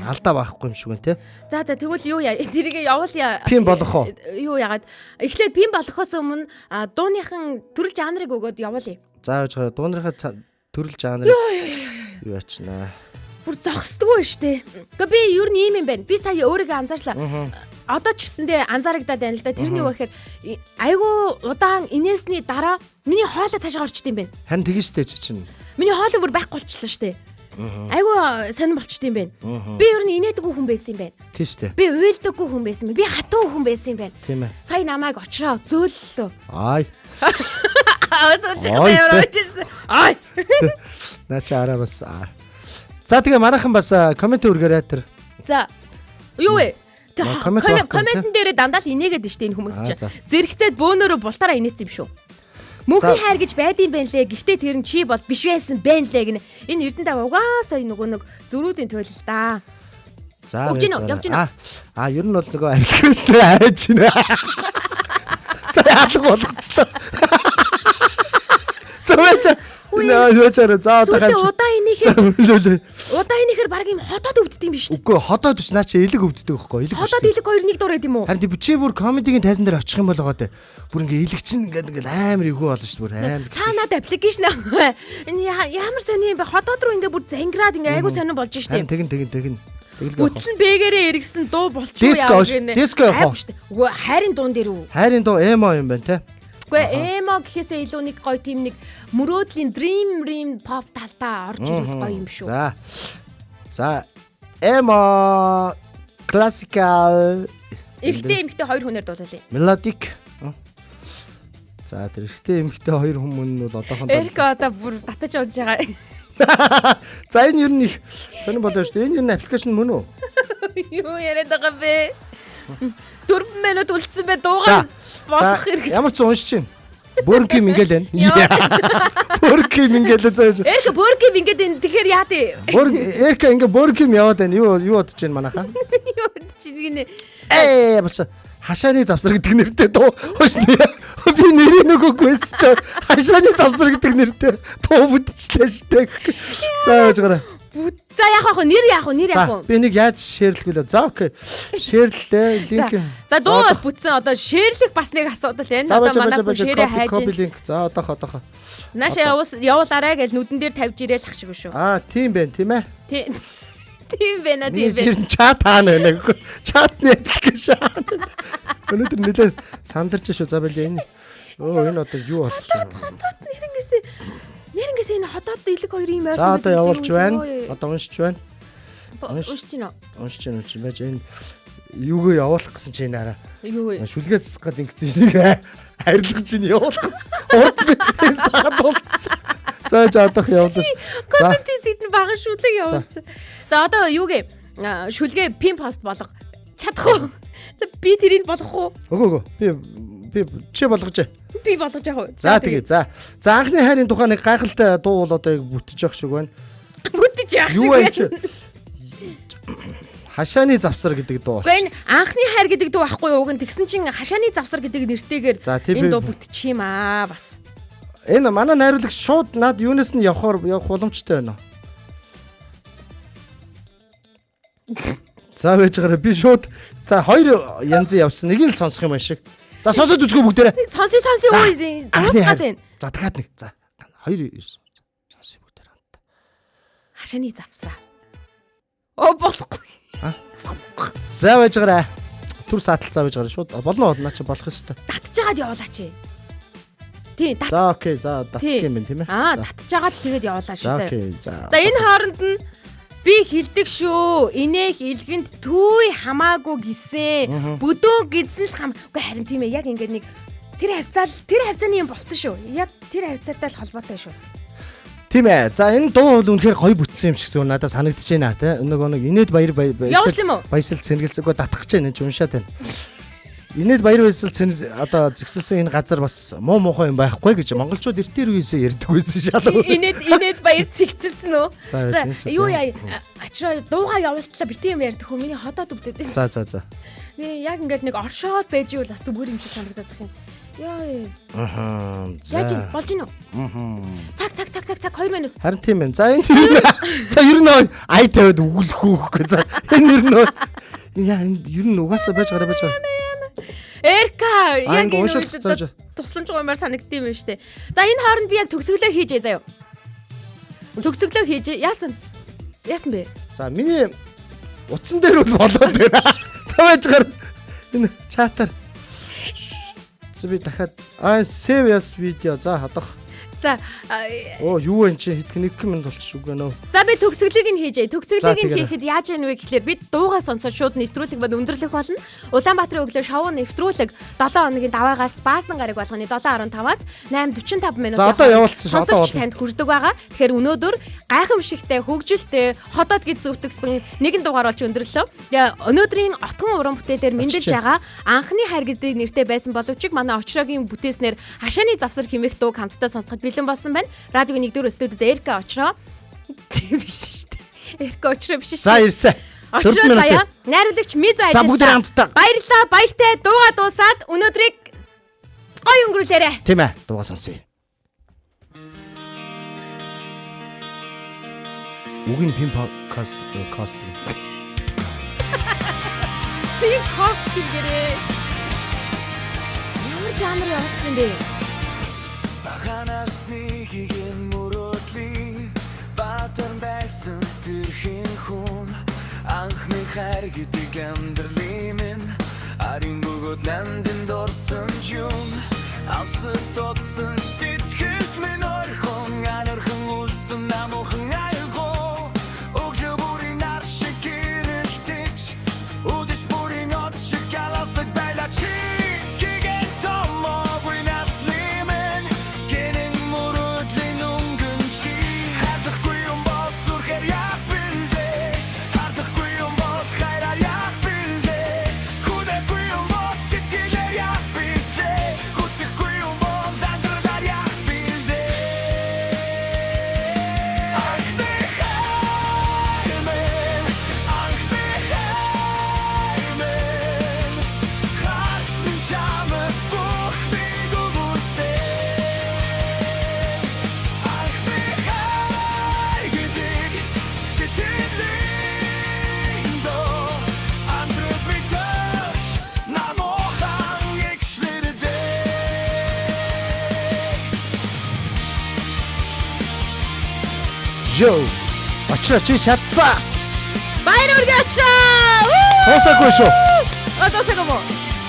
Алдаа байхгүй юм шиг байна те. За за тэгвэл юу яа тэрийг явуулъя. Пин болох уу? Юу яагаад эхлээд пин болохоос өмнө дууныхан төрөл жанрыг өгөөд явуулъя. За яаж хараа дуунарынхаа төрөл жанрыг юу ячнаа. Бүр зогсдгоо штэ. Гэхдээ би ер нь ийм юм байна. Би сая өөрийгөө анзаарчлаа. Одоо ч гэсэндээ анзаарагдаад байна л да. Тэрний юу гэхээр айгүй удаан инээсний дараа миний хоолой цаашаа орчд юм байна. Харин тэгэн штэ чи чинь. Миний хоолой бүр байхгүй болчихлоо штэ. Айгу сонир болчт юм байна. Би ер нь инээдэггүй хүн байсан юм байна. Тийм шүү дээ. Би уйлдаггүй хүн байсан юм. Би хатуу хүн байсан юм байна. Тийм ээ. Сая намайг очроо зөөллөө. Ай. Аа Ой, зөөллөө тэ. очирсан. Ай. Наа чи араа бас. Аа. За тэгээ манайхан бас коммент үргээрэй тэр. За. Юу вэ? Тэ, Наа, коммент байхгүй, Комментэн дээрээ дандаа л инээгээд штэ энэ хүмүүс Аа, чинь. за. Зэрэгцээд бөөнөрөө бултараа инээсэн юм шүү. Мөнхийн За. хайр гэж байдсан байх лээ. Гэхдээ тэр нь чи бол биш байсан байх лээ гинэ. Энэ Эрдэнэ угаасаа нөгөө нэг зөрүүдийн туйл л да. За. Өгч гинөө, байж байгаа. явж гинөө. Аа, ер нь бол нөгөө аппликейшн айж гинэ. Сая алга болгочлоо. За байж. Нөө яаж арай за одоо Сүүлдээ хавч. удаа инээхээр Үлээ. удаа инээхээр баг юм хотод өвддөг юм биш үү? Үгүй ходоод биш наа чи элэг өвддөг байхгүй элэг. Хотод илэг хоёр нэг дураад юм уу? Харин тийм чи бүр комедигийн тайзан дээр очих юм бол байгаа дээ. Бүр ингээ элэг чинь ингээ ингээ амар эвгүй болно шүү дээ. Бүр амар. Та над аппликейшн энэ ямар сони юм бэ? Хотод руу ингээ бүр зангираад ингээ айгу сонин болж штэ. Харин тэгин тэгин тэгин. Тэгэлгүй яах вэ? Бүтлэн бэгэрээ эргэсэн дуу болчихгүй Диско яа ш- гэнэ. диско явах уу? Айгүй штэ. Үгүй хайрын дуун дээр үү? Хайрын дуу эмо юм байна те. Үгүй эмо гэхээсээ илүү нэг гоё тийм нэг мөрөөдлийн dream dream pop талтаа орж ирэх гоё юм шүү. За. За. Эмо классикал Эрэгтэй эмэгтэй хоёр хүнээр дуулалаа. Melodic. За тэр эрэгтэй эмэгтэй хоёр хүмүүс нь бол одоохондоо Эрика одоо бүр татаж унж байгаа. За энэ ер нь их сонирн болов шүү дээ. Энэ ер нь аппликейшн мөн үү? Юу яриад байгаа бэ? 4 минут үлдсэн бэ дуугаа болох хэрэг. Ямар ч уншиж чинь. Бөрким ингээл байна. Бөрким ингээл заа. Эрика бөргим ингээд энэ тэгэхээр яа тий? Бөр Эрка ингээ бөрким яваад байна. Юу юу бодож байна манайхаа? Юу чи гинэ. Ээ болчихсон. Хашааны завсар гэдэг нэртэй дуу. Хөөш би нэрийг нөгөөгүйсэн чи хашааны завсар гэдэг нэртэй дуу бүтчихлээ штэ. За яаж гараа. За яах вэ? Нэр яах вэ? Нэр яах За вэ? би нэг яаж шеэрлэх вүлээ. За окей. Шеэрлээ линк. За дуу бол бүтсэн. Одоо шеэрлэх бас нэг асуудал энэ. За Одоо бажа манай бажа хүн бажа шеэрээ копи хайж копи байна. линк. За одоох одоох. Нааша явуулаарай гэж нүдэн дээр тавьж ирээл ах шиг шүү. Аа тийм байна тийм ээ. Тийм. Тийм байна, тийм Миний байна. тэр нь чат хаана байна гэхгүй. Чатны аппликейшн. Өнөөдөр нэлээ сандарч шүү. За байли энэ. Өө энэ одоо юу болчихсон. Нэрнгээсээ нэрнгээсээ энэ хотод илэг хоёр юм За одоо явуулж байна. Одоо уншиж байна. Уншиж байна уу? Уншиж байна уншиж байж энэ юугаа явуулах гэсэн чи энэ араа. Юу вэ? Шүлгээ засах гээд ингэсэн энийг арилгаж чинь явуулах гэсэн. Урд би саад болцсон. За жаа одоох явуулаа. ш. За Комментийн зэд нь баган шүлэг явуулсан. За одоо юу гэ? Шүлгээ пин пост болго. Чадах уу? Би тэрийг болгох уу? өгөө өгөө. Би би чи болгож. Би болгож явах уу? За тэгээ за. За анхны хайрын тухай нэг гайхалтай дуу бол одоо яг бүтэж явах шиг байна. Бүтэж явах шиг Юу вэ чи? байна. Хашааны завсар гэдэг дуу. Гэхдээ энэ анхны хайр гэдэг дуу байхгүй юу? Уг нь тэгсэн чинь хашааны завсар гэдэг нэртэйгээр За, тий, энэ би- дуу бүтчих юм аа бас. Энэ манай найруулагч шууд над юунаас нь явахаар явах боломжтой байна уу? За байж байгаарай би шууд за хоёр янзын явсан. Нэг нь л сонсох юм байна шиг. За сонсоод үзгөө бүгдээрээ. Сонсё сонсё За, үе анхны дуусгаад хайр. байна. За дахиад нэг. За хоёр сонсё бүгдээрээ. Хашааны завсраа. Оо болохгүй. За байж байгаарай. Түр саатал за байж байгаарай. Шууд болно болно чи болох ёстой. Татжгаад явуулаач. Тий, тат. За окей. За татчих Тий. юм байна тийм ээ. Аа, За. татжгаад л тэгээд явуулаа шүү За заяа. окей. За. За энэ хооронд нь би хилдэг шүү. Инээх илгэнд түй хамаагүй гисэн. Бүдөө гидсэн л хам. Үгүй харин тийм ээ яг ингээд нэг тэр хавцаал тэр хавцааны юм болцсон шүү. Яг тэр хавцаатай л холбоотой шүү. Тийм ээ. За энэ дуу бол үнэхээр гоё бүтсэн юм шиг зүгээр надад санагдаж байна те. Нөгөө нэг инээд баяр Явуулсан юм уу? баясал цэнгэлсэгүй татах гэж байна энэ ч уншаад байна. Инээд баяр баясал цэн одоо зэгсэлсэн энэ газар бас муу муухай юм байхгүй гэж монголчууд эртээр үеэсээ ярьдаг байсан шалаа. Инээд инээд баяр цэгцэлсэн үү? За, За энэ ч юу яа ачраа дуугаа явуултлаа битэн юм ярьдаг хөө миний ходоод өвдөд. За за за. Нэ яг ингээд нэг оршоод байж ивэл бас зүгээр юм шиг санагдаад байх юм. Яа. Аа. За. Яаж юм болж гинүү? Цаг цаг цаг цаг цаг 2 минут. Харин тийм байна. За энэ за ер нь ай тавиад өглөх үхгүй. За энэ ер нь яа энэ ер нь угаасаа байж гараа байж гараа. Эрка яг ингэ энэ уншуулах үед зааж. одоо тусламж гуймаар санагдсан юм байна штэ. За энэ хооронд би яг төгсгөлөө хийжээ заяа. Төгсгөлөө хийжээ. Яасан? Яасан бэ? За миний утсан дээр бол болоод байна. За байж гар энэ чатаар. За би дахиад аа save as video за хадах. За Оо юу вэ чи хэдхэн 1 минут болчих үгүй нөө. За би төгсгөлийг нь хийжээ. За, Төгсгөлийг нь тэгээрэй. хийхэд яаж яах вэ гэхлээр бид дуугаа сонсоод шууд нэвтрүүлэг бод өндөрлөх болно. Улаанбаатарын өглөө шоу нэвтрүүлэг 7 хоногийн даваагаас баасан гараг болгоны 7:15-аас 8:45 минут. За, одоо явуулсан шүү, одоо Сонсогч болно. танд хүрдэг байгаа. Тэгэхээр өнөөдөр гайхамшигтай, хөгжилтэй, хотод гэж зүвтгсэн нэгэн дугаар болж өндөрлөө. Тэгээ өнөөдрийн отгон уран бүтээлээр мэндэлж Очжээ. байгаа анхны хайр гэдэг нэртэй байсан боловч манай Очрогийн бүтээснээр хашааны завсар хэмээх дууг хамтдаа сонсоход бэлэн болсон байна. Радиогийн 1-р студид Эрка Очро. Тийм биш шүү дээ. Эрка Очро биш шүү. За ирсэн. Очро Дөрвөн минут. заяа. Найруулагч Мизу За ажиллаа. бүгдээ хамтдаа. Баярлалаа. Баяртай дууга дуусаад өнөөдрийг гоё өнгөрүүлээрэй. Тийм ээ. Дуугаа сонсъё. Үг нь пин подкаст кост. Би кофт хийгэрээ. Ямар жанр явуулсан бэ? Баганаас нэгийг нь мөрөөдлийн Баатар байсан тэрхэн хүн Анхны хайр гэдэг амьдралын минь Арын бөгөөд нандин дурсан юм Алсад тотсон сэтгэлд минь орхон Анархан үлдсэн намуухан аягүй Өглөө бүрийн нар шиг гэрэлтэж Үдэш бүрийн од шиг аласлаг байлаа чи Гигэн томоогүй насны минь Гэнэн мөрөөдлийн өнгөн чи Хардахгүй юм бол зүрхээр яах бэлдээ Хардахгүй юм бол хайраар яах бэлдээ Хүлээхгүй юм бол сэтгэлээр яах бэлдээ Хүсэхгүй юм бол амьдралаар яах бэлдээ Анхны хайр минь Анхны хайр минь Хатсан чамд бүхнийг өгүүлсэн Анхны хайр гэдэг сэтгэлийн доо Андрад мэдэж намуухан эгшлэрдэг. Йоо. Очроо чи чадсан. Баяр үргэ Очро. Дуусаагүй шүү. Оо дуусаагүй мó?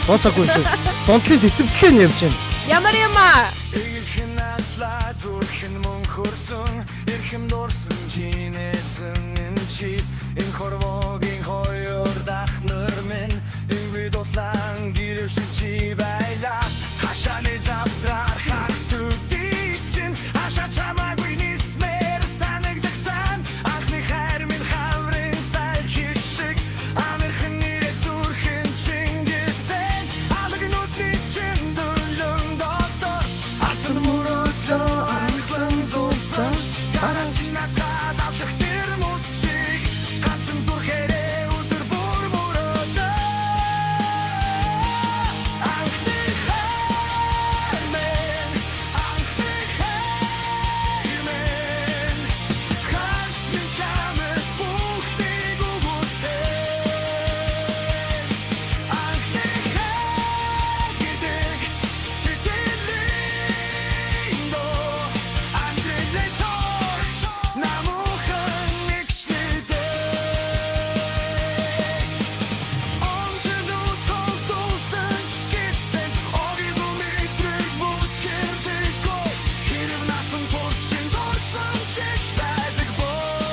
Дуусаагүй чи. Дундлын дэсвэтлээ нь явж байна. Ямар юм аа? Игхэн надлаа зүрхэн мөн хөрсөн Эрхэм дурсан чинь эзэн нь чи Энэ хорвогийн хоёр дах нар минь Ингэд улаан гэрэл шиг чи байлаа Хашааны завсраар хах төдийд чинь Хашаа чамаагүй нисмээр санагдагсан Анхны хайр минь хаврын салхи шиг Амирхан нэрээ зүрхэн чингэсэн Алаг нүдний чин дүрлэн дотор Алтан мөрөөдлөө анхлан зурсан Гараас чи надад авлах тэр мөчийг Ганцхан зүрхээрээ өдөр бүр мөрөөдөө Анхны хайр минь Анхны хайр минь Ханцны чамд бүхнийг өгүүлсэн Анхны хайр гэдэг сэтгэлийн доо Амьдралын турш намуухан нэгшлэдэг Онжлоо цогтолсон ч гэсэн Огийн мэдрэг бүтгэрдэггүй Хэрэг насан туршин дурсан чич байдаг бол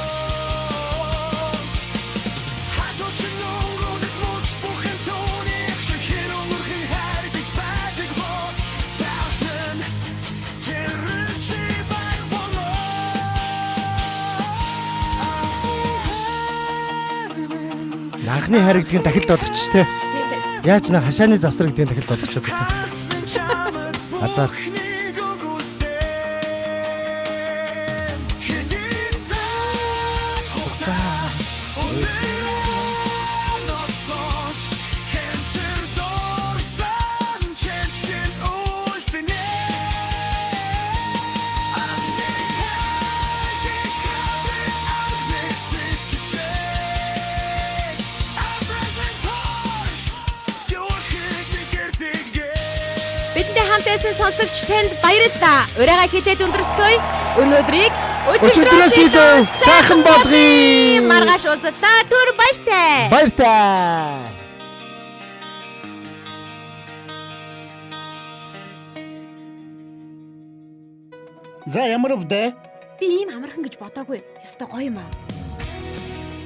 Хажуу чинь өнгөрөх мөч бүхэн түүний шиг хэр өнгөрхөн хайр гэж байдаг бол Таасан тэр чи байх болоо Анхны хайр гэдгийг дахилд болгоч те. Тийм тийм. Яаж нэ хашааны завсар гэдгийг дахилд болгоч те. Азар. Бидэнтэй хамт байсан сонсогч танд баярлалаа. Урайгаа хилээд өндөрлөцгөөе. Өнөөдрийг Өчигдрөөс илүү сайхан болгоё. Маргааш уулзлаа. Түр баяртай. Баяртай. За ямар вдэ? Би ийм амархан гэж бодоогүй. Ёстой гоё юм аа.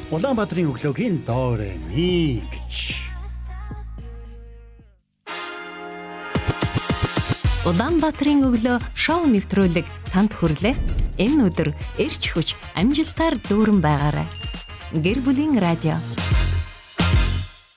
Улаанбаатарын өглөөгийн доо ре ми гэж. Улаанбаатарын өглөө шоу нэвтрүүлэг танд хүрлээ. Энэ өдөр эрч хүч амжилтаар дүүрэн байгаарай. Гэр бүлийн радио.